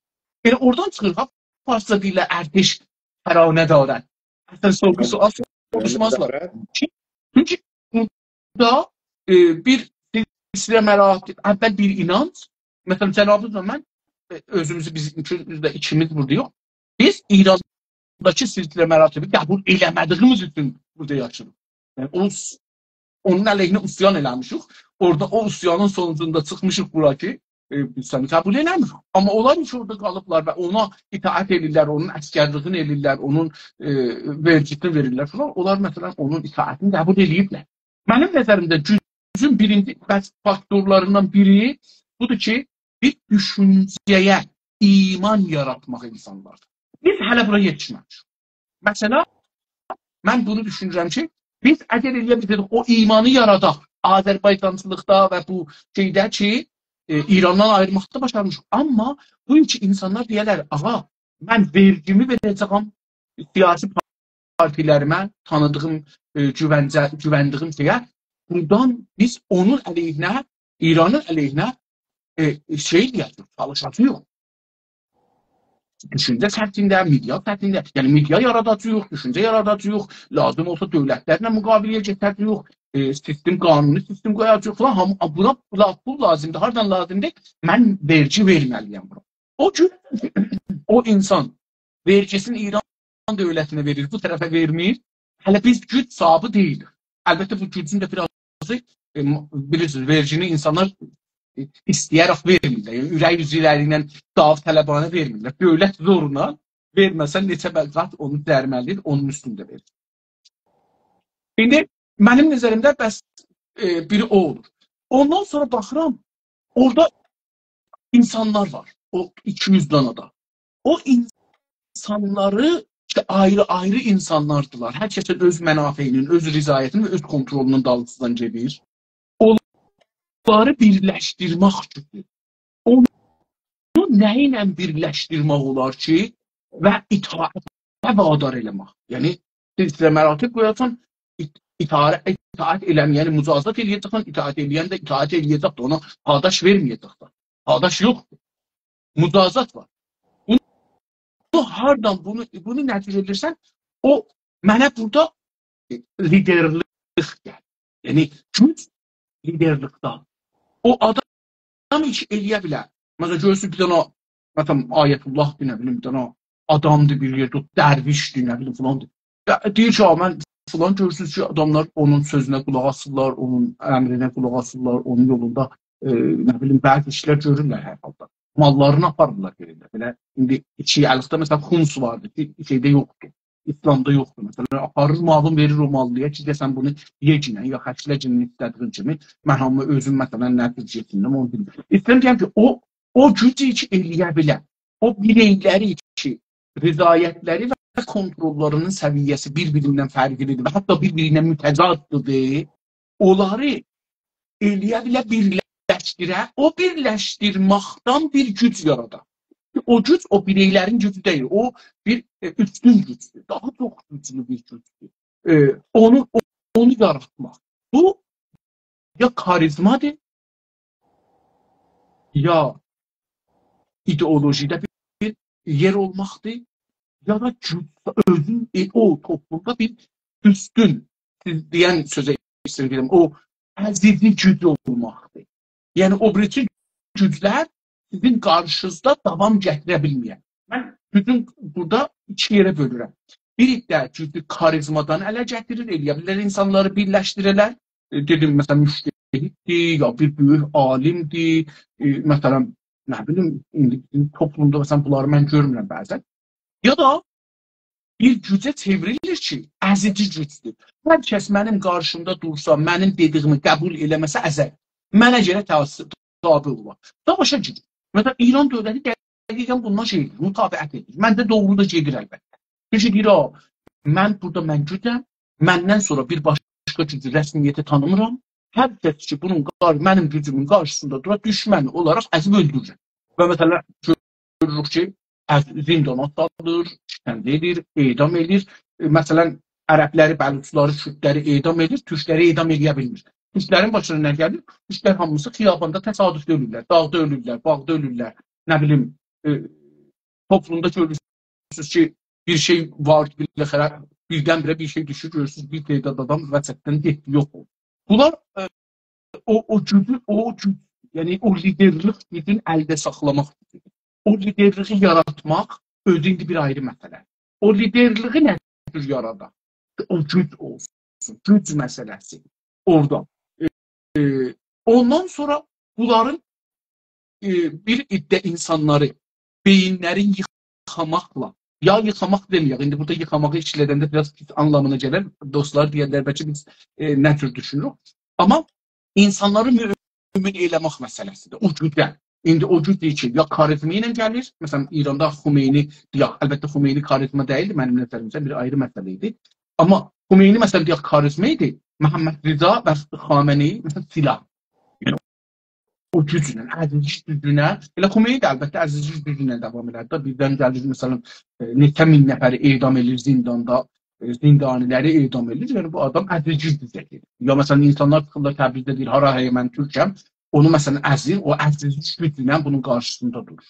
ائله اورادان چیخیر، ها، فارسدا دئییرلر، «ارتش ترانه دارد.» اصلا سورغو سؤال سوروشمازلار. چون-، چونکی بورادا، ائ، بیر سلسله مراتب، اول بیر اینانج، مثلا، جنابینیزلا من، ائ، اؤزوموزو، بیز اوچوموز ده، ایکیمیز بوراداییق. بیز ایرانداکی سلسله مراتبی قبول ائله‌مه‌دیگیمیز اوچون بورادا یاشاییریق. یعنی، او س-، اونون علیهینه عصیان ائله‌میشیک. اورادا او عصیانین سونوجوندا چیخمیشیق بورا کی، ائ، بیز سنی قبول ائله‌میریک. آمما اونلار کی اورادا قالیبلار و اونا اطاعت ائدیرلر، اونون عسگرلیگینی ائدیرلر، اونون، ائ، وئرگیسینی وئریرلر فلان، اونلار، مثلا، اونون اطاعتینی قبول ائله‌ییبلر. منیم نظریمده گوجون بیرینجی بس فاکتورلاریندان بیری بودور کی، بیر دوشونجه‌یه ایمان یاراتماق اینسانلاردا. بیز هله بورا یئتیشمه‌میشیک. مثلا، من بونو دوشونورم کی، بیز اگر ائلیه بیلسه‌یدیک، او ایمانی یاراداق آذربایجانچیلیقدا و بو شئیده کی، ائ، ایراندان آییرماقدا باشارمیشیق. آمما بو گون کی اینسانلار دئیه‌لر، «آغا، من وئرگیمی وئره‌جه‌یم سیاسی پارتیلریمه، تانیدیغیم، ائ، گوونجه-، گووندیگیم شئیه.» بورادان بیز اونون علیهینه، ایرانین علیهینه، ائ، شئی دئیه‌جه‌ییک، چالیشاجاغیق. دوشونجه سطحینده، مئدیا سطحینده، یعنی مئدیا یاراداجاغیق، دوشونجه یاراداجاغیق، لازیم اولسا دؤولتلرله مقابله‌یه گئده‌جه‌ییک، ائ، سیستم، قانونی سیستم قویاجاغیق فلان. هامی، بونا، بونا پول لازیمدیر. هاردان لازیمدیر؟ من وئرگی وئرمه‌لی‌یم بورا. او کی، او اینسان وئرگیسینی ایران دؤولتینه وئریر، بو طرفه وئرمیر. هله بیز گوج صاحیبی دئییلیک. البته، بو گوجون ده بیر آز، ائ، م-، بیلیرسینیز، وئرگینی اینسانلار، ائ، ایسته‌یه‌رک وئرمیرلر. یعنی، اورک اوزولری ایله داوطلبانه وئرمیرلر. دؤولت زورلا، وئرمه‌سن نئچه بل-، قات اونو درمه‌لیدیر، اونون اوستونده وئریر. ایندی منیم نظریمده بس، ائ، بیری او اولور. اوندان سونرا باخیرام، اورادا اینسانلار وار. او ایکی یوز دانا دا. او اینسانلاری کی، آیری-آیری اینسانلاردیلار. هر کسین اؤز منافعینین، اؤز رضایتینین و اؤز کنترلونون دالیسیندان گئدیر. اونلاری بیرلشدیرمک اوچون. اونو نه ایله بیرلشدیرمک اولار کی، و اطاعته وادار ائله‌مک؟ یعنی، سلسله مراتب قویاسان، اط-، اطاعت، اطاعت ائله‌مه‌یه‌نی مجازات ائله‌یه‌جکسن، اطاعت ائله‌ین ده اطاعت ائله‌یه‌جکدیر، اونا پاداش وئرمه‌یه‌جکسن. پاداش یوخدور. مجازات وار. بونو، بونو هاردان، بونو، بونو نه جور ائدیرسن، او منه بورادا، ائ، لیدرلیک گلیر. یعنی، گوج لیدرلیکدن. او آدام ایش ائله‌یه بیلر. مثلا، گؤرورسونوز، بیر دنه، مثلا، آیت‌الله‌دیر، نه بیلیم، بیر دنه آدامدیر، بیر یئرده درویشدیر، نه بیلیم، فلاندیر. یا، دئییر کی، «آ، من فلان»، گؤرورسونوز کی، آداملار اونون سؤزونه قولاق آسیرلار، اونون امرینه قولاق آسیرلار، اونون یولوندا، ائ، نه بیلیم، بعضی ایشلر گؤرورلر هر حالدا. ماللارینی آپاریرلار، گئدیرلر. بئله، ایندی شیعه‌لیکده، مثلا، خمس واردی کی، شئیده یوخدور. ایسلامدا یوخدور. مثلا، آپاریر، مالین وئریر او ماللی‌یا کی، «ده سن بونو یئگینن، یا خرجله‌گینن ایسته‌دیگین کیمی، من هامی اؤزوم، مثلا، نه جور گئتیرم، اونو بیلمیرم.» ایسته‌ییرم دئیم کی، او، او گوج کی، ائله‌یه بیلر. او بیرئیلری کی، رضایتلری و کنترللرینین سویه‌سی بیر-بیریندن فرقلیدیر و حتی بیر-بیرینه متضاددیر، اونلاری ائله‌یه بیله بیرلشدیره، او بیرلشدیرمکدن بیر گوج یارادا. او گوج او بیرئیلرین گوجو دئییل، او بیر، ائ، اوستون گوجدور، داها چوخ گوجلو بیر گوجدور. ائ، اونو، او-، اونو یاراتماق. بو یا کاریزمادیر، یا ایدئولوژیده بیر یئر اولماقدیر، یا دا گوج، اؤزون، ائ، او توپلومدا بیر اوستون، سیز دئین سؤزه ایسته‌ییرم، او ازیزی گوج اولماقدیر. یعنی، او بیریسی گوجلر سیزین قارشینیزدا داوام گتیره بیلمه‌ین. من گوجون بورادا ایکی یئره بؤلورم. بیر عده گوجو کاریزمادان اله گتیریر، ائله‌یه بیلر اینسانلاری بیرلشدیره‌لر. ائ، دئدیم، مثلا، مجتهددیر، یا بیر بؤیوک عالیمدیر، ائ، مثلا، نه بیلیم، ایندی بیزیم توپلومدا، مثلا، بونلاری من گؤرمورم بعضا. یا دا بیر گوجه چئوریلیر کی، ازیجی گوجدور. هر کس منیم قارشیمدا دورسا، منیم دئدیگیمی قبول ائله‌مه‌سه، ازر. منه گؤره تابع، تابع اولار. ساواشا گیریر. مثلا، ایران دؤولتی دقیقا بوندان شئی ائدیر، متابعت ائدیر. منجه، دوغرو دا گئدیر البته. چونکی دئییر، «آ، من بورادا من گوجم، مندن سونرا بیر باشقا گوجو رسمیته تانیمیرام. هر کس کی، بونون قار-، منیم گوجومون قارشیسیندا دورا، دوشمنی اولاراق ازیب اؤلدورورم.» و، مثلا، گؤروروک کی، از-، زیندانا سالیر، شکنجه ائدیر، اعدام ائدیر. ائ، مثلا، عربلری، بلوچلاری، کوردلری اعدام ائدیر، تورکلری اعدام ائله‌یه بیلمیر. تورکلرین باشینا نه گلیر؟ تورکلر هامیسی خیاباندا تصادفده اؤلورلر، داغدا اؤلورلر، باغدا اؤلورلر، نه بیلیم، ائ، توپلومدا گؤرورسونوز کی، بیر شئی وار، بالاخره بیردن-بیره بیر شئی دوشور، گؤرورسونوز، بیر تعداد آدام وسطدن گئتدی، یوخ اولدو. بونلار، ائ، او، او گوجو، او گوج، یعنی او لیدرلیک گوجون الده ساخلاماق گوجودور. او لیدرلیگی یاراتماق اؤزو ایندی بیر آیری مسئله. او لیدرلیگی نه جور یارادا؟ او گوج اولسون، گوج مسئله‌سی اورادا. ائ، ائ، اوندان سونرا بونلارین، ائ، بیر عده اینسانلاری بئیینلرین ییخاماقلا، یا ییخاماق دئمه‌یک، ایندی بورادا ییخاماغی ایشله‌دنده بیر آز پیس آنلامینا گلر، دوستلار دئیرلر، بلکه بیز، ائ، نه جور دوشونوروک. آمما اینسانلاری مؤمن ائله‌مک مسئله‌سیدیر، او گوجه. ایندی او گوج دئییر کی، یا کاریزما ایله گلیر، مثلا، ایراندا خمینی، یا، البته، خمینی کاریزما دئییلدی، منیم نظریمجه بیر آیری مسئله ایدی. آمما خمینی، مثلا، دئیک، کاریزما ایدی، محمدرضا و خامنه‌ای، مثلا، سلاح. یعنی، او گوجله، ازیجی گوجونه، ائله خمینی ده، البته، ازیجی گوجونه داوام ائله‌دی. بیردن گلیر، مثلا، ائ، نئچه مین نفری اعدام ائله‌ییر زینداندا، ائ، زندانی‌لری اعدام ائله‌ییر. یعنی، بو آدام ازیجی گوجدور. یا، مثلا، اینسانلار چیخیرلار تبریزده، دئییر، «هارا هئی، من تورکم»، اونو، مثلا، ازیر، او ازیجی گوجله بونون قارشیسیندا دورور.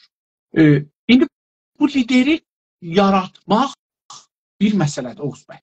ائ، ایندی بو لیدری یاراتماق بیر مسئله‌دیر، اوغوز بی.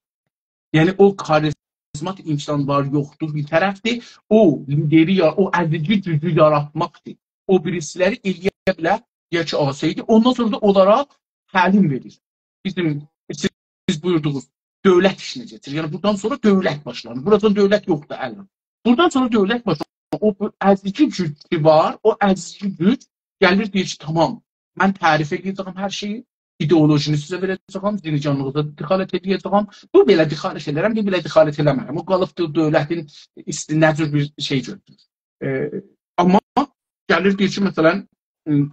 یعنی، او کاریزماتیک انسان وار، یوخدور، بیر طرفدیر. او لیدری یا-، او ازیجی گوجو یاراتماقدیر. او بیریسی‌لری ائلیه بیلر، دئیک کی، آسایی‌دیر. اوندان سونرا دا اونلارا تعلیم وئریر. بیزیم، سیز بویوردوغونوز دؤولت ایشینه کئچیر. یعنی، بورادان سونرا دؤولت باشلانیر. بورادان دؤولت یوخدور، الان. بورادان سونرا دؤولت باشلانیر. او، بو ازیجی گوج کی وار، او ازیجی گوج گلیر، دئییر کی، «تامام، من تعریف ائده‌جه‌یم هر شئیی، ایدئولوژینی سیزه وئره‌جه‌یم، دینی جانلیغا دخالت ائده‌جه‌یم.» بو بئله دخالت ائدیرم، بیر بئله دخالت ائله‌مه‌رم. او قالیبدیر دؤولتین ایستی نه جور بیر شئی گؤرور. ائ، آمما گلیر، دئییر کی، مثلا، م،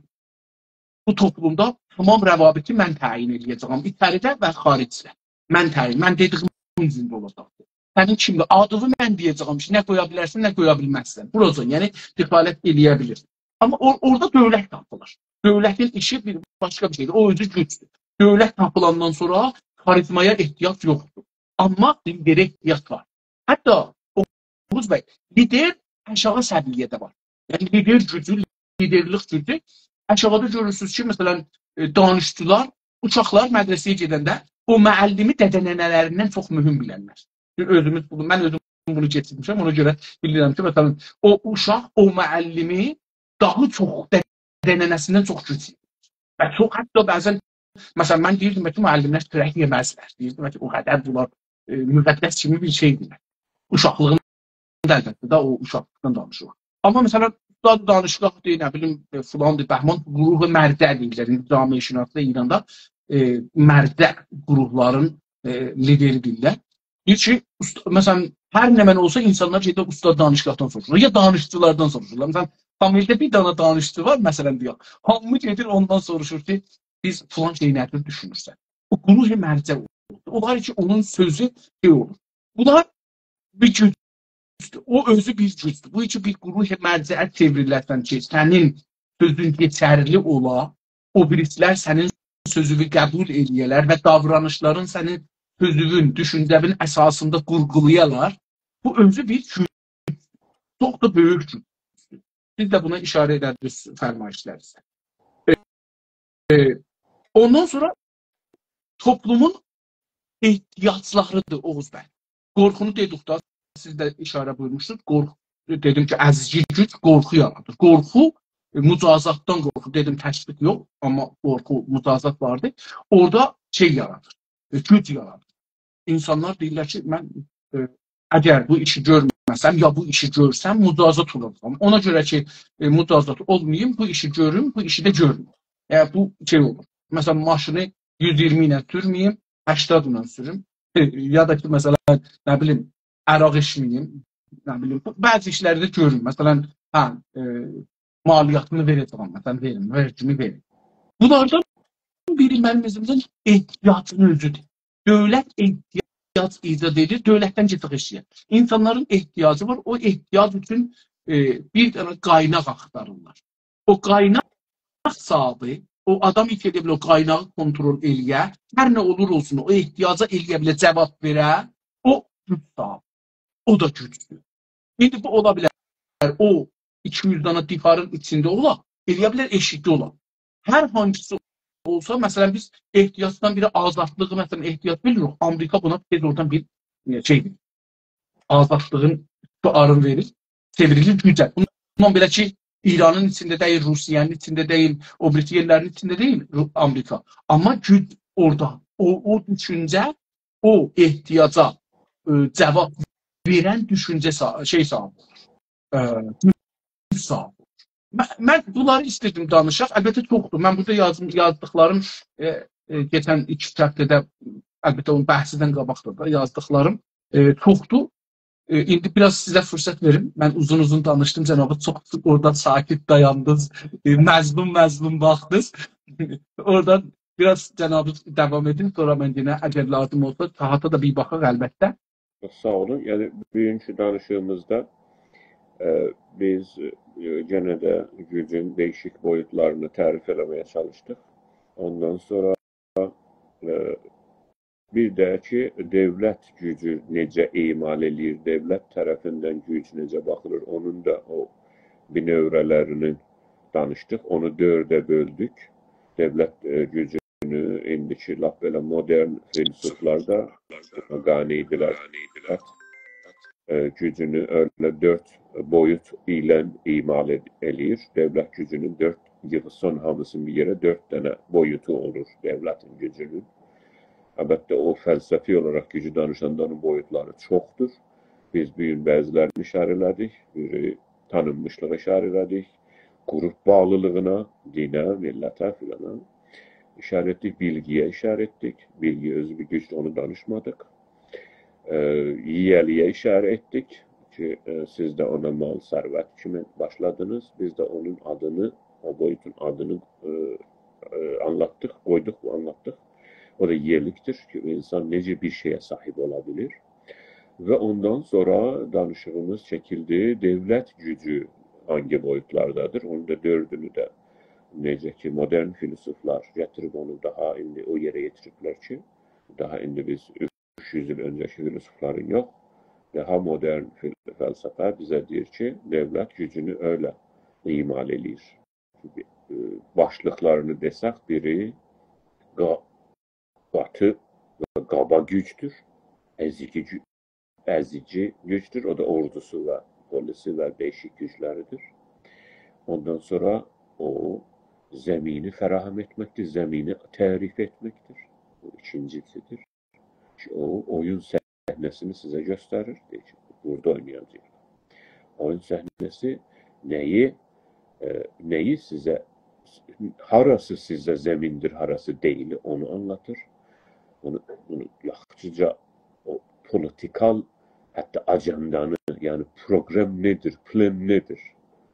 بو توپلومدا تامام روابطی من تعیین ائده‌جه‌یم. ایچریده و خاریجده. من تعیین، من دئدیگیم اوزوندا اولاجاقدیر. سنین کیمدیر؟ آدینی من دئیه‌جه‌یم کی، نه قویا بیلرسن، نه قویا بیلمزسن. بوراجان، یعنی دخالت ائلیه بیلیر. آمما او-، اورادا دؤولت تاپیلیر. دؤولتین ایشی بیر باشقا بیر شئیدیر. او اؤزو گوجدور. دؤولت تاپیلاندان سونرا کاریزمایا احتیاج یوخدور. آمما لیدره احتیاج وار. حتی اوغوز بی، لیدر آشاغی سویه‌ده وار. یعنی لیدر گوجو، لیدرلیک گوجو. آشاغیدا گؤرورسونوز کی، مثلا، ائ، دانشجولار، اوشاقلار مدرسه‌یه گئدنده او معلمی دده‌ننه‌لریندن چوخ مهم بیلرلر. اؤزوموز بونو، من اؤزوم بونو کئچیرمیشم، اونا گؤره بیلیرم کی، مثلا، او اوشاق او معلمی داها چوخ دده‌ننه‌سیندن چوخ گوجلو. و چوخ، حتی بعضا، مثلا، من دئییردیم کی، معلم‌لر چؤرک یئمزلر. دئییردیم کی، او قدر بونلار، ائ، مقدس کیمی بیر شئیدیرلر. اوشاقلیغیندا، البته ده، او اوشاقلیقدان دانیشیریق. آمما، مثلا، اوستاد دانشگاهدیر، نه بیلیم، ائ، فلاندیر، بهمان، گروه مرجع دئییرلر. ایندی جامعه‌شناسدا ایراندا، ائ، مرجع گروهلارین، ائ، لیدری دئییرلر. دئییر کی، اوست-، مثلا، هر نمنه اولسا، اینسانلار گئدیر اوستاد دانشگاهدان سوروشورلار، یا دانشجولاردان سوروشورلار. مثلا، فامیلده بیر دنه دانشجو وار، مثلا، دئیک. هامی گئدیر اوندان سوروشور کی، بیز فلان شئیی نه جور دوشونورسن؟ او گروه مرجع اولور. اولار کی، اونون سؤزو شئی اولور. بونلار بیر گوجدور. او اؤزو بیر گوجدور. بو کی، بیر گروه مرجعه چئوریله‌سن کی، سنین سؤزون کئچرلی اولا، او بیریسی‌لر سنین سؤزونو قبول ائلیه‌لر و داورانیشلارین سنین سؤزونون، دوشونجه‌وین اساسیندا قورغولایالار. بو اؤزو بیر گوج، چوخ دا بؤیوک گوجدور. سیز ده بونا ایشاره ائدردینیز فرمایشلرینیزده. ائ، ائ، اوندان سونرا توپلومون احتیاجلاریدیر، اوغوز بی. قورخونو دئدیک دا، سیز ده ایشاره بویورموشدونوز. قورخ-، دئدیم کی، ازیجی گوج قورخو یارادیر. قورخو، ائ، مجازاتدان قورخو. دئدیم، تشویق یوخ، آمما قورخو، مجازات واردی. اورادا شئی یارادیر، ائ، گوج یارادیر. اینسانلار دئییرلر کی، من، ائ، اگر بو ایشی گؤرمه‌سم، یا بو ایشی گؤرسم، مجازات اولاجاغام. اونا گؤره کی، ائ، مجازات اولماییم، بو ایشی گؤروم، بو ایشی ده گؤرمه‌یم. ائ، بو شئی اولور. مثلا، ماشینی یوز ایگیرمی ایله سورمه‌ییم، هشتاد ایله سوروم. یا دا کی، مثلا، نه بیلیم، عرق ایچمه‌ییم، نه بیلیم، بعضی ایشلری ده گؤروم. مثلا، هه، ائ، مالیاتینی وئره‌جه‌یم، مثلا، وئرین، وئرگیمی وئرین. بونلاردان بیری منیم نظریمده احتیاجین اؤزودور. دؤولت احتیاج ایجاد ائدیر، دؤولتدن گئتیریک ایشله‌یک. اینسانلارین احتیاجی وار، او احتیاج اوچون، ائ، بیر دنه قایناق آختاریرلار. او قایناق صاحیبی، او آدام کی، ائلیه بیلیر او قایناغی کنترل ائلیه، هر نه اولور اولسون، او احتیاجا ائلیه بیلیر جاواب وئره، او گوج صاحیبی. او دا گوجدور. ایندی بو اولا بیلر، او ایکی یوز دنه دیوارین ایچینده اولا، ائلیه بیلر ائشیکده اولا. هر هانسیسی اولسا، مثلا، بیز احتیاجدان بیری آزادلیغی، مثلا، احتیاج بیلیریک. آمریکا بونا تئز اورادان بیر، ائ، شئی، آزادلیغین شعارینی وئریر، چئوریلیر گوجه. بوندان بئله کی، ایرانین ایچینده دئییل، روسیه‌نین ایچینده دئییل، او بیریسی یئرلرین ایچینده دئییل رو-، آمریکا. آمما گوج اورادا، او، او دوشونجه، او احتیاجا، ائ، جاواب وئرن دوشونجه صا-، شئی صاحیبی اولور. ائ، گوج صاحیبی اولور. من، من بونلاری ایسته‌دیم دانیشاق. البته، چوخدور. من بورادا یازم-، یازدیقلاریم، ائ، ائ، کئچن ایکی هفته‌ده، البته، اونون بحثیندن قاباقدا دا یازدیقلاریم، ائ، چوخدور. ائ، ایندی بیر آز سیزه فرصت وئریم. من اوزون-اوزون دانیشدیم، جنابیز چوخ اورادا ساکت دایاندینیز. ائ، مظلوم-مظلوم باخدینیز. اورادان بیر آز جنابیز داوام ائدین، سونرا من یئنه، اگر لازیم اولسا، ساعاتا دا بیر باخاق، البته. چوخ ساغ اولون. یعنی، بوگونکو دانیشیغیمیزدا، ائ، بیز، ائ، یئنه ده گوجون دییشیک بویوتلارینی تعریف ائله‌مه‌یه چالیشدیق. اوندان سونرا، ائ، بیر ده کی، دؤولت گوجو نئجه اعمال ائله‌ییر، دؤولت طرفیندن گوج نئجه باخیلیر، اونون دا او بینؤوره‌لرینی دانیشدیق، اونو دؤرده بؤلدوک. دؤولت، ائ، گوجو گوجونو، ایندیکی لاپ بئله مدرن فیلسوفلار دا بونا قانع ایدیلر. ائ، گوجونو ائله دؤرد بویوت ایله اعمال ائد-، ائله‌ییر. دؤولت گوجونون دؤرد ییغسان هامیسینی بیر یئره، دؤرد دنه بویوتو اولور دؤولتین گوجونون. البته، او فلسفی اولاراق گوجو دانیشاندا اونون بویوتلاری چوخدور. بیز بو گون بعضی‌لرینی ایشاره ائله‌دیک، بیری تانینمیشلیغا ایشاره ائله‌دیک، گروپ باغلیلیغینا، دینه، میللته، فیلانا ایشاره ائتدیک، بیلگی‌یه ایشاره ائتدیک. بیلگی اؤزو بیر گوجدور، اونو دانیشمادیق. ائ، ییه‌لی‌یه ایشاره ائتدیک کی، ائ، سیز ده اونا مال، ثروت کیمی باشلادینیز. بیز ده اونون آدینی، او بویوتون آدینی، ائ، ائ، آنلاتدیق، قویدوق و آنلاتدیق. او دا ییه‌لیکدیر کی، اینسان نئجه بیر شئیه صاحیب اولا بیلیر. و اوندان سونرا دانیشیغیمیز چکیلدی. دؤولت گوجو هانگی بویوتلاردادیر؟ اونون دا دؤردونو ده، نئجه کی، مدرن فیلسوفلار گتیریب اونو داها ایندی او یئره یئتیریبلر کی، داها ایندی بیز اوچ یوز ایل اؤنجه‌کی فیلسوفلارین یوخ، داها مدرن فیل-، فلسفه بیزه دئییر کی، دؤولت گوجونو ائله اعمال ائله‌ییر. ائ، باشلیقلارینی دئسک، بیری قا-، قاتی و قابا گوجدور، ازیجی گو-، ازیجی گوجدور، او دا اوردوسو و پلیسی و ده‌ییشیک گوجلریدیر. اوندان سونرا او زمینی فراهم ائتمکدیر، زمینی تعریف ائتمکدیر. بو ایکینجی‌سیدیر. کی، او اویون صحنه‌سینی سیزه گؤستریر. دئییر کی، بورادا اوینایاجاغیق. اویون صحنه‌سی نه‌یی، ائ، نه‌یی سیزه، هاراسی سیزه زمیندیر، هاراسی دئییل، اونو آنلاتیر. بونو، بونو یاخشیجا او پولیتیکال، حتی آجاندانی، یعنی پروقرام نه‌دیر، پلان نه‌دیر،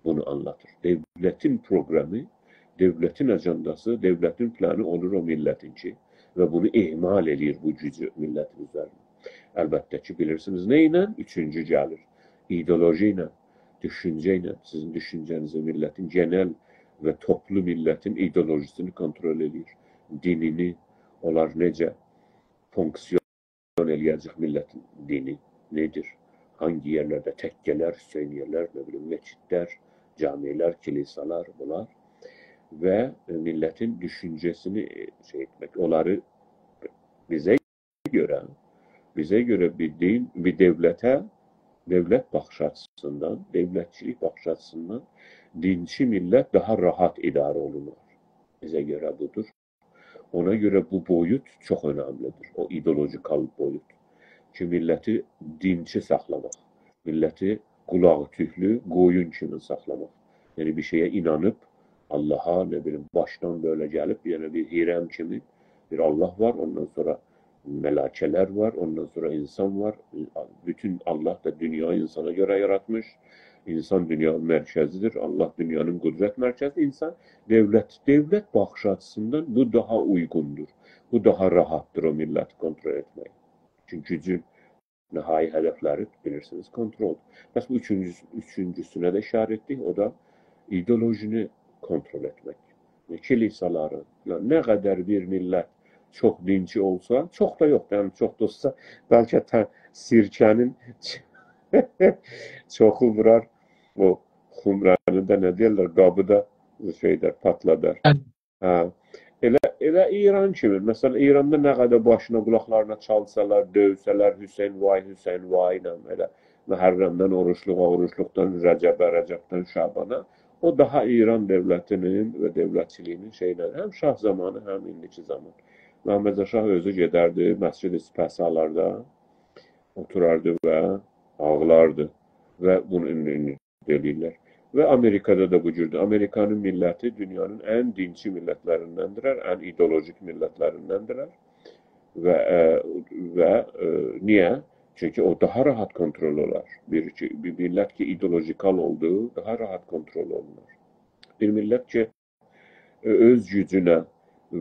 بونو آنلاتیر. دؤولتین پروقرامی، دؤولتین آجانداسی، دؤولتین پلانی اولور او میللتینکی و بونو اعمال ائله‌ییر بو گوجو میللتین اوزرینه. البته کی، بیلیرسینیز، نه ایله؟ اوچونجو گلیر. ایدئولوژی ایله، دوشونجه ایله. سیزین دوشونجه‌نیزی، میللتین گئنل و توپلو میللتین ایدئولوژی‌سینی کنترل ائله‌ییر. دینینی، اونلار نئجه فونکسیون ائله‌یه‌جک، میللتین دینی نه‌دیر؟ هانگی یئرلرده تکّه‌لر، حسینیه‌لر، نه بیلیم، مسجدلر، جامی‌لر، کلیسالار، بونلار و، ائ، میللتین دوشونجه‌سینی، ائ، شئی ائتمک، اونلاری بیزه گؤره، بیزه گؤره بیر دین، بیر دؤولته، دؤولت باخیش آچیسیندان، دؤولتچیلیک باخیش آچیسیندان دینچی میللت داها راحت اداره اولونور. بیزه گؤره بودور. اونا گؤره بو بویوت چوخ اؤنملیدیر. او ایدئولوژیکال بویوت. کی، میللتی دینچی ساخلاماق، میللتی قولاغی توکلو قویون کیمی ساخلاماق. یعنی، بیر شئیه اینانیب، آللاها، نه بیلیم، باشدان بئله گلیب، یعنی بیر هرم کیمی بیر آللاه وار، اوندان سونرا ملائکه‌لر وار، اوندان سونرا اینسان وار. بوتون آللاه دا دونیانی اینسانا گؤره یاراتمیش. اینسان دونیانین مرکزیدیر، آللاه دونیانین قدرت مرکزی، اینسان دؤولت، دؤولت باخیش آچیسیندان بو داها اویغوندور. بو داها راحتدیر او میللتی کنترل ائتمک. چونکی گوجون نهایی هدفلری، بیلیرسینیز، کنترل. پس بو اوچونجو-، اوچونجوسونه ده ایشاره ائتدیک، او دا ایدئولوژینی کنترل ائتمک. کلیسالاری، یا نه قدر بیر میللت چوخ دینچی اولسا، چوخ دا یوخ، یعنی چوخ دا اولسا، بلکه تا سیرکه‌نین چوخو وورار، او خمره‌نی ده، نه دئییرلر، قابی دا شئیدر، پاتلادار. بلی. هه. ائله، ائله ایران کیمی. مثلا، ایراندا نه قدر باشینا، قولاقلارینا چالسالار، دؤیسه‌لر، «حسین وای، حسین وای»، نه ائله محرمدن اوروجلوغا، اوروجلوقدان رجبه، رجبدن شعبانا، او داها ایران دؤولتینین و دؤولتچیلیگینین شئیله، هم شاه زامانی، هم ایندیکی زامان. محمد رضا شاه اؤزو گئدردی، مسجد سپه سالاردا اوتوراردی و آغلاردی. و بونو ایندی، ایندی ائله‌ییرلر. و آمریکادا دا بو جوردور. آمریکانین میللتی دونیانین ان دینچی میللتلریندندیرلر، ان ایدئولوژیک میللتلریندندیرلر. و، ائ، و، ائ، نییه؟ چونکی او داها راحت کنترل اولار. بیر کی، بیر میللت کی، ایدئولوژیکال اولدو، داها راحت کنترل اولونور. بیر میللت کی، اؤ-، اؤز گوجونه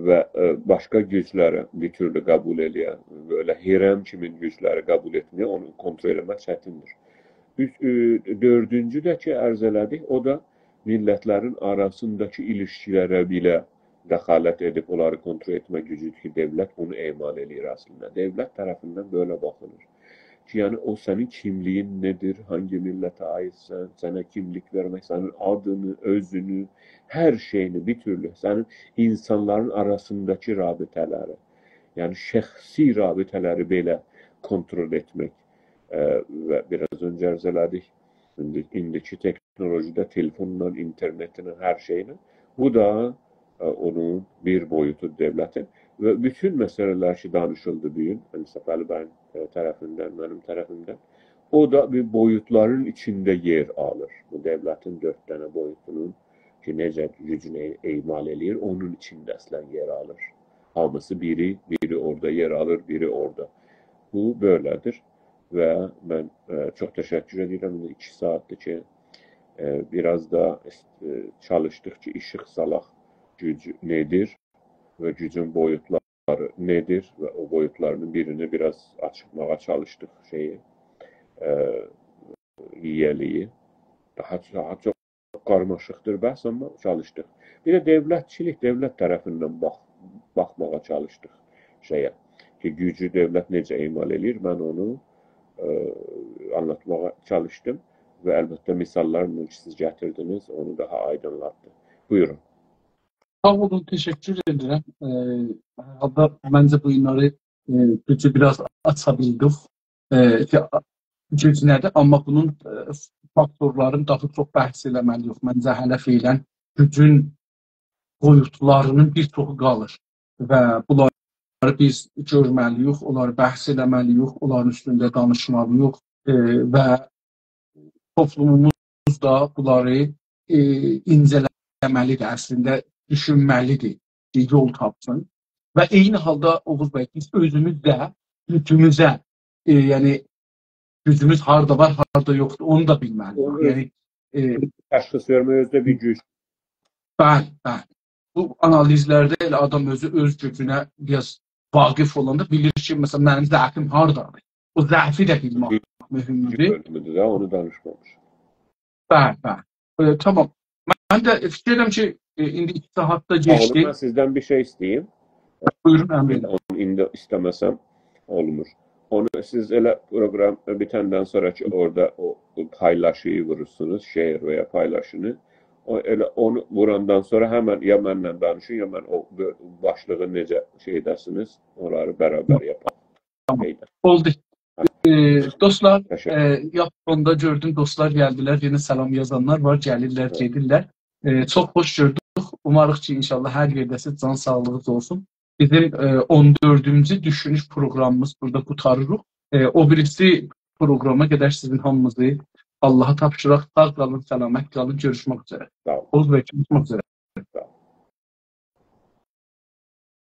و، ائ، باشقا گوجلری بیر تورلو قبول ائله‌یه، بئله هرم کیمین گوجلری قبول ائتمه‌یه، اونو کنترل ائله‌مک چتیندیر. اوچ-، ائ، دؤردونجو ده کی، عرض ائله‌دیک، او دا میللتلرین آراسینداکی ایلیشکیلره بئله دخالت ائدیب اونلاری کنترل ائتمه گوجودور کی، دؤولت بونو اعمال ائله‌ییر اصلینده. دؤولت طرفیندن بئله باخیلیر. کی، یعنی او سنین کیملیگین نه‌دیر، هانگی میللته عایدسان، سنه کیملیک وئرمک، سنین آدینی، اؤزونو، هر شئیینی، بیر تورلو سنین اینسانلارین آراسینداکی رابطه‌لری، یعنی شخصی رابطه‌لری بئله کونترول ائتمک. ائ، و بیر آز اؤنجه عرض ائله‌دیک، ایندی، ایندیکی تکنولوژیده، تلفونلا، اینترنتله، هر شئیله. بو دا، ائ، اونون بیر بویوتو دؤولتین. و بوتون مسئله‌لر کی، دانیشیلدی بو گون، یعنی صفعلی بیین، ائ، طرفیندن، منیم طرفیمدن، او دا بیر بویوتلارین ایچینده یئر آلیر. بو دؤولتین دؤرد دنه بویوتونون کی، نئجه گوجونو اع-، اعمال ائله‌ییر، اونون ایچینده اصلا یئر آلیر. هامیسی بیری، بیری اورادا یئر آلیر، بیری اورادا. بو بئله‌دیر. و من، ائ، چوخ تشکر ائدیرم. ایندی ایکی ساعاتدیر کی، ائ، بیر آز دا، ائ، چالیشدیق کی، ایشیق سالاق گوج نه‌دیر و گوجون بویوتلاری نه‌دیر و او بویوتلارینین بیرینی بیر آز آچیقلاماغا چالیشدیق شئیی، ائ، ییه‌لیگی. داها، داها چوخ قارماشیقدیر بحث، آمما چالیشدیق. بیر ده دؤولتچیلیک، دؤولت طرفیندن باخ-، باخماغا چالیشدیق شئیه. کی، گوجو دؤولت نئجه اعمال ائله‌ییر، من اونو، ائ، آنلاتماغا چالیشدیم و البته مثاللارلا کی، سیز گتیردینیز، اونو داها آیدینلاتدی. بویورون. ساغ اولون، تشکر ائدیرم. ائ، هر حالدا منجه بو گونلری، ائ، گوجو بیر آز آچا بیلدیک. ائ، کی، گوج نه‌دیر؟ آمما بونون، ائ، فاکتورلارین داها چوخ بحث ائله‌مه‌لی‌ییک. منجه هله فعلا گوجون بویوتلارینین بیر چوخو قالیر و بونلاری بیز گؤرمه‌لی‌ییک، اونلاری بحث ائله‌مه‌لی‌ییک، اونلارین اوستونده دانیشمالی‌ییق، ائ، و توپلوموموز دا بونلاری، ائ، اینجه‌له‌مه‌لی‌دیر، اصلینده دوشونمه‌لی‌دیر، ائ، یول تاپسین. و عینی حالدا، اوغوز بی، بیز اؤزوموز ده گوجوموزه، ائ، یعنی گوجوموز هاردا وار، هاردا یوخدور، اونو دا بیلمه‌لی‌ییک. اونو اؤز یعنی، ائ، تشخیص وئرمک اؤزو ده بیر گوج. بلی، بلی. بو آنالیزلرده ائله آدام اؤزو اؤز گوجونه بیر آز واقف اولاندا بیلیر کی، مثلا، منیم ضعفیم هاردادیر. او ضعفی ده بیلمک مهمدور. بؤلومودور ده، اونو دانیشمامیشیق. بلی، بلی. ائ، تامام. من ده فیکیر ائدیرم کی، ائ، ایندی ایکی ساعات دا ساغ اولون، کئچدی. من سیزدن بیر شئی ایسته‌ییم. بویورون، امر ائدین. اونو ایندی ایسته‌مه‌سم اولمور. اونو سیز ائله پروگرام بیتندن سونرا کی، اورادا او، او پایلاشینی وورورسونوز، شیر و یا پایلاشینی. او ائله اونو ووراندان سونرا همن یا منله دانیشین، یا من او بؤ-، باشلیغی نئجه شئی ائده‌سینیز، اونلاری برابر یاپاق. تامام. شئیده. اولدو. هه. ائ، دوستلار، تشکر. ائ، یاپیشاندا گؤردوم، دوستلار گلدیلر، یئنه سلام یازانلار وار، گلیرلر، هه، گئدیرلر. ائ، چوخ خوش گؤردوک. اوماریق کی، انشاءالله هر یئرده‌سیز، جان ساغلیغینیز اولسون. بیزیم، ائ، اون دؤردونجو دوشونوش پروگرامیمیز بورادا قوتاریریق. ائ، او بیریسی پروگراما قدر سیزین هامینیزی آللاها تاپشیراق. ساغ قالین، سلامت قالین. گؤروشمک اوزره. ساغ اولون. اوغوز بی، گؤروشمک اوزره. ساغ اولون.